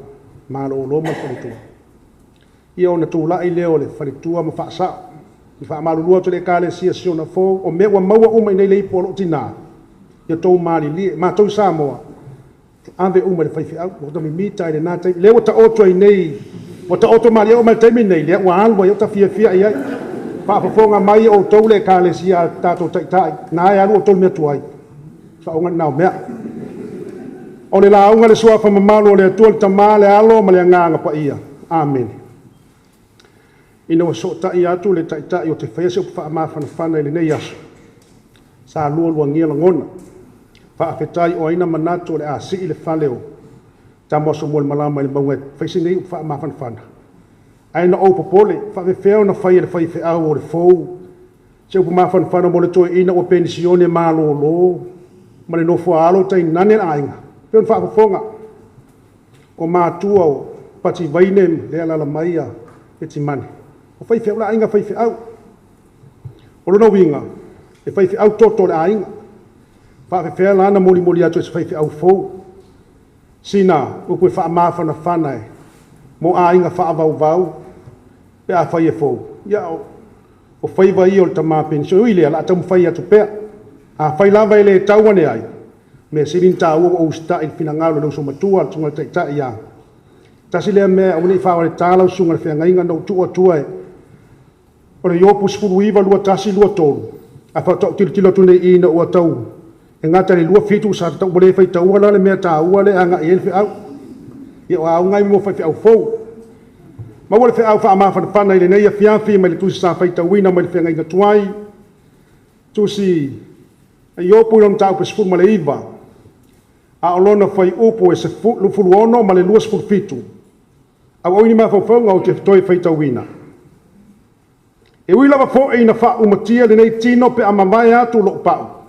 malolo ma le faletua. Ia ona tulai lea o le faletua ma faasao. I faamalulu atu i le Ekalesia Siona Fou, o mea ua maua uma i inei i le ipu a lou tinā, ia outou malilie. Matou i Samoa, e ave uma i le faifeau, ua ta mimita ai i lena taimi. Lea ua taoto ai nei, ua taoto malie oo mai i le taimi lenei, lea ua alu ai, ua ta fiafia i ai. Faafofoga mai outou le Ekalesia a tatou taitai, na e alu outou i le mea tuai. Faauuga lena o mea. O le lauga le suafa mamalu o le Atua le Tama, le Alo ma le Agaga Paia. Amene. Ina ua sootai atu le taitai o te faia se upu faamafanafana i lenei aso, sa lualuagia lagona. Faafetai o ai na manatu o le a sii le fale o Tamoasomoolimalama i le mauga e fai se nei upu faamafanafana. Ae na ou popole, faapefea ona fai e le faifeau o le fou se upu mafanafana mo le toeaina ua penisione malolo ma le nofoaalo tainane le aiga. Pei ona faafofoga. O matua o Pati Vaine le alala mai a Etimane. O faifeau le aiga faifeau. O lona uiga, e faifeau toto o le aiga. Faafefea la na molimoli atu e se faifeau fou. Sina upu e faamafanafana e mo aiga faavauvau pe afai e fou. Ia o faiva ia o le tama penisione. Ui lea, o le a taumafai atu pea. Afai lava e le tau ane ai, mea sili ona taua ua ou usitai i le finagalo o le uso matua, le susuga i le Taitai ia. Tasi lea mea aua ne i faaoletā lau susuga i le feagaiga na ou tuu atua e o le Iopu 19, 21, 23, ae faatoa ou tilotilo atu nei i i ina ua tau e gata i le 27 sa tatau ua le faitaua la le mea taua lea e agai i ai le feau. Ia o auga ai mo faifeau fou. Maua le feau faamafanafana i lenei afiafi mai le tusi sa faitauina mai le feagaiga tuai, tusi a Iopu i lona mataupu e 19, a o lona fuaiupu e 16 ma le 27. Auau ni mafaufauga ou te toe faitauina. E ui lava foi ina faaumatia lenei tino pe a mavae atu lou pau,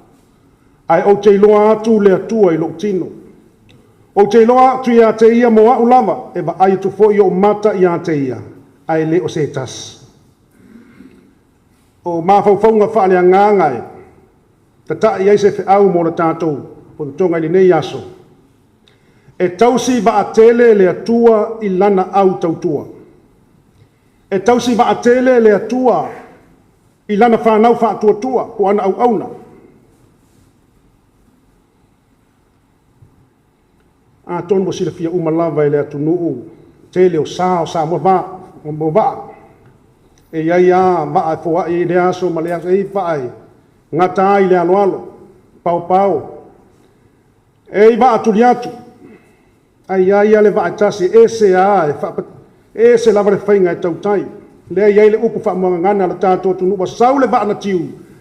ae ou te iloa atu le Atua i lou tino. Ou te iloa atu ia te ia mo au lava, e vaai atu foi ou mata ia te ia, ae le o se tasi. O mafaufauga faaleagaga e tata'i ai se feau mo le tatou fonotoga i lenei aso. E tausi vaatele le Atua i lana au tautua. E tausi vaatele le Atua i lana fanau faatuatua po o ana auauna. Atonu ua silafia uma lava e le atunuu tele o sa o Samoa va, o vaa. E i ai lava vaa e foai i lea aso ma lea aso, e i ai vaa e gata ai le aloalo, paopao. E i ai vaa tuli atu, ae i ai lava le vaa e tasi e ese lava, e ese lava le faiga e tautai. Lea e i ai le upu faamuagagana a le tatou atunuu, ua sau le vaa na tiu,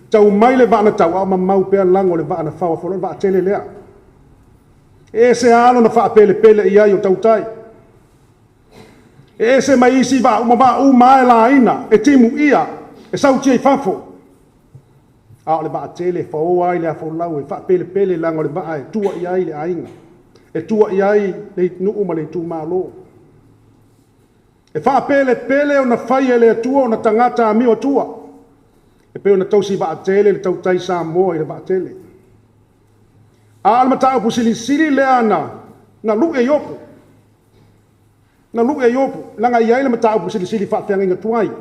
tau mai le vaa na tau, a o mamau pea lago o le vaa na fao afu, o le vaa tele lea. E ese lava lona faapelepele i ai o tautai. E ese mai isi vaa uma, vaa uma lava e laina, e timuia, e sautia i fafo. A o le vaa tele e faoa ai le afolau e faapelepele leaga o le vaa e tua i ai le aiga, e tua i ai le nuu ma le itumalo. E faapelepele ona fai e le Atua ona tagata amio atua. E pei ona tausi vaatele le tautai Samoa i le vaatele. A o le mataupu silisili lea na lui e Iopu. Na lui e Iopu, leaga e i ai le mataupu silisili faafeagaiga tuai.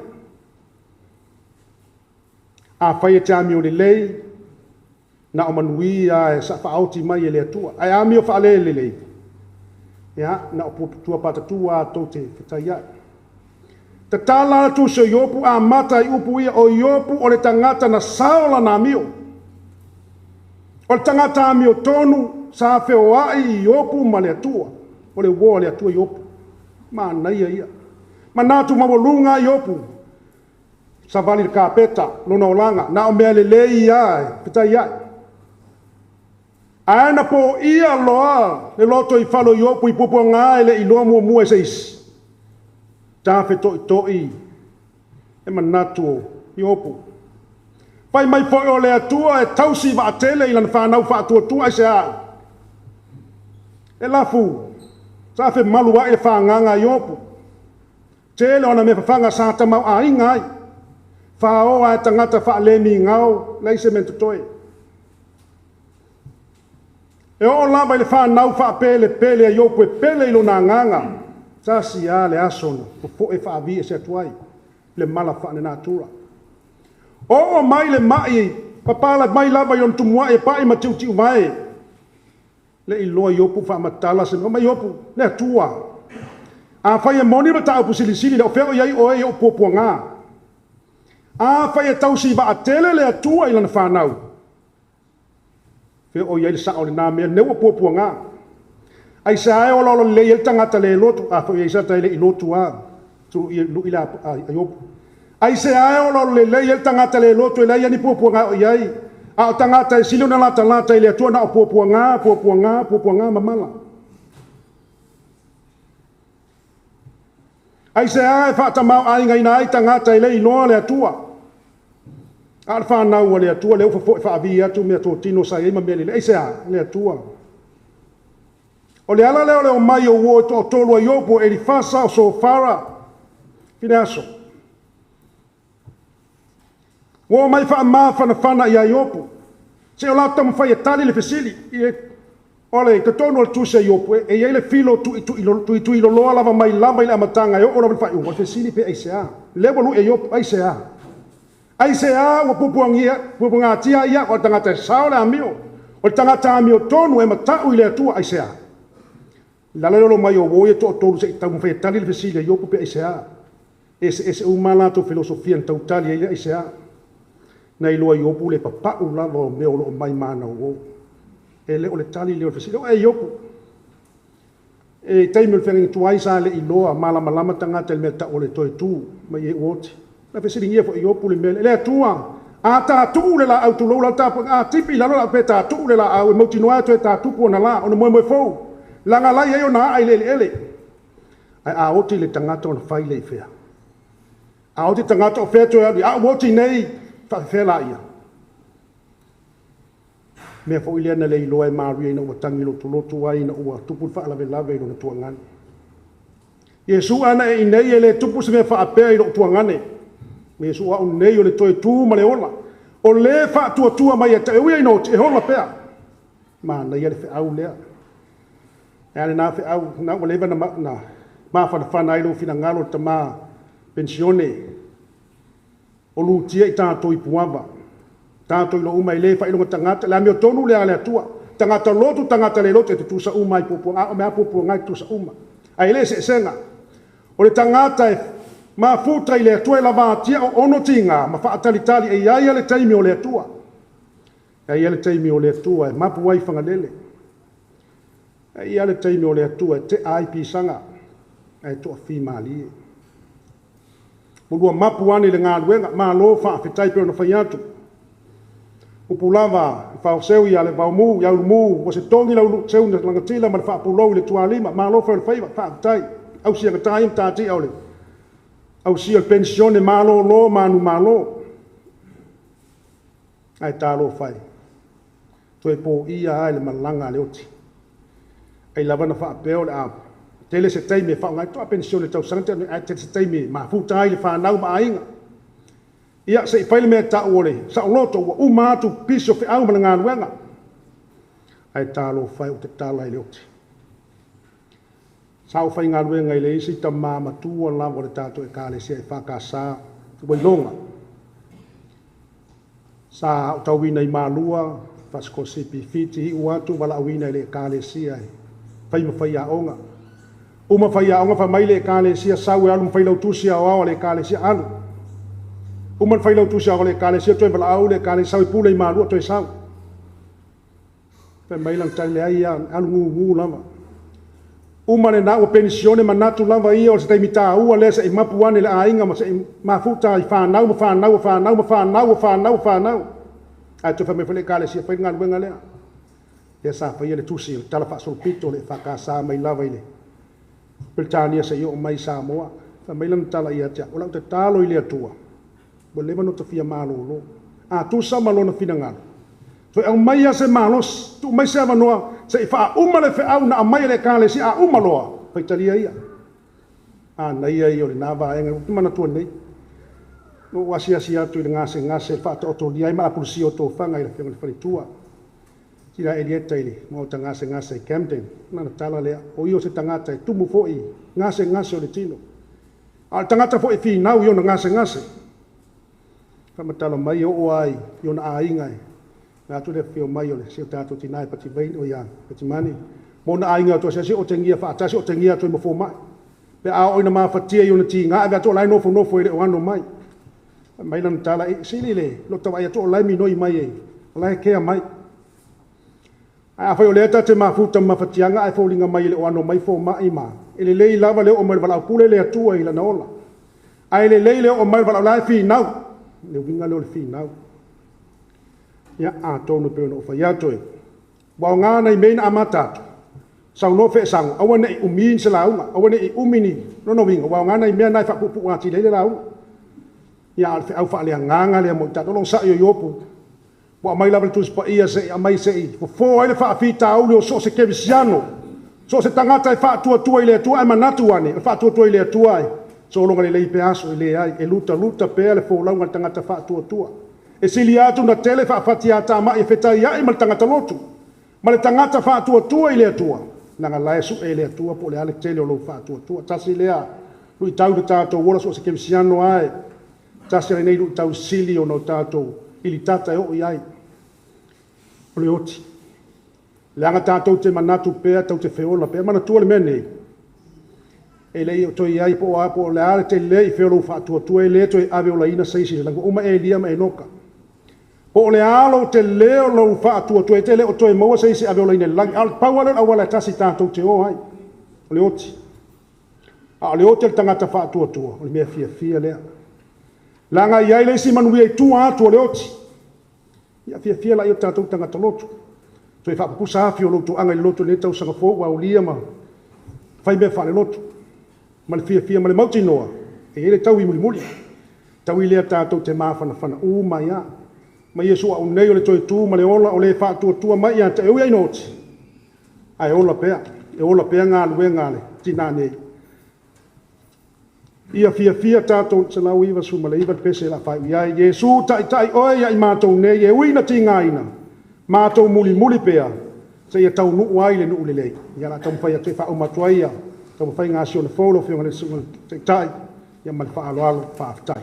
Afai e te amio lelei, na o manuia e sa faaoti mai e le Atua. Ae amio faalelelei, ia, na o puaputua patatua a tou te fetai ai. Tatala le tusi o Iopu, amata i upu ia, o Iopu o le tagata na sao lana amio. O le tagata amio tonu, sa feoai i Iopu ma le Atua. O le uo a le Atua Iopu. Manaia ia. Manatu maualuga Iopu. Savali le kapeta, lona olaga. Na o mea lelei ia e fetai ai. Ae na po ia loa le loto i falo Iopu i puapuaga e le iloa muamua e se isi. Ta fetoitoi e manatu o Iopu. Fai mai foi o le Atua e tausi vaatele i lana fanau faatuatua ai se a. E lafu, sa fe malu ai le fagaga a Iopu. Tele ona mea fafaga sa tamau aiga ai. Whaoa e tangata whaalemi ngau, lei se mea totoe. E o lava i le whanau whaapele pele a Iopu e pele i lona agaga. Tasi a le aso na fofoe whaavi e se atu ai, le mala whaane natura. O mai le mai, papala mai lava i ona tumuai e pai ma tiu tiu vai. Le iloa Iopu whaamatala se mai Iopu, le atua. A whai e moni ma tāupu silisili, le o feo iai oe i o puapuaga. A whai e tausi vaatele le atua i lana whanau. Feo iai le sao le nā mea, neua puapuaga. Ai se ae ola ola le i el tangata le lotu, a whai e sa tai le i lotu a, tu i lu ila a Iopu. Ai se ae ola ola le i el tangata le lotu, e lei ani puapuaga o iai. A o tangata e sili ona lata lata i le atua na o puapuaga, puapuaga, puapuaga mamala. Ai se ae whaatamau ainga ina ai tangata i le iloa le atua. A le whanau a le atua, le ufa foe whaavi atu mea tō tino sa i ma mea lele. Ai se ae le atua. O le ala lea o le omai o uo e toatolu a Iopu, o Elifasa, o Sofara, Fineaso. Ua omai faamafanafana ia Iopu. Se o latou taumafai e tali le fesili. O le totonu o le tusi a Iopu, e i ai le filo tuituiloloa lava mai lava i le amataga e oo lava i le faaiuga, o le fesili pe aisea. Lea ua lui e Iopu, aisea. Aisea ua puapuagatia ai au, o le tagata e sao le amio, o le tagata amiotonu e matau i le Atua, aisea. O le ala lea o le omai o uo ia e toatolu se i taumafai e tali le fesili a Iopu pe aisea. E eseese uma a latou filosofia na tautali ai le aisea. Na iloa e Iopu le papau lava o mea o lo o mai ma ana uo. E le o le tali lea o le fesili. O e Iopu, e taimi o le feagaiga tuai sa le iloa malamalama tagata i le mea tau o le toe tu mai e uoti. Na fesiligia foi e Iopu le mea lea. Le Atua, a tatuu le laau tulou la tapuaiga, a tipi i lalo la pe tatuu le laau e mautinoa e toe tatupu ona la, ona moemoe fou, laga lai ai ona aa i le eleele. Ae a oti le tagata ona fai lea i fea? A oti tagata o fea toe alu i ai? A ua oti nei, faafefea laia? Mea foi lea na le iloa e Maria ina ua tagi lotulotu ai ina ua tupu le faalavelave i lona tuagane. Iesu a na e i inei e le tupu se mea faapea i lou tuagane. Ma Iesu o au nei o le toe tu ma le ola. O le faatuatua mai ia te au, e ui lava ina oti, e ola pea. Manaia le feau lea. E a lena feau, na ua leva na mafanafana ai lou finagalo le tama penisione. O lutia i tatou i Puava. Tatou iloa uma e le faailoga tagata, le amiotonu lea a le Atua. Tagata lotu, tagata le lotu, e tutusa uma ai puapuaga. A o mea puapuaga e tutusa uma. Ae le eseesega. O le tagata e mafuta i le Atua e lavatia o ono tiga ma faatalitali e i ai le taimi o le Atua. E i ai le taimi o le Atua e mapu ai Fagalele. E i ai le taimi o le Atua e tea ai pisaga ae toafimalie. Ua lua mapu ane i le galuega, malo faafetai pei ona fai atu. Upu lava i faoseu ia le vaomu, ia ulumu, ua se togi lau seu na lagatila ma le faapulou i le tualima, malo fai o le faiva, faafetai. Ausia gata ia matatia o le ausia o le penisione malolo manumalo. Ae talofa e, toe poia lava i le malaga a le oti. Ai lava na faapea o le a tele se taimi e faaaoga ai toa penisione tausaga, ae tele se taimi e mafuta ai le fanau ma aiga. Ia, se i fai le mea tau o le saoloto, ua uma atu pisi o feau ma le galuega. Ae talofa e, ou te tala i le oti. Sa ou faigaluega i le isi tama matua lava o le tatou ekalesia e FKS, ua iloga. Sa aotauina i Malua, faasikolasipi i Fiti, iu atu valaauina i le ekalesia e fai ma faiaoga. Uma faiaoga fai mai le ekalesia sau e alu ma failautusi aoao a le ekalesia alu. Uma le failautusi aoao a le ekalesia toe valaau le ekalesia sau e pule i Malua toe sau. Fai mai lana tali leai alu gugu lava. Uma lena ua penisione manatu lava ia o se taimi taua lea se i mapu ane le aiga ma se i mafuta i fanau ma fanau o fanau ma fanau o fanau o fanau. Ae toe fai mai foi le ekalesia fai le galuega lea. Lea sa faia le tusi o le tala faasolopito o le EFKS mai lava i le Peretania se i oo mai i Samoa. Fai mai lana tala ia te au, o lau tatalo i le Atua, ua leva ona tafia malolo. A tusa ma lona finagalo, toe aumaia se malosi, tuu mai se avanoa, se i faauma le feau na aumai e le Ekalesia, a uma loa, faitalia ia. Manaia ia o lena vaega, ou te manatua nei. Na ou asiasi atu i le gasegase e faataotolia ai ma apulusia o tofaga i le Afioga i le Faletua. Sina Elieta i le maota gasegase i Camden, lana tala lea, o ia o se tagata e tumu foi i gasegase o le tino. A o le tagata foi e finau i ona gasegase. Faamatala mai e oo lava i ona aiga e vae atu le afifio mai o le si o tatou tina e Pativaini, o ia Patimani, ma ona aiga atu asiasi otegia faatasi, otegia atu ai ma fomai. Pe a oo ina mafatia i ona tiga, ave atu o la e nofonofo e le o ano mai. Fai mai lana tala, e sili le lota vaai atu o la e minoi mai e, o la e kea mai. Ae afai o lea ta te mafuta ma mafatiaga ae foliga mai e le o ano mai fomai ma, e lelei lava le oo mai o le valaau pule le Atua i lana ola. Ae lelei le oo mai o le valaau la e finau. Le uiga lea o le finau. Ia, atonu e pei ona ou fai atu e, ua aoga nai mea na amata atu, saunoa feesago, aua ne i umi se lauga, aua ne i umi ni lona uiga, ua aoga nai mea na e faapuupuu atili ai le lauga. Ia, a o le feau faaleagaga lea mo i tatou, lona sa'i o Iopu, ua aumai lava le Tusi Paia se i aumai se i fofo ai le faafitauli o so o se kerisiano. So o se tagata e faatuatua i le Atua ae manatu ane, o le faatuatua i le Atua e sologa lelei pea aso e leai, e lutaluta pea le folauga a le tagata faatuatua. E sili atu ona tele faafatiatamai e fetaiai ma le tagata lotu, ma le tagata faatuatua i le Atua, leaga la e sue e le Atua po o le a le tele o lou faatuatua. Tasi lea luitau na tatou ola so o se kerisiano lava e tasi lenei luitau sili ona o tatou ilitata e oo i ai, o le oti. Leaga tatou te manatu pea, tatou te feola pea. Manatua le mea nei, e le i toe i ai po o a po o le a le tele i fea o lou faatuatua, e le toe ave olaina se isi i le lagi. Ua uma Elia ma Enoka. Po o le a lou tele o lou faatuatua, e te le o toe maua se isi e ave olaina i le lagi. A o le pau lava lea o le auala e tasi tatou te o ai, o le oti. A o le oti o le tagata faatuatua, o le mea fiafia lea. Leaga e i ai le isi manuia i tua atu o le oti. Ia fiafia laia o tatou tagata lotu. Toe faapupusa afi o lou toaga i le lotu i lenei tausaga fou ua aulia ma fai mea faalelotu. Ma le fiafia ma le mautinoa, e i ai le taui mulimuli. Taui lea tatou te mafanafana uma ai lava. Ma Iesu au nei o le toe tu ma le ola o le faatuatua mai ia te oe, e ui lava ina oti, ae ola pea, e ola pea galuega a le tina nei. Ia fiafia tatou, 199 le pese o le a faaiu i ai. Iesu taitai oe ia i matou nei, e ui ina tigaina, matou mulimuli pea, seia taunuu ai le nuu lelei. Ia o le a taumafai atu e faauma atu ai taumafaiga a Sione fou lau Afioga i le Susuga i le Taitai, ia ma le faaaloalo, faafetai.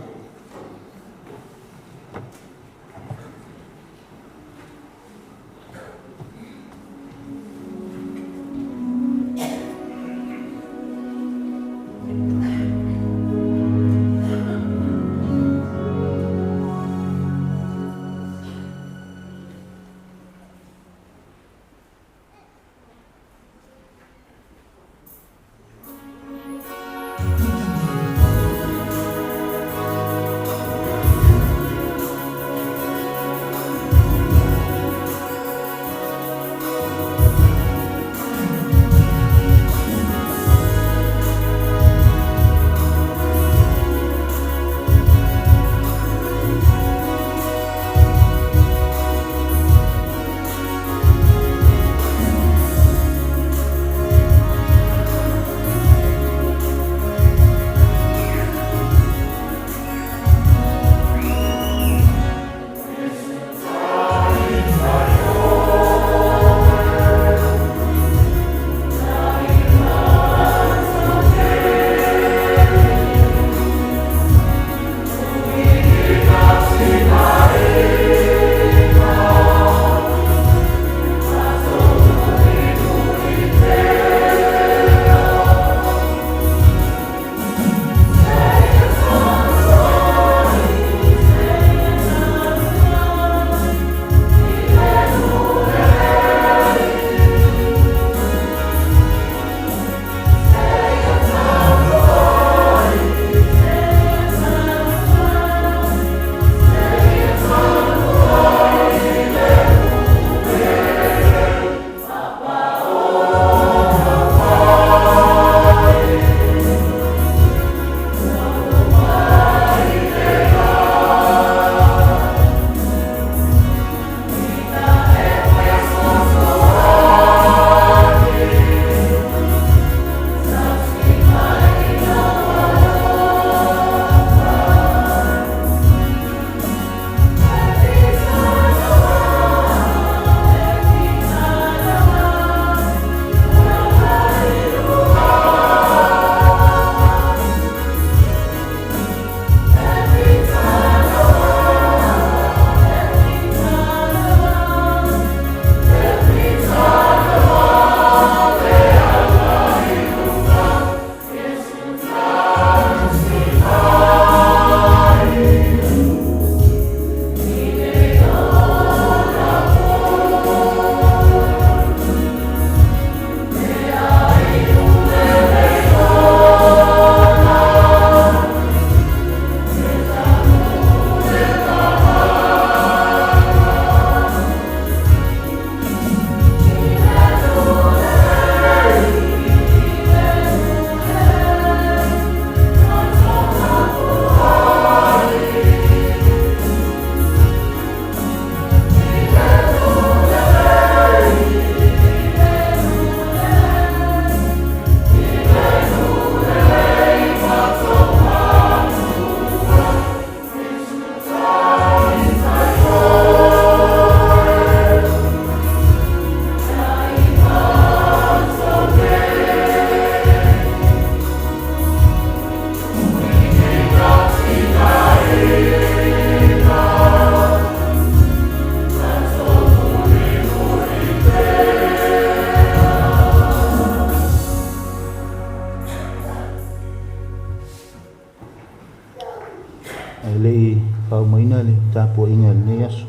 tapuaiga i lenei aso.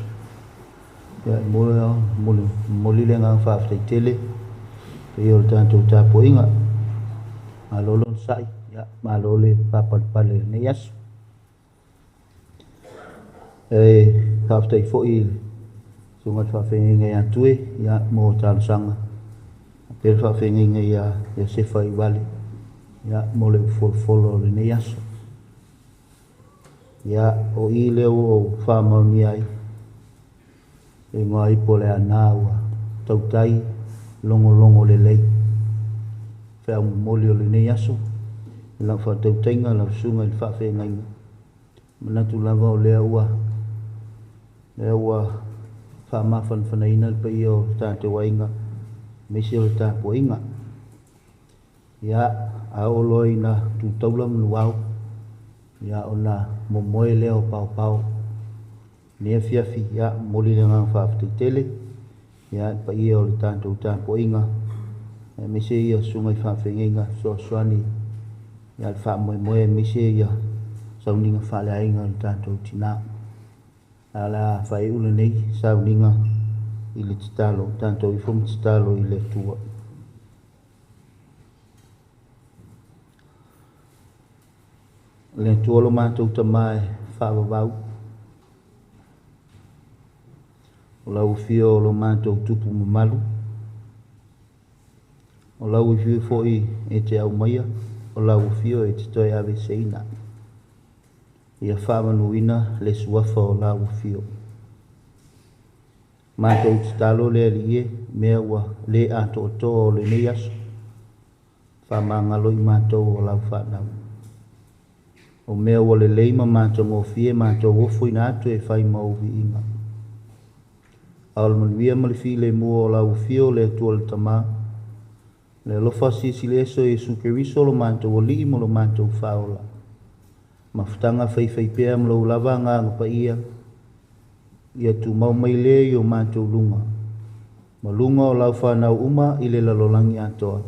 Ia, e momoli le agaga faafetai tele paia o le tatou tapuaiga. Malo le onosai, ia, malo le faapalepale i lenei aso. E faafetai foi i le susuga i le faafeagaiga ia Tue, ia, mo talosaga. Faapea le faafeagaiga ia Iosefa Iuvale, ia, mo le ufolofolo o lenei aso. Ia, o i lea ua ou faamaonia ai, le igoa ipo o le Aana ua tautai logologo lelei. Feau momoli o lenei aso, i lau faatautaiga lau susuga i le faafeagaiga, manatu lava o lea ua lea ua faamafanafanaina le paia o le tatou aiga, aemaise o le tapuaiga. Ia, a oo loa ina tu taula manuao, ia ona momoe lea o paopao. Lenei afiafi, ia, momoli le agaga faafetai tele, ia, i le paia o le tatou tapuaiga, aemaise ia susuga i faafeagaiga fesoasoani ia le faamoemoe, aemaise ia sauniga faaleaiga o le tatou tinā. Ae o le a faaiu lenei sauniga i le tatalo, tatou ifo ma tatalo i le Atua. Le Atua lo matou Tama e faavavau, o lau afio o lo matou tupu mamalu, o lau afio foi e te aumaia, o lau afio e te toe aveseina. Ia faamanuina le suafa o lau afio. Matou tatalo le Alii e, mea ua le atoatoa o lenei aso, faamagalo i matou o lau fanau. O mea ua lelei ma matagofie matou ofoina atu e fai ma ou viiga. A o le manuia ma le filemu o lau afio le Atua le Tama, le alofa silisili ese o Iesu Keriso lo matou Alii ma lo matou Faaola, mafutaga faifaipea ma lou lava Agaga Paia, ia tumau mai lea i o matou luga, ma luga o lau fanau uma i le lalolagi atoa,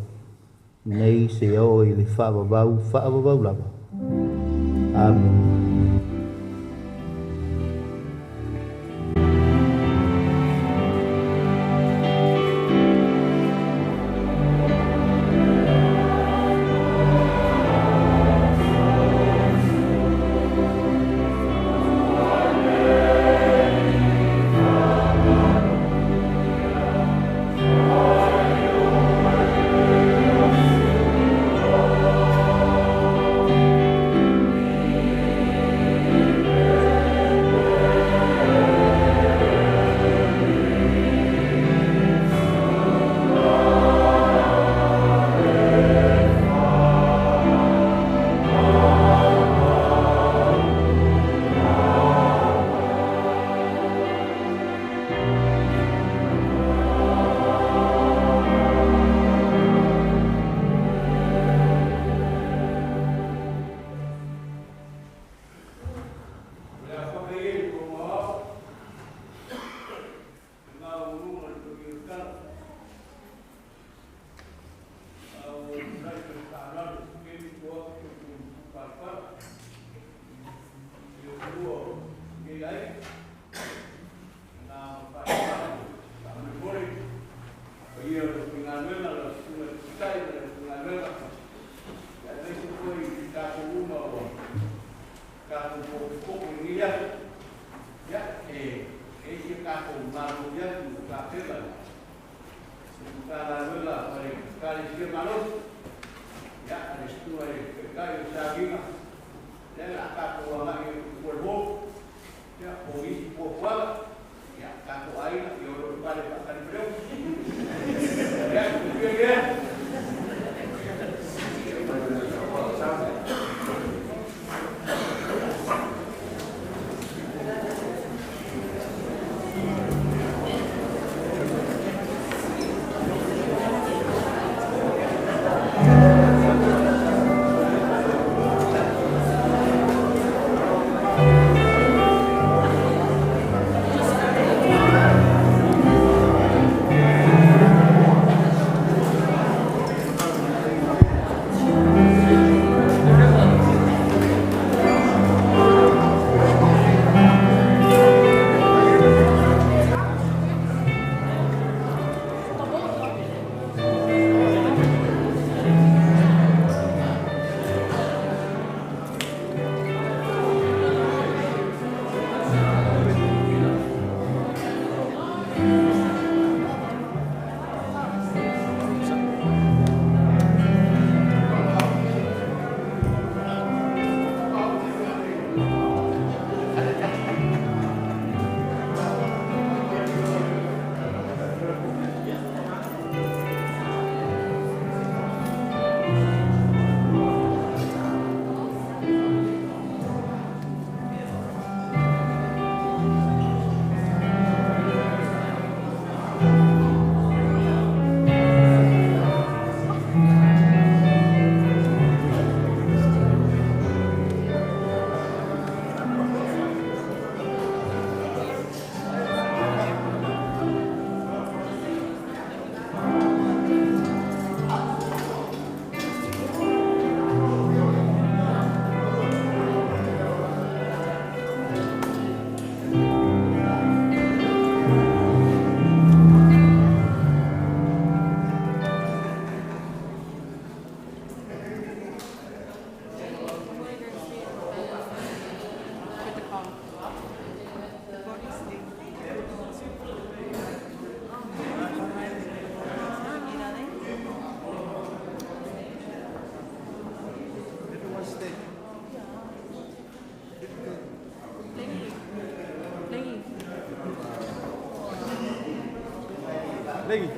nei seia oo i le faavavau faavavau lava. Amene. Legi.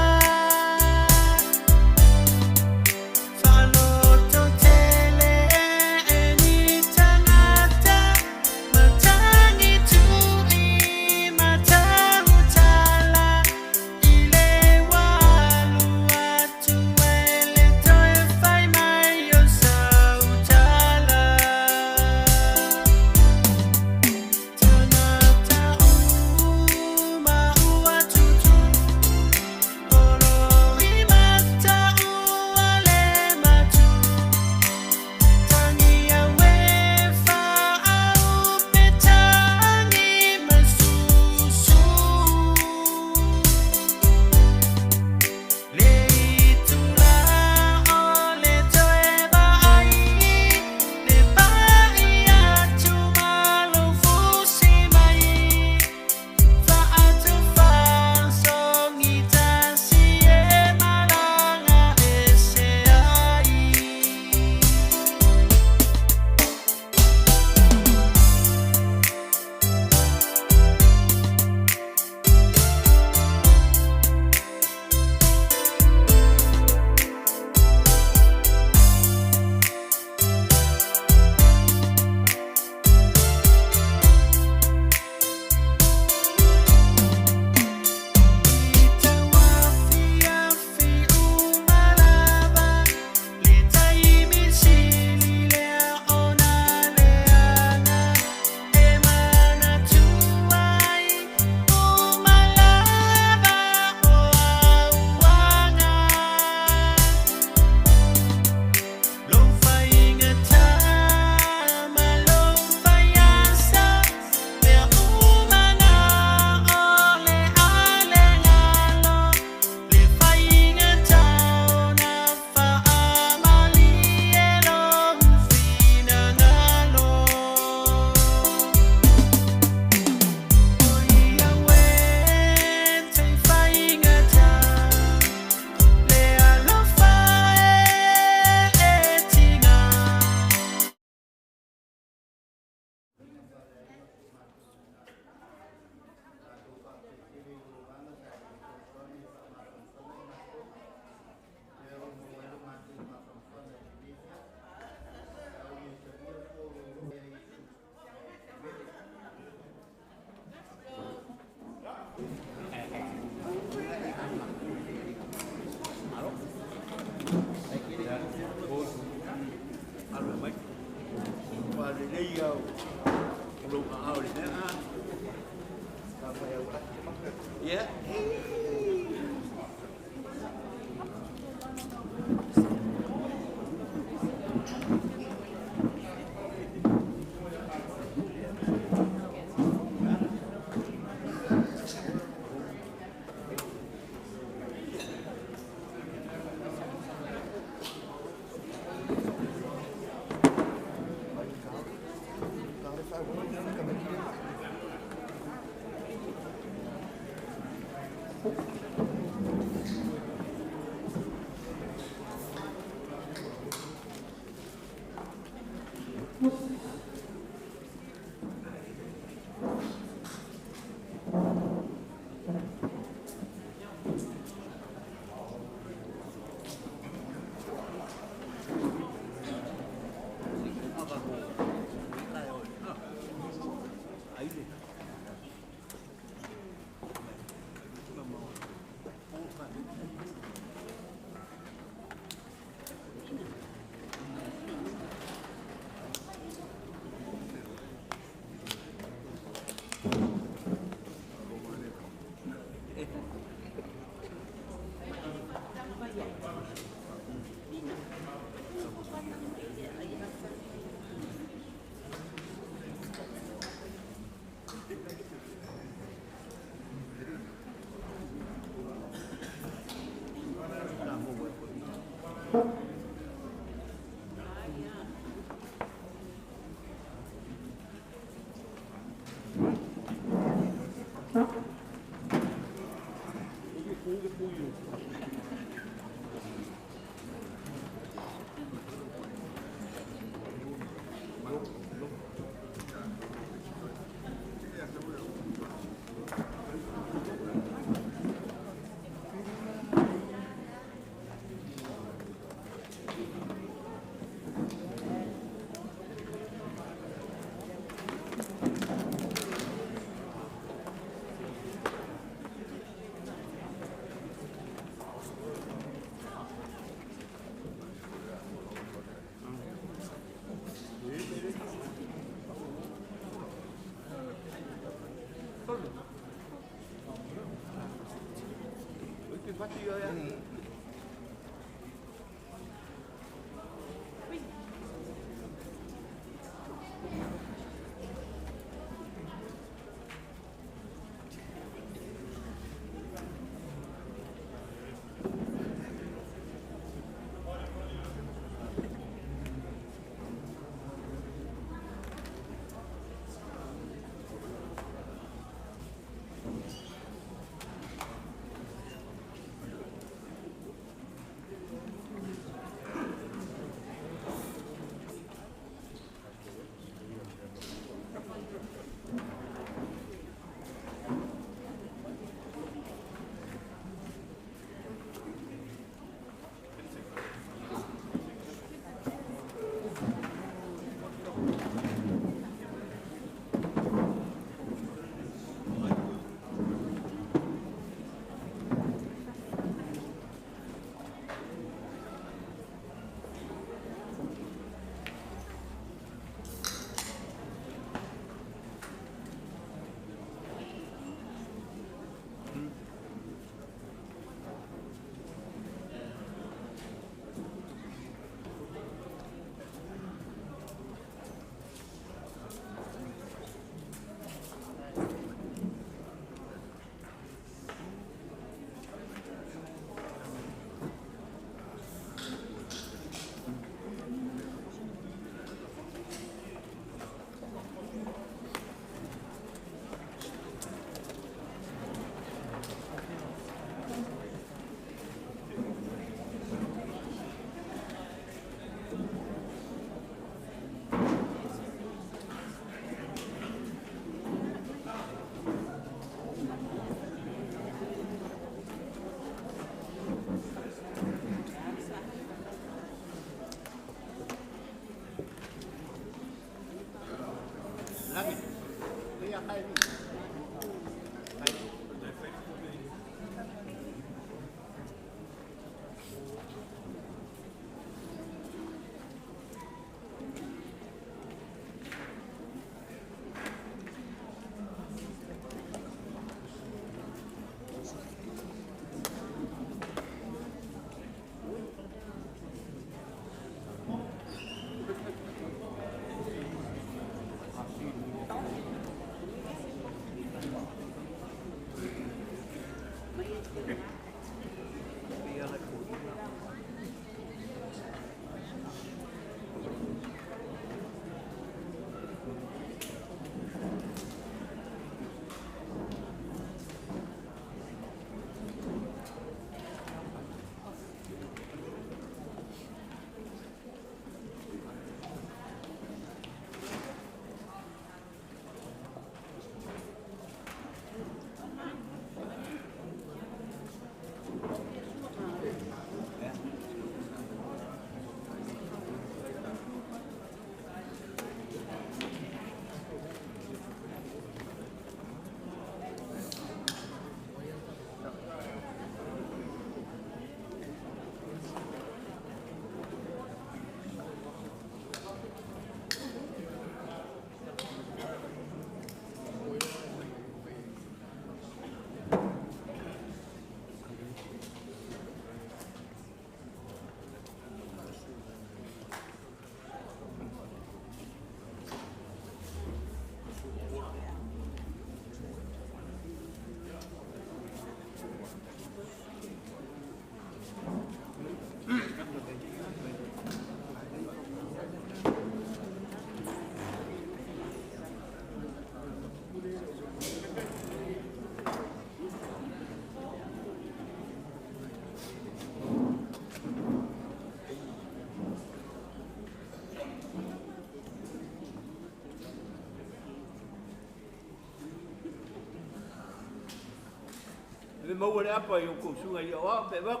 maua le apa i o kou suga i o au pe wak.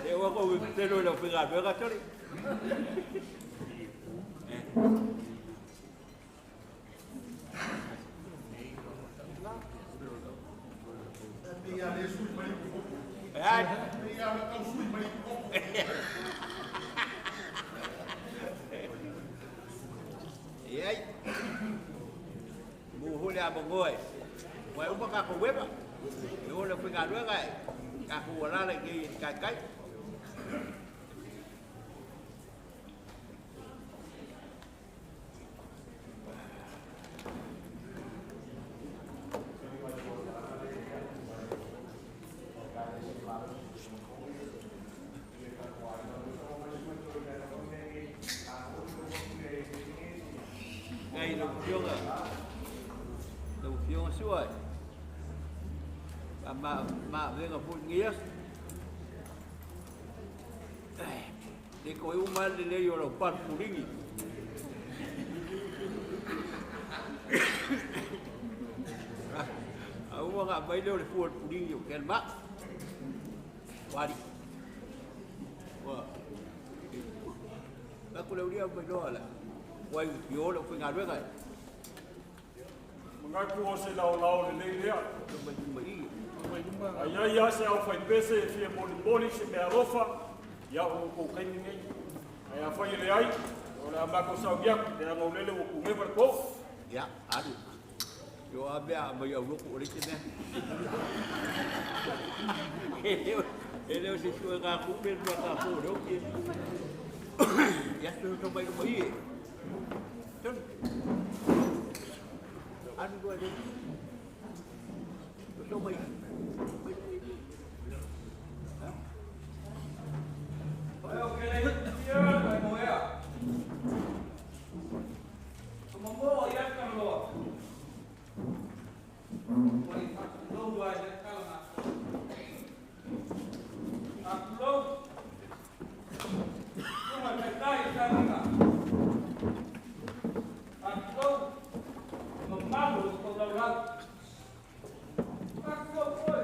E ua kou telo i lau whiga wega toli. Iai. Mu hule a mongoe. Wai uma ka ko weba. E ole whiga wega e. Ka ku walala i kai kai. Ngai lau fioga. Lau fioga sua. Ma ma venga fu ngias. Le ko uma le le yo lau par puringi. A uma ga mai le fu puringi o kel ma. Wari. Wa. Ba ko le uria mai no ala. Wai yo le fu ngaluega. Mangaku o se lao lao le lei lea. Ai ai a se au whai pese e fia moli moli se mea alofa ia o kou kaimi nei. Ai a whai le ai, o le a mako sau iaku, te anga ulele o kumewa le kou. Ia, aru. Yo a mea mai au loko o le te mea. E leo se sua ngā kupe rua ngā kō reo ki. Ia tō tō mai mai e. Tō. Anu rua le. Tō mai. Ai o ke lei tia mai moea. Ko mo ia ka loa. Ko i whakatulou ai le kalanga. Whakatulou. Tunga taitai i tāringa. Whakatulou. Mamalu o tō lau. Whakatulou koe.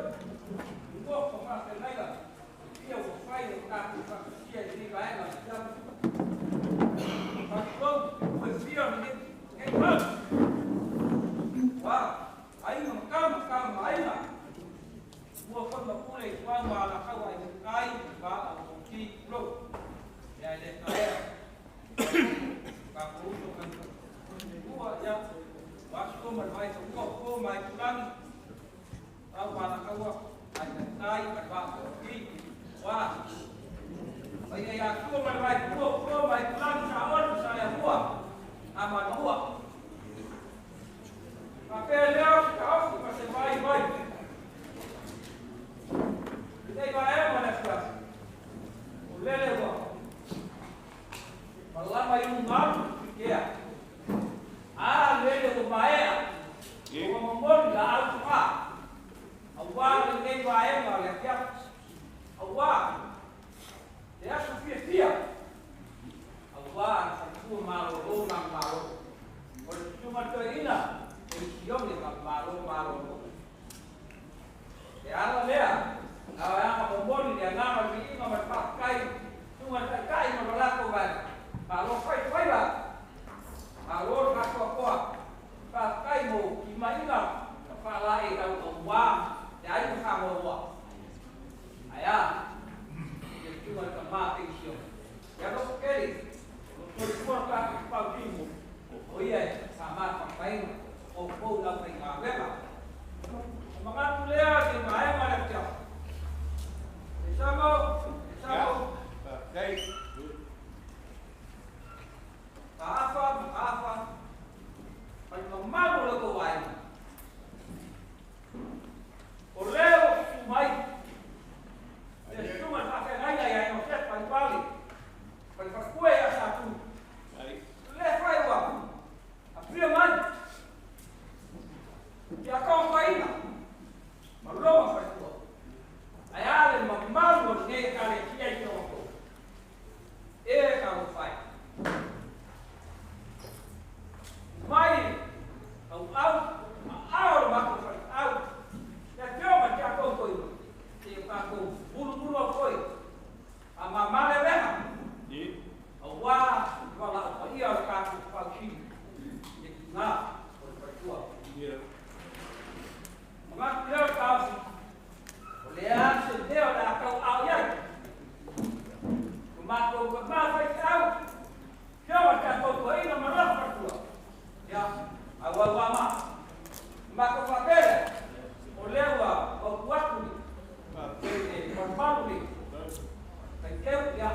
Keu, ia,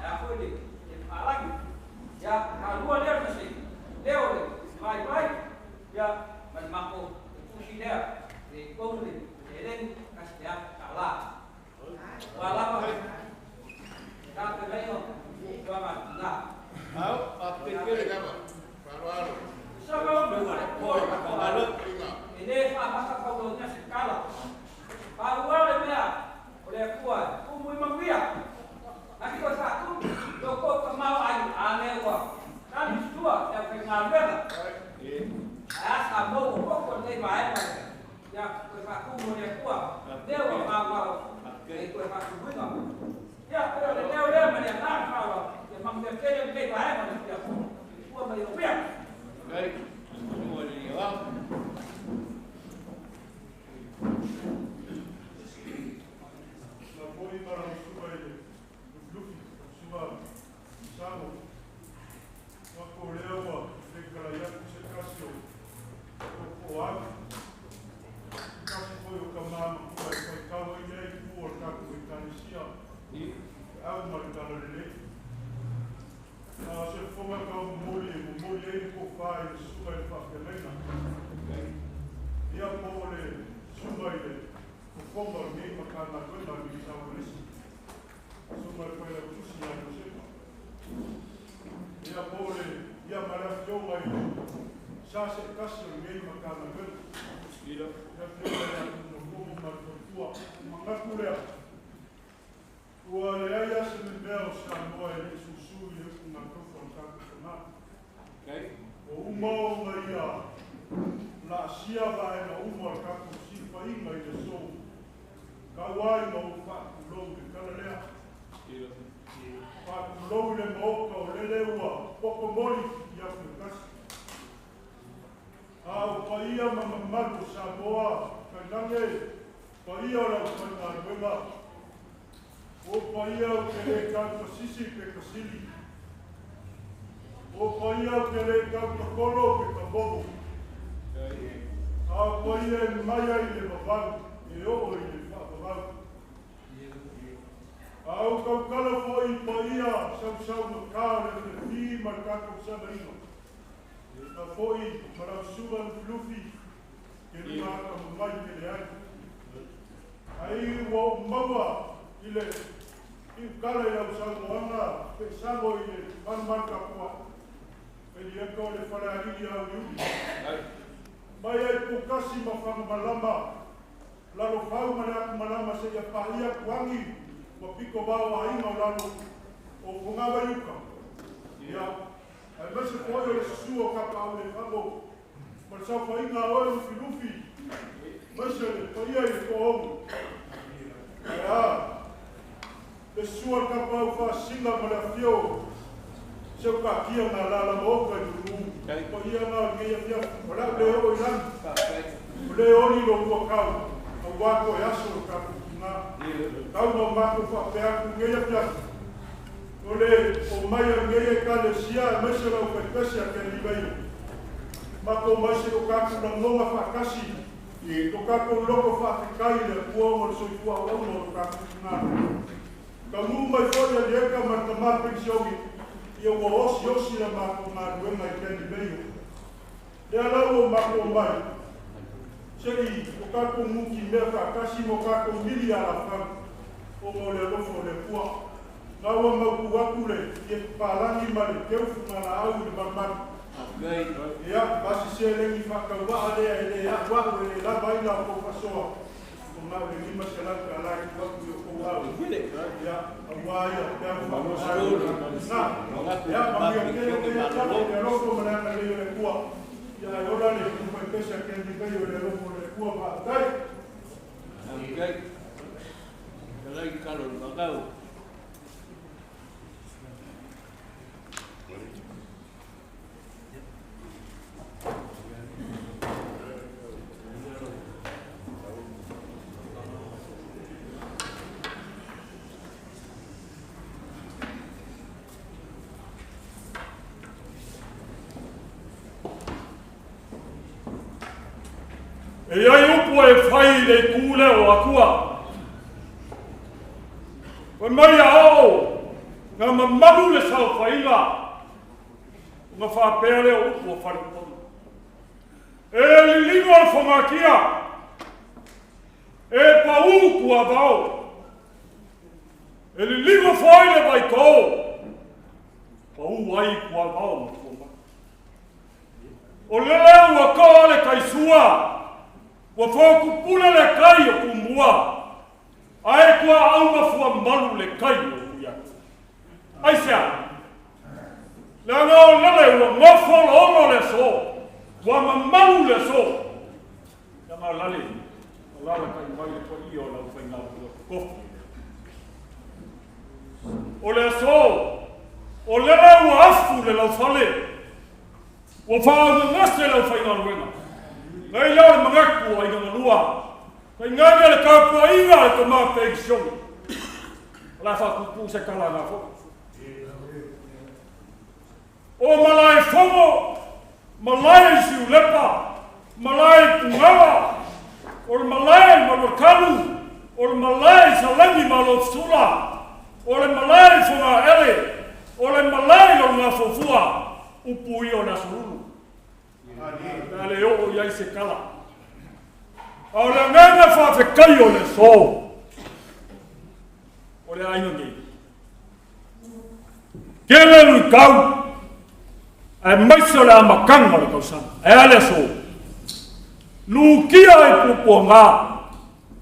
a foi le palagi. Ia, ka lua lea ma se leo le vai vai, ia, ma le mako e pusi lea, le konu le leleni, kasi te afu ka la. Ua lava, ka te meo, ua ma tina. Au, a te kere kama. Falo. Sa ka o me wale, kore, e le wha maka kau o se kala. Pa ua le mea, o le akua, kumu i manuia. Naki koe whaatu, tō kō ka mau ai a ne ua. Tani tua, te au ngā luega. Ai a sa mou o koko nei vae mai. Ia koe whaatu mo le akua, leo ua mau mau, e koe whaatu huinga. Ia, pero le leo leo ma le ngā whawa, ia mangu kere nei vae mai, ia ua mai o pea. Kai, mua le ia. La foi para o suba ile lufi suba samo wa ko leo le kala ya ku se kasio ko ko a kasi ko yo ka mama ko ai ko ka o ile ku o ka ku kanisia i au ma le kala le na se fonga ka moli moli e ko fa e suba e fa pelena ia po le suba ile ko fonga nei ma ka na ko na ni sa o lesi suba e fa la tusi ya no se ia po le ia ma la fionga ile sa se kasi o nei ma ka na ko Ila. ia fionga ya no ko ma ko tua ma ka ku le ua le ai ase me mea o sa moa e le susu i le kunga tofa o tāku tana. Kai. O uma o ngai ia la sia vae na uma o tāku sifainga i le sou. Ka wai ma o whaakulou le kala lea. Ila. Whaakulou le maoka o lele ua poko moli i afu kasi. A o paia ma mamalu o Samoa, kainange, paia o lau whaingaluega. O paia o te le kau pasisi pe kasili. O paia o te le kau takolo pe kamomo. A o paia e maia i le vavau, e oo i le whaavavau. A o kaukala foi paia sausau maka o le fefi ma le kākou sanaina. A foi ma lau suga lufilufi, ke lunga aka mamai ke le ai. Ai ua o maua i le i ukala i lau saumoanga, pe sango i le manuman kapua. E li eka o le whare alili au i uli. Mai ai pukasi ma whangamalama, lalo whau ma le aku malama se ia pahia kuangi, ma piko wao a inga o lalo o kongawa iuka. Ia, ai mese foi o le susu o kapa au le whango, ma le saufainga a oe lufilufi, maise le paia i le toongu. Ai a, le sua kapa au whaasinga ma le awhio, se o kakia ngā lala maoka i nunu. Pa ia ngā ngei awhia, o lau le o i langi. O le oli lo ua kau, au wako e aso lo kapu ngā. Kau ngā mako whaapeaku ngei awhia. O le o mai a ngei e kale sia, e maise lau whaipese a ke niweio. Mako maise o kaku na ngonga whaakasi, to kaku loko whaafekai le pua o le soifua au au lo kaku ngā. Ka ngu mai foi a lieka ma le tamā pensiogi, ia ua osi osi la mako ngā ruenga i keni meio. Lea lau o mako mai, se i o kākou muki mea whaakasi mo kākou mili a la whau, o ngō le alofo le pua. Ngā ua mauku aku le, i e pālangi ma le keufu ngā la au i le manumaru. Ia, basi se lengi whakauaa lea e le a'u e le lava ina o kou whasoa. O ngā le lima se lau ka lai tu aku i o kou au. Ia, aua ia, pea whakauaa. Nā, ia, mamia kere te ia tala i le alofo ma le ana lei o le kua. Ia, ai ora le kupai pesa ke ni kai o le alofo le kua maatai. Kai, kalai kalo le makau. E ai upu e whai le kule o akua. Ko mai a o, Na mamalu le saofaiga, ona faapea lea o upu o Faleupolu. E liligo le fogatia, e pau kuavao, e liligo foi le vaitō, pau ai kuavao ma tuamai. O lele ua toa le taisua, ua fōtupule le tai o Tumua, ae tuaau mafua malu le tai o Tuiatua. Aisea? Leaga o lele ua nofo loolo le aso, ua mamalu le aso. Leaga lale, alalatai mai le paia o le aufaigaluega totofi. O le aso, o lele ua afu le laufale, ua faaugagase le aufaigaluega. Nai lea o le manatu o aiga galua, tainane le tapuaiga a le tama penisione. O le a faapupuu se tala na foi. O Malaefono, malae i Siulepa, malae i Pugawa, o le malae i Maluakalu, o le malae i Salani ma Alofisula, o le malae i Fogaele, o le malae i Lologafofua, upu ia o le aso Lulu. Pe a le oo i ai se tala. A o le agaga faafetai o le aso, o le aiga nei. Tele luitau, aemaise o le amataga o le tausaga. Ae a le aso? Lutia ai puapuaga,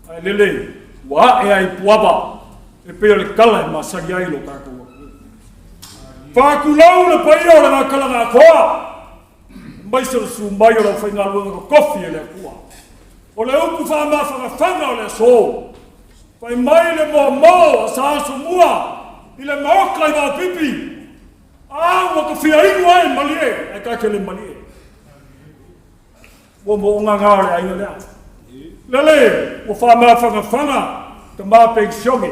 ae lele ua ae ai puava, e pei o le tala e masani ai lo tatou atunuu. Faatulou le paia o le Gatalagaatoa, aemaise o le susu mai o le aufaigaluega totofi e le Atua. O le upu faamafagafaga o le aso, fai mai le moamo a Sa Asomua i le maota i Vaopipi, a ua tofia inu ai malie, ae ta te le malie. Ua mo'ogaga o le aiga lea. Lele ua faamafagafaga tama penisione,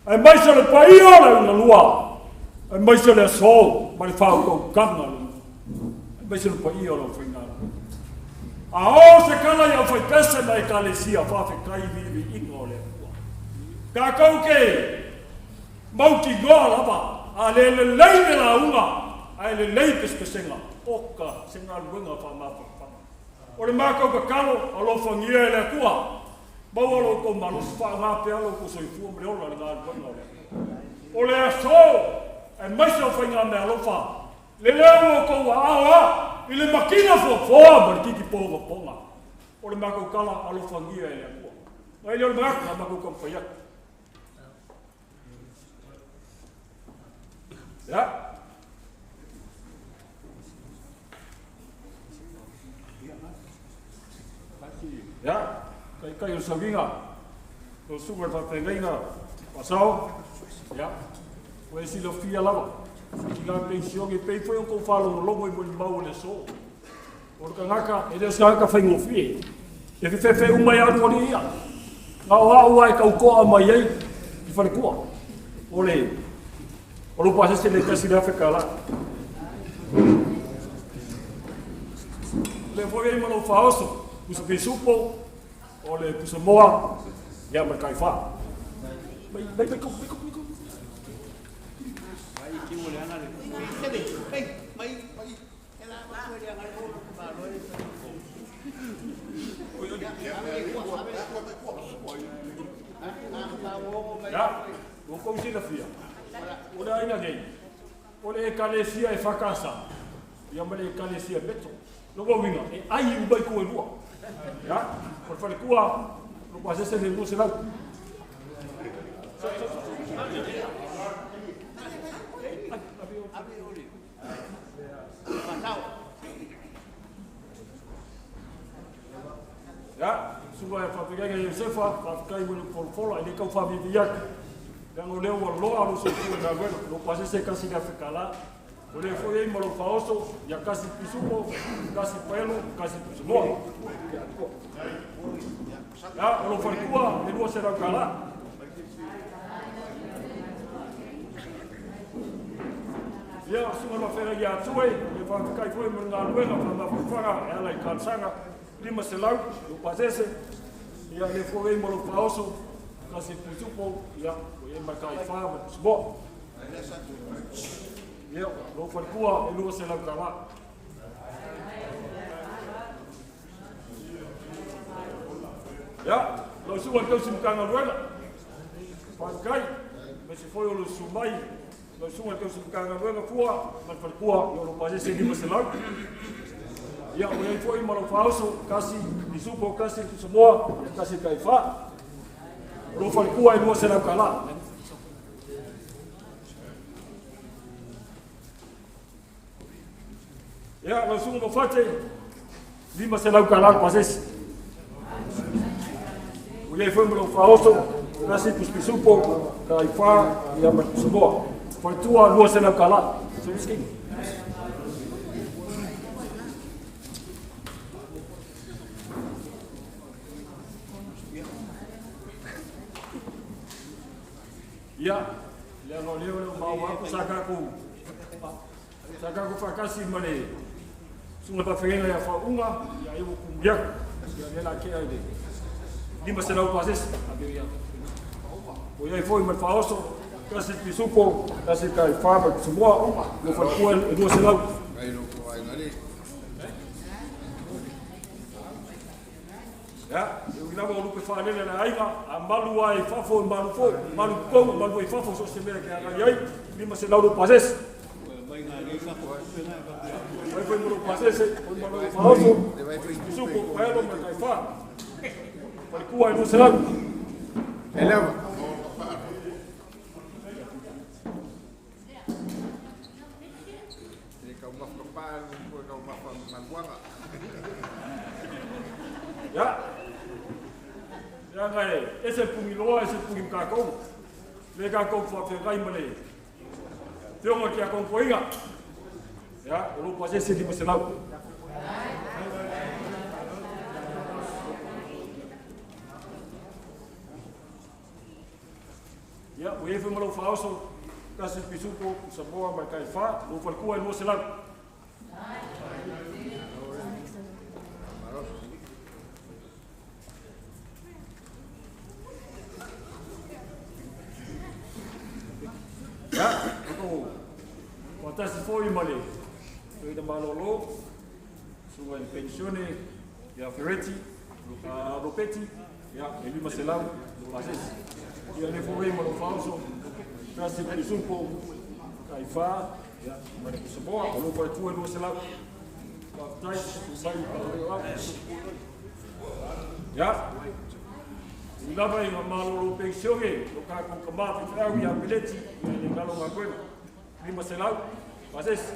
aemaise o le paia o le augalua, aemaise o le aso ma le faautautaga, aemaise o le paia o le aufaigaluega. A o se tala i aufaipese ma ekalesia, faafetai viiviiga o le Atua. Tatou te mautinoa lava, a le lelei le lauga, ae lelei pesepesega, oka se galuega faamafagafaga. O le matou tatalo, alofagia e le Atua, maua lo outou malosi, faaaoga pea lo outou soifua ma le ola i le galuega o le Atua. O le aso, aemaise o faigameaalofa, le leo o outou aao a i le matina foafoa ma le titi pogapoga. O le matou tala, alofagia e le Atua. Nai lea o le manatu, a matou taumafai atu. Ya. Ya, taitai o le sauniga, o le susuga i le faafeagaiga Pasao, ya, ua e silafia lava, i tina penisione, pei foi o tou faalogologo i molimau o le aso. O le tagata, e le o se tagata faigofie. E fefefe uma i alu alii ia. Na o au lava e tautoa mai ai i faletua. O le o lou pasese le $1,000. O lea foi ai ma lou faaoso, pusa pisupo, o le pusa moa, ia ma le taifa. Mai, mai, mai, mai, mai, mai. Ia, ua tou silafia, o le aiga nei, o le Ekalesia EFKS, ia ma le Ekalesia Metro. Lona uiga, e ai uma itu e lua. Ia, o le faletua, o le pasese le 200. Ia, susuga e faafetai ia Iosefa, faafetai mo le folafola, e le tau faaviivii atu. Leaga o lea ua loa lou soifua i galuega, lou pasese e $1,000. O lea foi ai ma lou faaoso, ia kasi pisupo, kasi paelo, kasi pusamoa. Ia, o lou faletua, e $200. Ia, susuga le faafeagai ia Tue, ia faafetai foi mo le galuega faamafafaga e ala i talosaga 500, lou pasese, ia lea foi ai ma lou faaoso, kasi pusupo, ia, ua i ai ma le taifa ma le pusamoa. Ia, lou faletua e $200. Ia, lau susuga i le tausi Matagaluega, faafetai, aemaise foi o le susu mai lau susuga i le tausi Matagaluega Fua ma le faletua i o lou pasese $500. Ia, ua i ai foi ma lau faaoso, tasi pisupo, tasi pusamoa, tasi taifā. O lou faletua e $200. Ia, lau susuga Mofate, $500 le pasese. Ua i ai foi ma lou faaoso, tasi pisupisupo, taifā, ia ma le pusamoa. Faletua $200. Sui. Ia, leaga o lea o maua atu sa tatou faatasi ma le susuga faafeagaiga ia Faauuga, ia ai ua tumuli atu. Ia lea la tea i le $500 pasese. Ua i ai foi ma le faaoso, tasi pisupo, tasi taifā ma le pusamoa, lou faletua e $200. Ia, e ui lava o lupe faalele a le aiga, a malu ai fafo e malu foi, malu totonu, malu ai fafo so o se mea e te agai ai, $500 lou pasese. Vai foi ma lou pasese, foi ma lou faaoso, pisupo, paelo ma le taifā. Faletua e $200. E lava. Le kau mafa pa, le kau mafa maluanga. Ia, leaga e ese pugiloa, ese pugi kākou. Le kākou faafeagai ma le fioga o ke akonkoiga. Ia, o lou pasese $500. Ia, ua i ai foi ma lou faaoso, tasi pisupo, pusamoa ma le taifā, lou faletua e $200. Ia, o faatasi foi ma le toeaina malōlō, susuga i le penisione ia Fereti, Lopeti, ia, e $500 le pasese. Ia le foi ma lou faaoso, tasi pisupo, taifā, ia, ma le pusamoa, o lou faletua e $200. Faafetai, susai. Ia, ui lava i nga malōlō penisione, lo kākou kamā faifeau ia Peleti, ia le galo galuega. $500, pasese.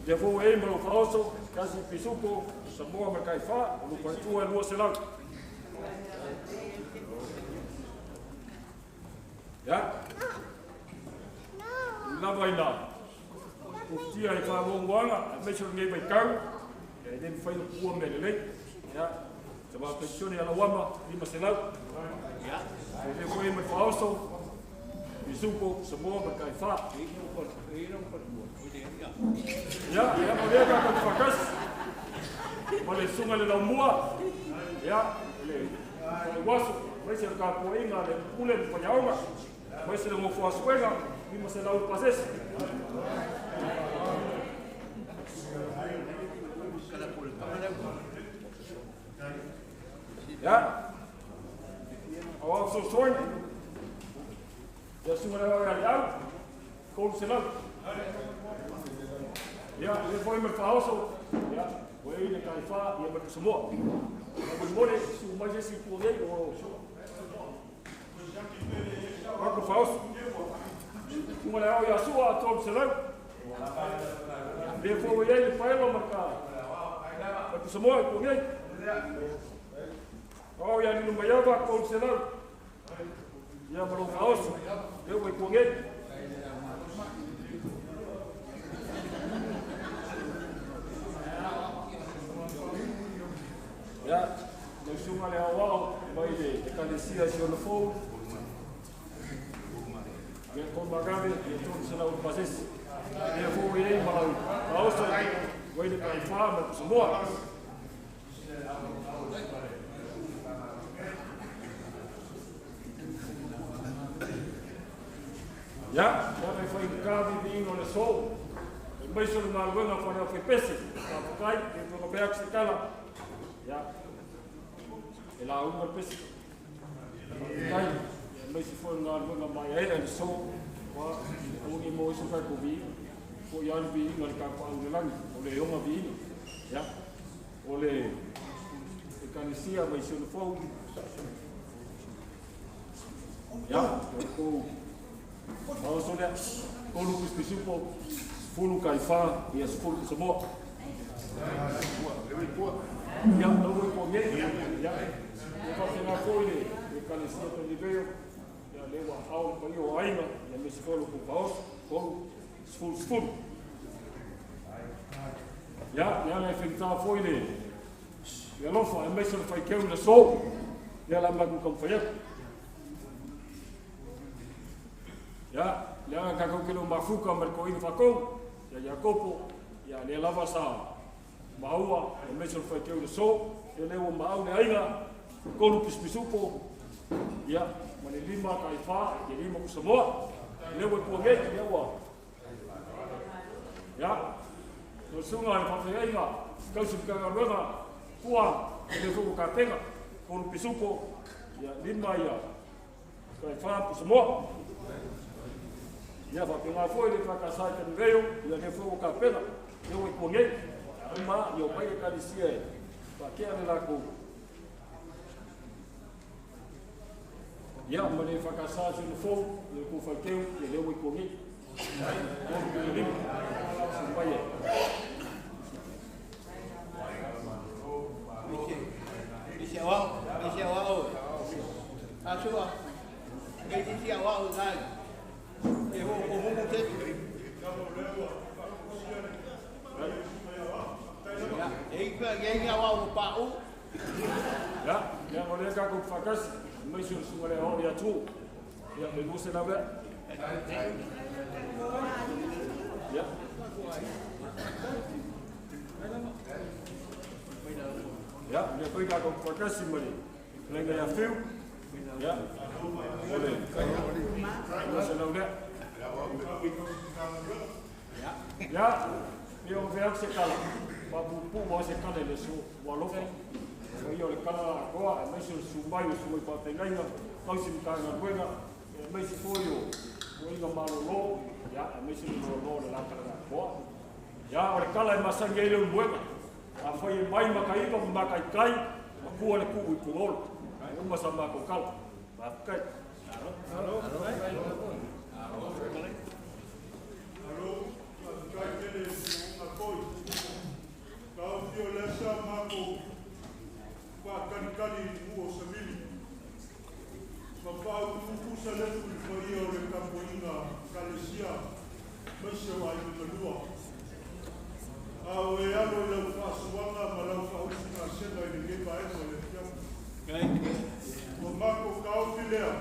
Lea foi ua i ai ma lou faaoso, tasi pisupo, pusamoa ma le taifā, o lou faletua e $200. Ia, ui lava ina tofutia i faalogoaga, aemaise o lenei vaitau, ia e le mafai ona tuua mea lelei. Ia, tamā penisione ia Lauama, $500. O lea foi ma le faaoso, pisupo, pusamoa ma le taifā. Ia, ia, ma lea tatou te faatasi ma le susuga i le laumua, ia, le faleuaso, aemaise le tapuaiga a le pule ma faiaoga, aemaise le nofo asuega, $500 le pasese. Ia, aoao fesoasoani, ia susuga le ao ia Leau, $300. Ia, lea foi ma le faaoso, ia, ua i ai le taifā, ia ma le pusamoa. Faamolemole, susu mai se isi i tua nei, o atu faaoso. Susuga le ao ia Sua, $300. Lea foi ua i ai le paelo ma le pusamoa i tua nei. Ao ia Lilo Maiava, $300. Ia ma lou faaoso, lea ua i tua nei. Ia, lau susuga le aoao mai le Ekalesia si ona fou. Ia, tolu magave, ia $300 le pasese. Lea foi ua i ai ma lau faaoso, ua i le taifā ma le pusamoa. Ia, ia le whainga viviinga o le so. E maiso le ngaluenga whare au whaipese. Whakakai, e tonga mea se kala. Ia, e la unga le pese. Whakakai, e maisi fo ngaluenga mai e le so. Wa, ongi mo iso kai ko vi. Fo ia le viinga le ka pa au le langi. O le onga viinga. Ia, o le e kanisia mai se le fau. Ia, o ko Maoso lea, kolu pispisupo, fulu kaifa, ia sefulu pusamoa. Ia, lau i po ngei, ia, ia whawhenga foi le kalesia tani veo, ia le wa au le paio o ainga, ia mesi foi lo kou vaoso, kolu, sefulu sefulu. Ia, ia le whengita foi le, ia lofa, e meisa le whaikeu le so, ia la maku kamwhaiaku. Ia, le aga kakau ke leo mafuka ma le koina fakou, ia Iakopo, ia le lava sa maua, e meisa le whaikeu le so, e le ua maau le aiga, kolu pisupisupo, ia, ma le lima ka i wha, e lima kusamoa, le ua pua ngei, ia ua. Ia, no sunga le whawheaiga, kausi mkanga pua, e le fuku katenga, kolu pisupo, ia, lima ia, ka i wha pusamoa. Ia whapenga foi le whakasai tani veo, ia le fuku kapena, ia ua pua ngei, uma, ia o mai e kalisia e, whakea le lako. Ia, ma le whakasā se le fōu, ia kō whaikeu, ia leo i kō ngei. Kō le lima, se mai e. Isi awao, asua, isi awao nai, e ho ko mumu te. Ya, e ka ngai awao pa u. Ya, ya mo le ka ko whakasi. Mai se sunga le o ia tu. Ia me luse la vea. Ya. Ya, me foi ka ko whakasi mari. Lenga ia fiu. Ya. Ole. Luse la vea. Ya. Me o vea se kala. Pa pu mo se kala le so wa lofa. O ia o le kala la koa, e maisi o le sumai o sumai whātengainga, kausi mkanga ruenga, e maisi foi o inga malolo, ia, e maisi le malolo le la kala la koa. Ia, o le kala e masangi ai le umuega, a whai e mai makaiva ma makaikai, ma kua le kuu i pungolo. E uma sa mako kala. Mafukai. Alo, mafukai tele ngakoi. Kau fio lesa mako whakanikani mu o Samili. Ma whaukukusa letu i whaia o le kapoinga kalesia maise o ai malua. A o e alo i lau whaasuanga ma lau whausi ngā sena i le ngei vaenga o le fiafu. O mako kaufi lea,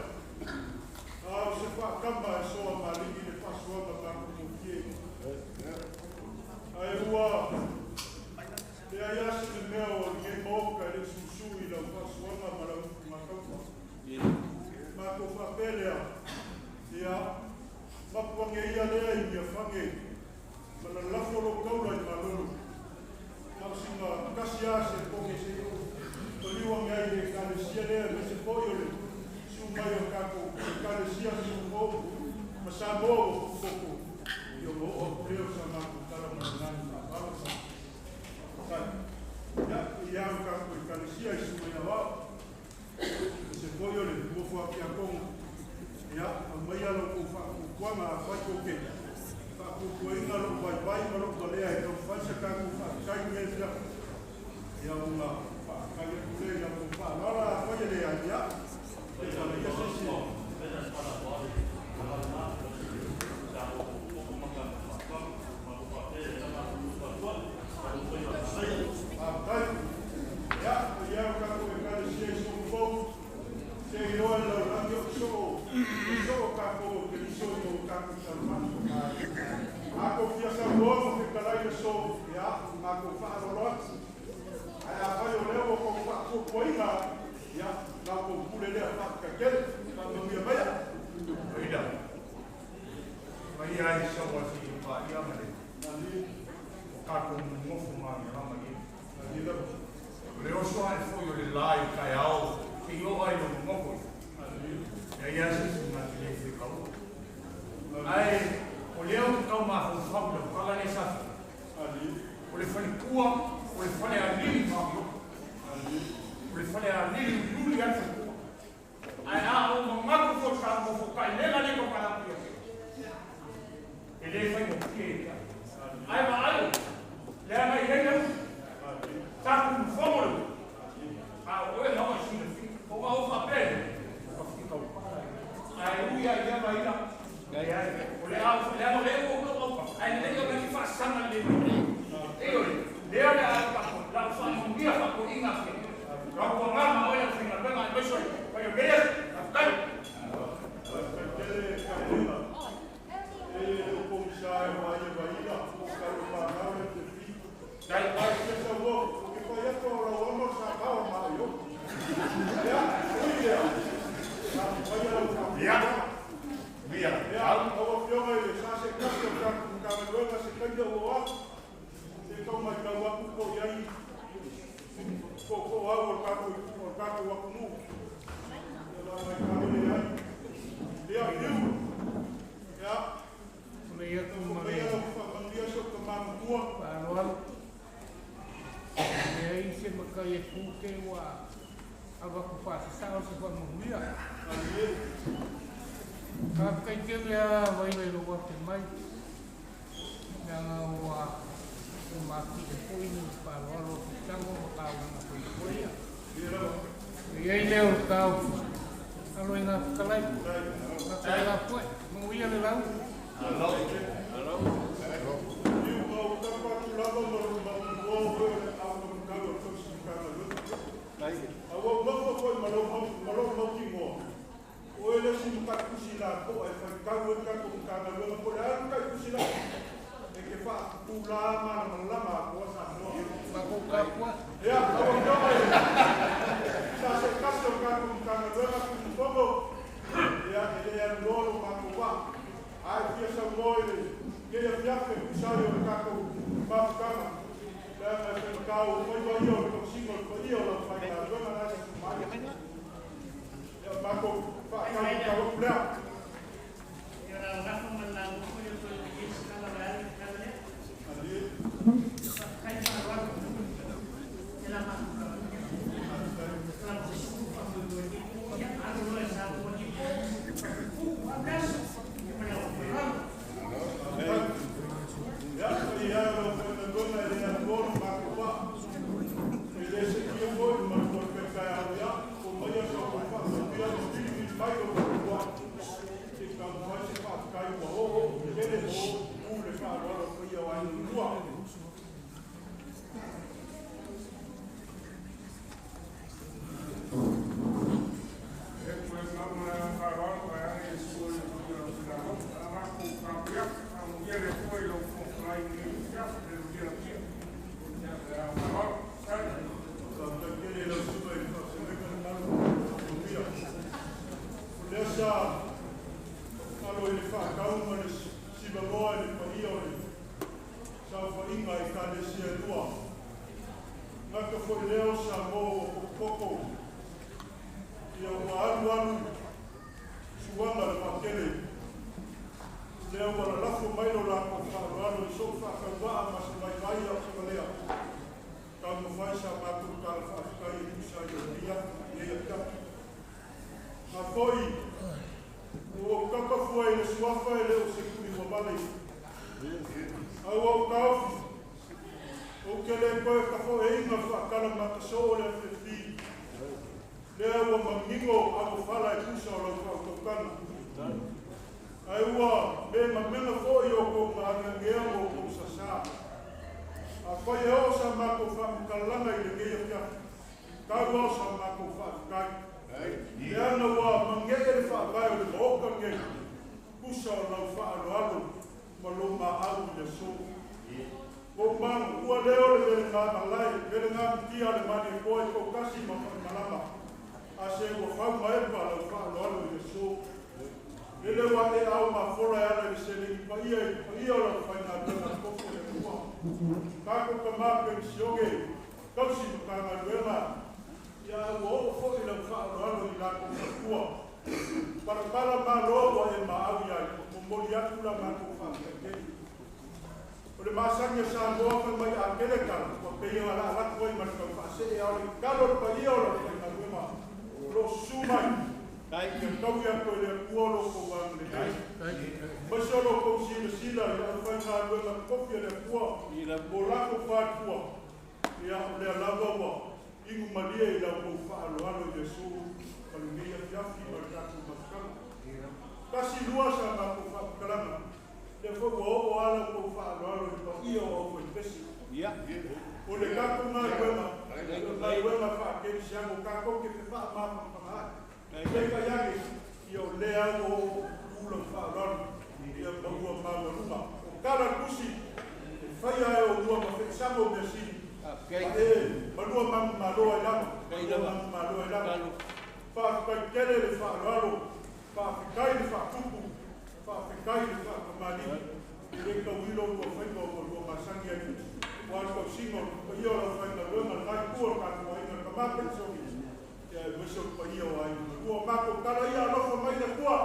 a o se whaakama e soa maligi le whaasuanga mako mokie. Ae ua, le aiasi le mea o le maoka e le susu i lau whaasuanga ma lau makaupa. Mako whapelea, ia mapuange ia lea i mea whange, ma la lafo lo kaula i malolo. Mausinga kasi a se ponge se toliuange ai le kalesia lea me se poi o le sumai o kako, le kalesia sumo, ma Samoa o kukoko. Ia mo o leo sa mako tala manangani whapalo sa. Ia, ia au kako i kalesia i sumai awao. Se poi o le mofo a kia konga. Ia, au mai alo kou whaakukuanga a whaikoke. Whaakukuainga lo waiwai ma lo walea e tau whaisa kako whaakai nge fia. Ia unga whaakai atu le ia kou whaalala a whaia le ai ia. Te whala ia sisi. Whaakai. Ia, ia au kako e kalesia i sompou. Te iloa lau rangi o soo, o soo kako o te liso i o kako salmani. Ako fia sa moa ma fekalai le so, ia, mako whaalolo atu. Ai a whai o leo o kou whaakukuainga, ia, nau kou pule lea whaakakele, whaamanuia maia. Oida. Ia i sa wa si pa ia ma le. O ka ko ngofu ma ma ma ia. O le oso ai fo yo le lai kai ao ke yo ai lo ngofu. Ia ia si si ma le se ka. Ai o le o ka ma fo fa lo ka la le sa. O le fale kua, o le fale a lili ma yo. O le fale a lili luli a fo. Ai a o ma ko fo sa mo fo kai le la le ko ka la pia. E le fai mo ke. Ai ma ai. Le ai ai le. Sa ku fo mo. A o e no si le fi. O ma o fa pe. O fi ka o pa. Ai u ia ia ma ila. Ai ai. O le a o le a le o o o. Ai le yo me fa sana le. E o le le a ka la fa mo dia fa ko inga fi. Ra ko ma ma o ya fi na pe ma me so. Pa yo le. Kai. Ele wa e au ma fola e ala i se lengi pa ia i paia o lau faigāluega tofi o le Atua. Tatou tamā penisione, tausi Matagaluega, ia ua oo foi lau faaaloalo i latou faletua. Palapala malo ua e maau ai, momoli atu la matou faafetai. O le masani a Samoa fai mai a tele tala, ua pei ona laalatu ai ma le taufaasee a o le tatalo o le paia o lau faigaluega o lo o susu mai ia taui atu e le Atua lo tou agalelei. Aemaise o lo tou silasila i aufaigaluega tofi a le Atua mo latou faletua, ia o lea lava ua inu malie i lau tou faaaloalo i le aso ma lenei afiafi ma le tatou mafutaga. Tasi lua sa matou faamatalaga, lea foi ua oo lava lau tou faaaloalo i le paia o aufaipese. O le tatou galuega, o le galuega faakerisiano tatou te fefaamafamafaga ai. Peitai ane, ia o lea ua oo tu lau faaaloalo ia maua maualuga. O tala le tusi, e faia e oulua ma feesaga o measili, ma e malua manumalo ai lava, malua manumalo ai lava. Faafetai tele le faaaloalo, faafetai le faatupu, faafetai le faatamalii, e le tauilo lua faiva ua lua masani ai. Ua le tausiga o le paia o lau faigaluega, le itu o le tatou aiga, le tamā penisione, ia aemaise o le paia o aiga malua. O matou tala ia, alofa mai le Atua.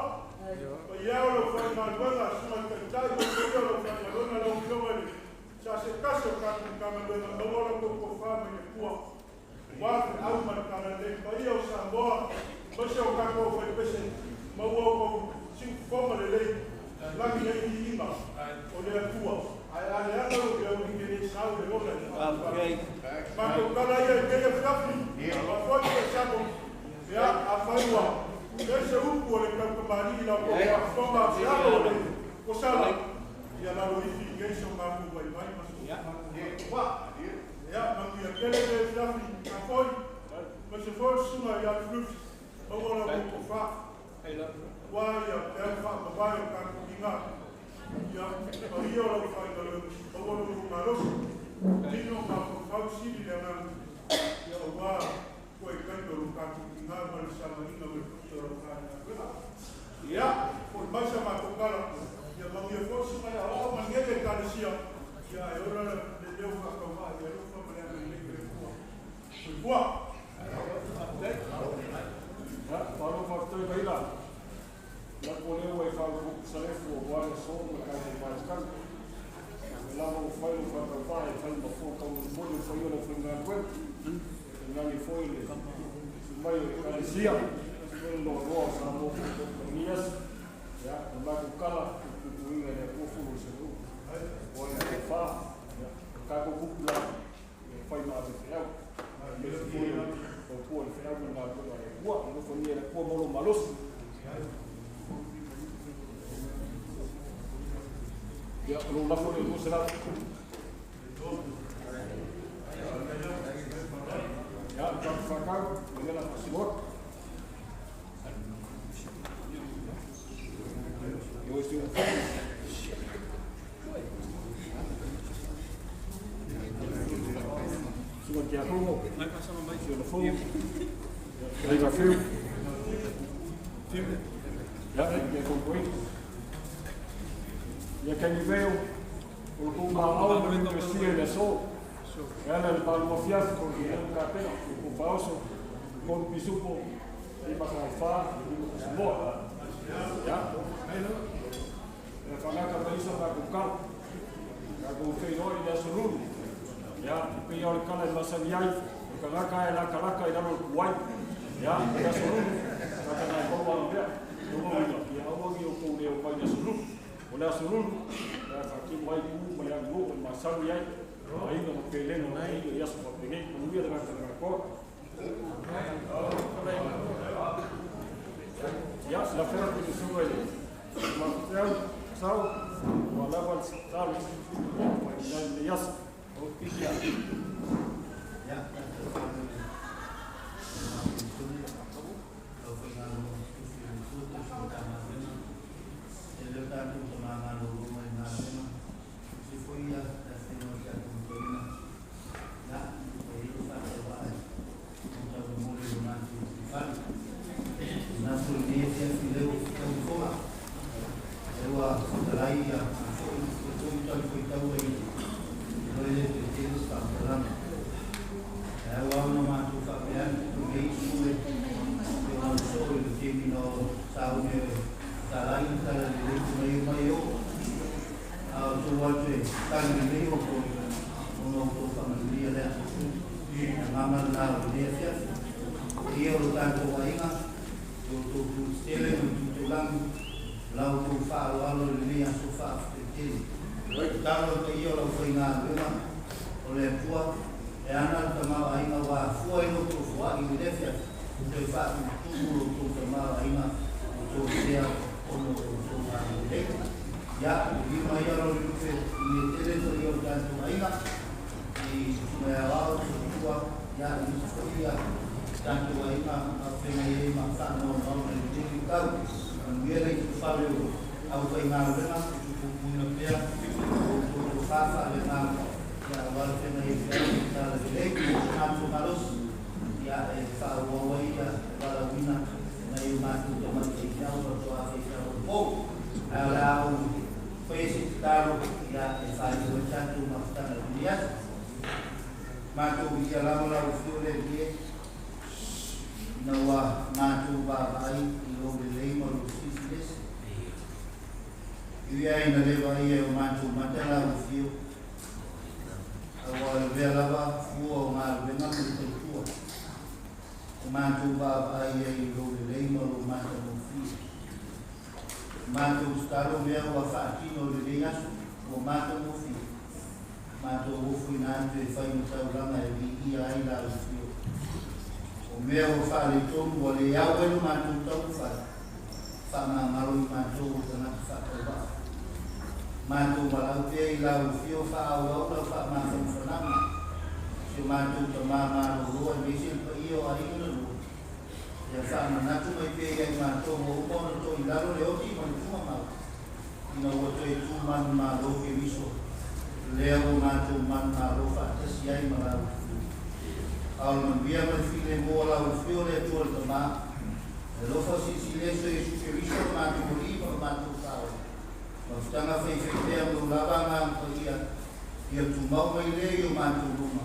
Paia o lau faigaluega, susuga i le Taitai, o le paia o lau faigaluega, lau Afioga i le sa se tasi o tatou Matagaluega, maua lau tou tofa mai le Atua. Ua feau ma le talalelei, paia o Samoa, aemaise o tatou aufaipese, maua outou siufofoga lelei, lagi nei viiga o le Atua, ae a leaga lou leo e te le sau le ola i le faaaloalo. Matou tala ia i lenei afiafi, ma foi feesago, ia afai ua i ai se upu o le tautamalii i la outou faafofoga, se alo o le posala, ia lalo ifi i nei so matou vaivai ma so matou faatauvaa. Ia manuia tele le afiafi a foi, ma se foi le susuga ia Lufilufi, maua lau outou tofa. Ua ia peau faamavae o tatou iga, ia paia o lau faigaluega, maua lo outou malosi, tino mafaufau sili le agaga, ia aua koe taimi o lo tatou iga ma le savaliga ma le paia o lau faigaluega. Ia, foi mai sa matou tala, ia manuia foi susuga ia aoao ma le Ekalesia, ia e ola le leo faatauvaa i le alofa ma le agalelei o le Atua. Soifua. Ya, malo faafetai vaila. La ko leo e fau salefu o wale so ma kai te mai. E lava o fai o whakawā e fai ma fō kau moni o fai o le fai ngā koe. E nani foi le mai o Ekalesia. O le loa sa mo ko nias. Ya, o mako kala kuku inga le ko fulu se u. O le te wha. Ya, ka ko kuku la e fai ma te whiau. Me se foi o pua le whiau ma ngā koe e kua. No fo ni le kua molo malosi. Ya, lo lafo le 200. Ya, ka whakau, me la fasilot. Yo estoy un Suga kia hongo. Si o le fou. Ai ka whiu. Ya, ia koukou. Ia kai ni veo. O le kou maau ma le sia le so. Ia le palu ma fiafu ko le ka pena ko faoso ko pisupo i ma ka fa i ma Samoa. Ya. E whanaka maisa ma ko kau. Ka ko whai i le aso lulu. Ya, i pei o le kala i masani ai, o ka ngaka e laka laka i lalo kuai. Ya, i aso lulu, ka kana e maua ana mea. No mauina, ia auangi o kou leo mai i aso lulu. O le aso lulu, ia whakinu ai ku ma le ango o le masani ai. A inga ma pelena o le i aso whapengei, manuia le ngaka ngaka koa. Ya, la fera ko te sunga i le mafeau, sau, wa lava le talo, wa i le aso. Ya, tali lelei outou ona o outou faamanuia lea. Le agaga lenā o lenei afiafi. Paia o lo tatou aiga, i outou tu tetele ma tu taulagi, la outou faaaloalo i lenei aso faafetai tele. Tatalo le paia o le aufaigaluega o le Atua e ana le tamaoaiga ua afua ai lo outou foai i lenei afiafi, toe faatumutumu lo outou tamaoaiga ua toesea ona o lo outou agalelei. Ia, lima ia lo le lupe i mea tele paia o le tatou aiga i susuga aoao le faletua, ia, aemaise foi ia tatou aiga o feagai ai ma faanoanoaga i lenei vaitau. Manuia le itufale o aufaigaluega, tuutuuina pea o outou tofa faaleagaga, ia, aua le feagai ai pea ma le talalelei. O se matou malosi, ia, e faaauau ai ia le valaauina e nai o matou tamaitai feau ma toa faifeau o le pou. Ae o le a ou faia se tatalo, ia, e faaiu ai tatou mafutaga i lenei aso. Matou viia lava lau Afio le Alii e, ina ua matou vaavaai i lou lelei ma lou silisiliese. E ui lava ina le vaaia e o matou mata lau Afio, a ua lavea lava fua o galuega ma le tautua. Ua matou vaavaai ai i lou lelei ma lou matagofie. Matou tatalo mea ua faatino i lenei aso, ua matagofie. Matou ofoina atu e fai ma taulaga e viia ai lau Afio. O mea ua faaletonu ua le ao ai lo matou taumafai, faamagalo i matou o tagata faatauvaa. Matou valaau pea i lau Afio faaauau lau faamafanafanaga. Si o matou tamā malolo aemaise le paia o aiga na lua. Ia faamanatu mai pea ia i matou ua uma ona toe i lalo le oti ma le tugamau, ina ua toe tu manumalo Keriso, lea ua matou manumalo faatasi ai ma lau Afio. A o le manuia ma le filemu o lau Afio le Atua le Tamā, le alofa silesileso Iesu Keriso lo matou Alii ma lo matou Faaola, mafutaga faifaipea ma lou lava Agaga Paia, ia tumau mai lea i o matou luma.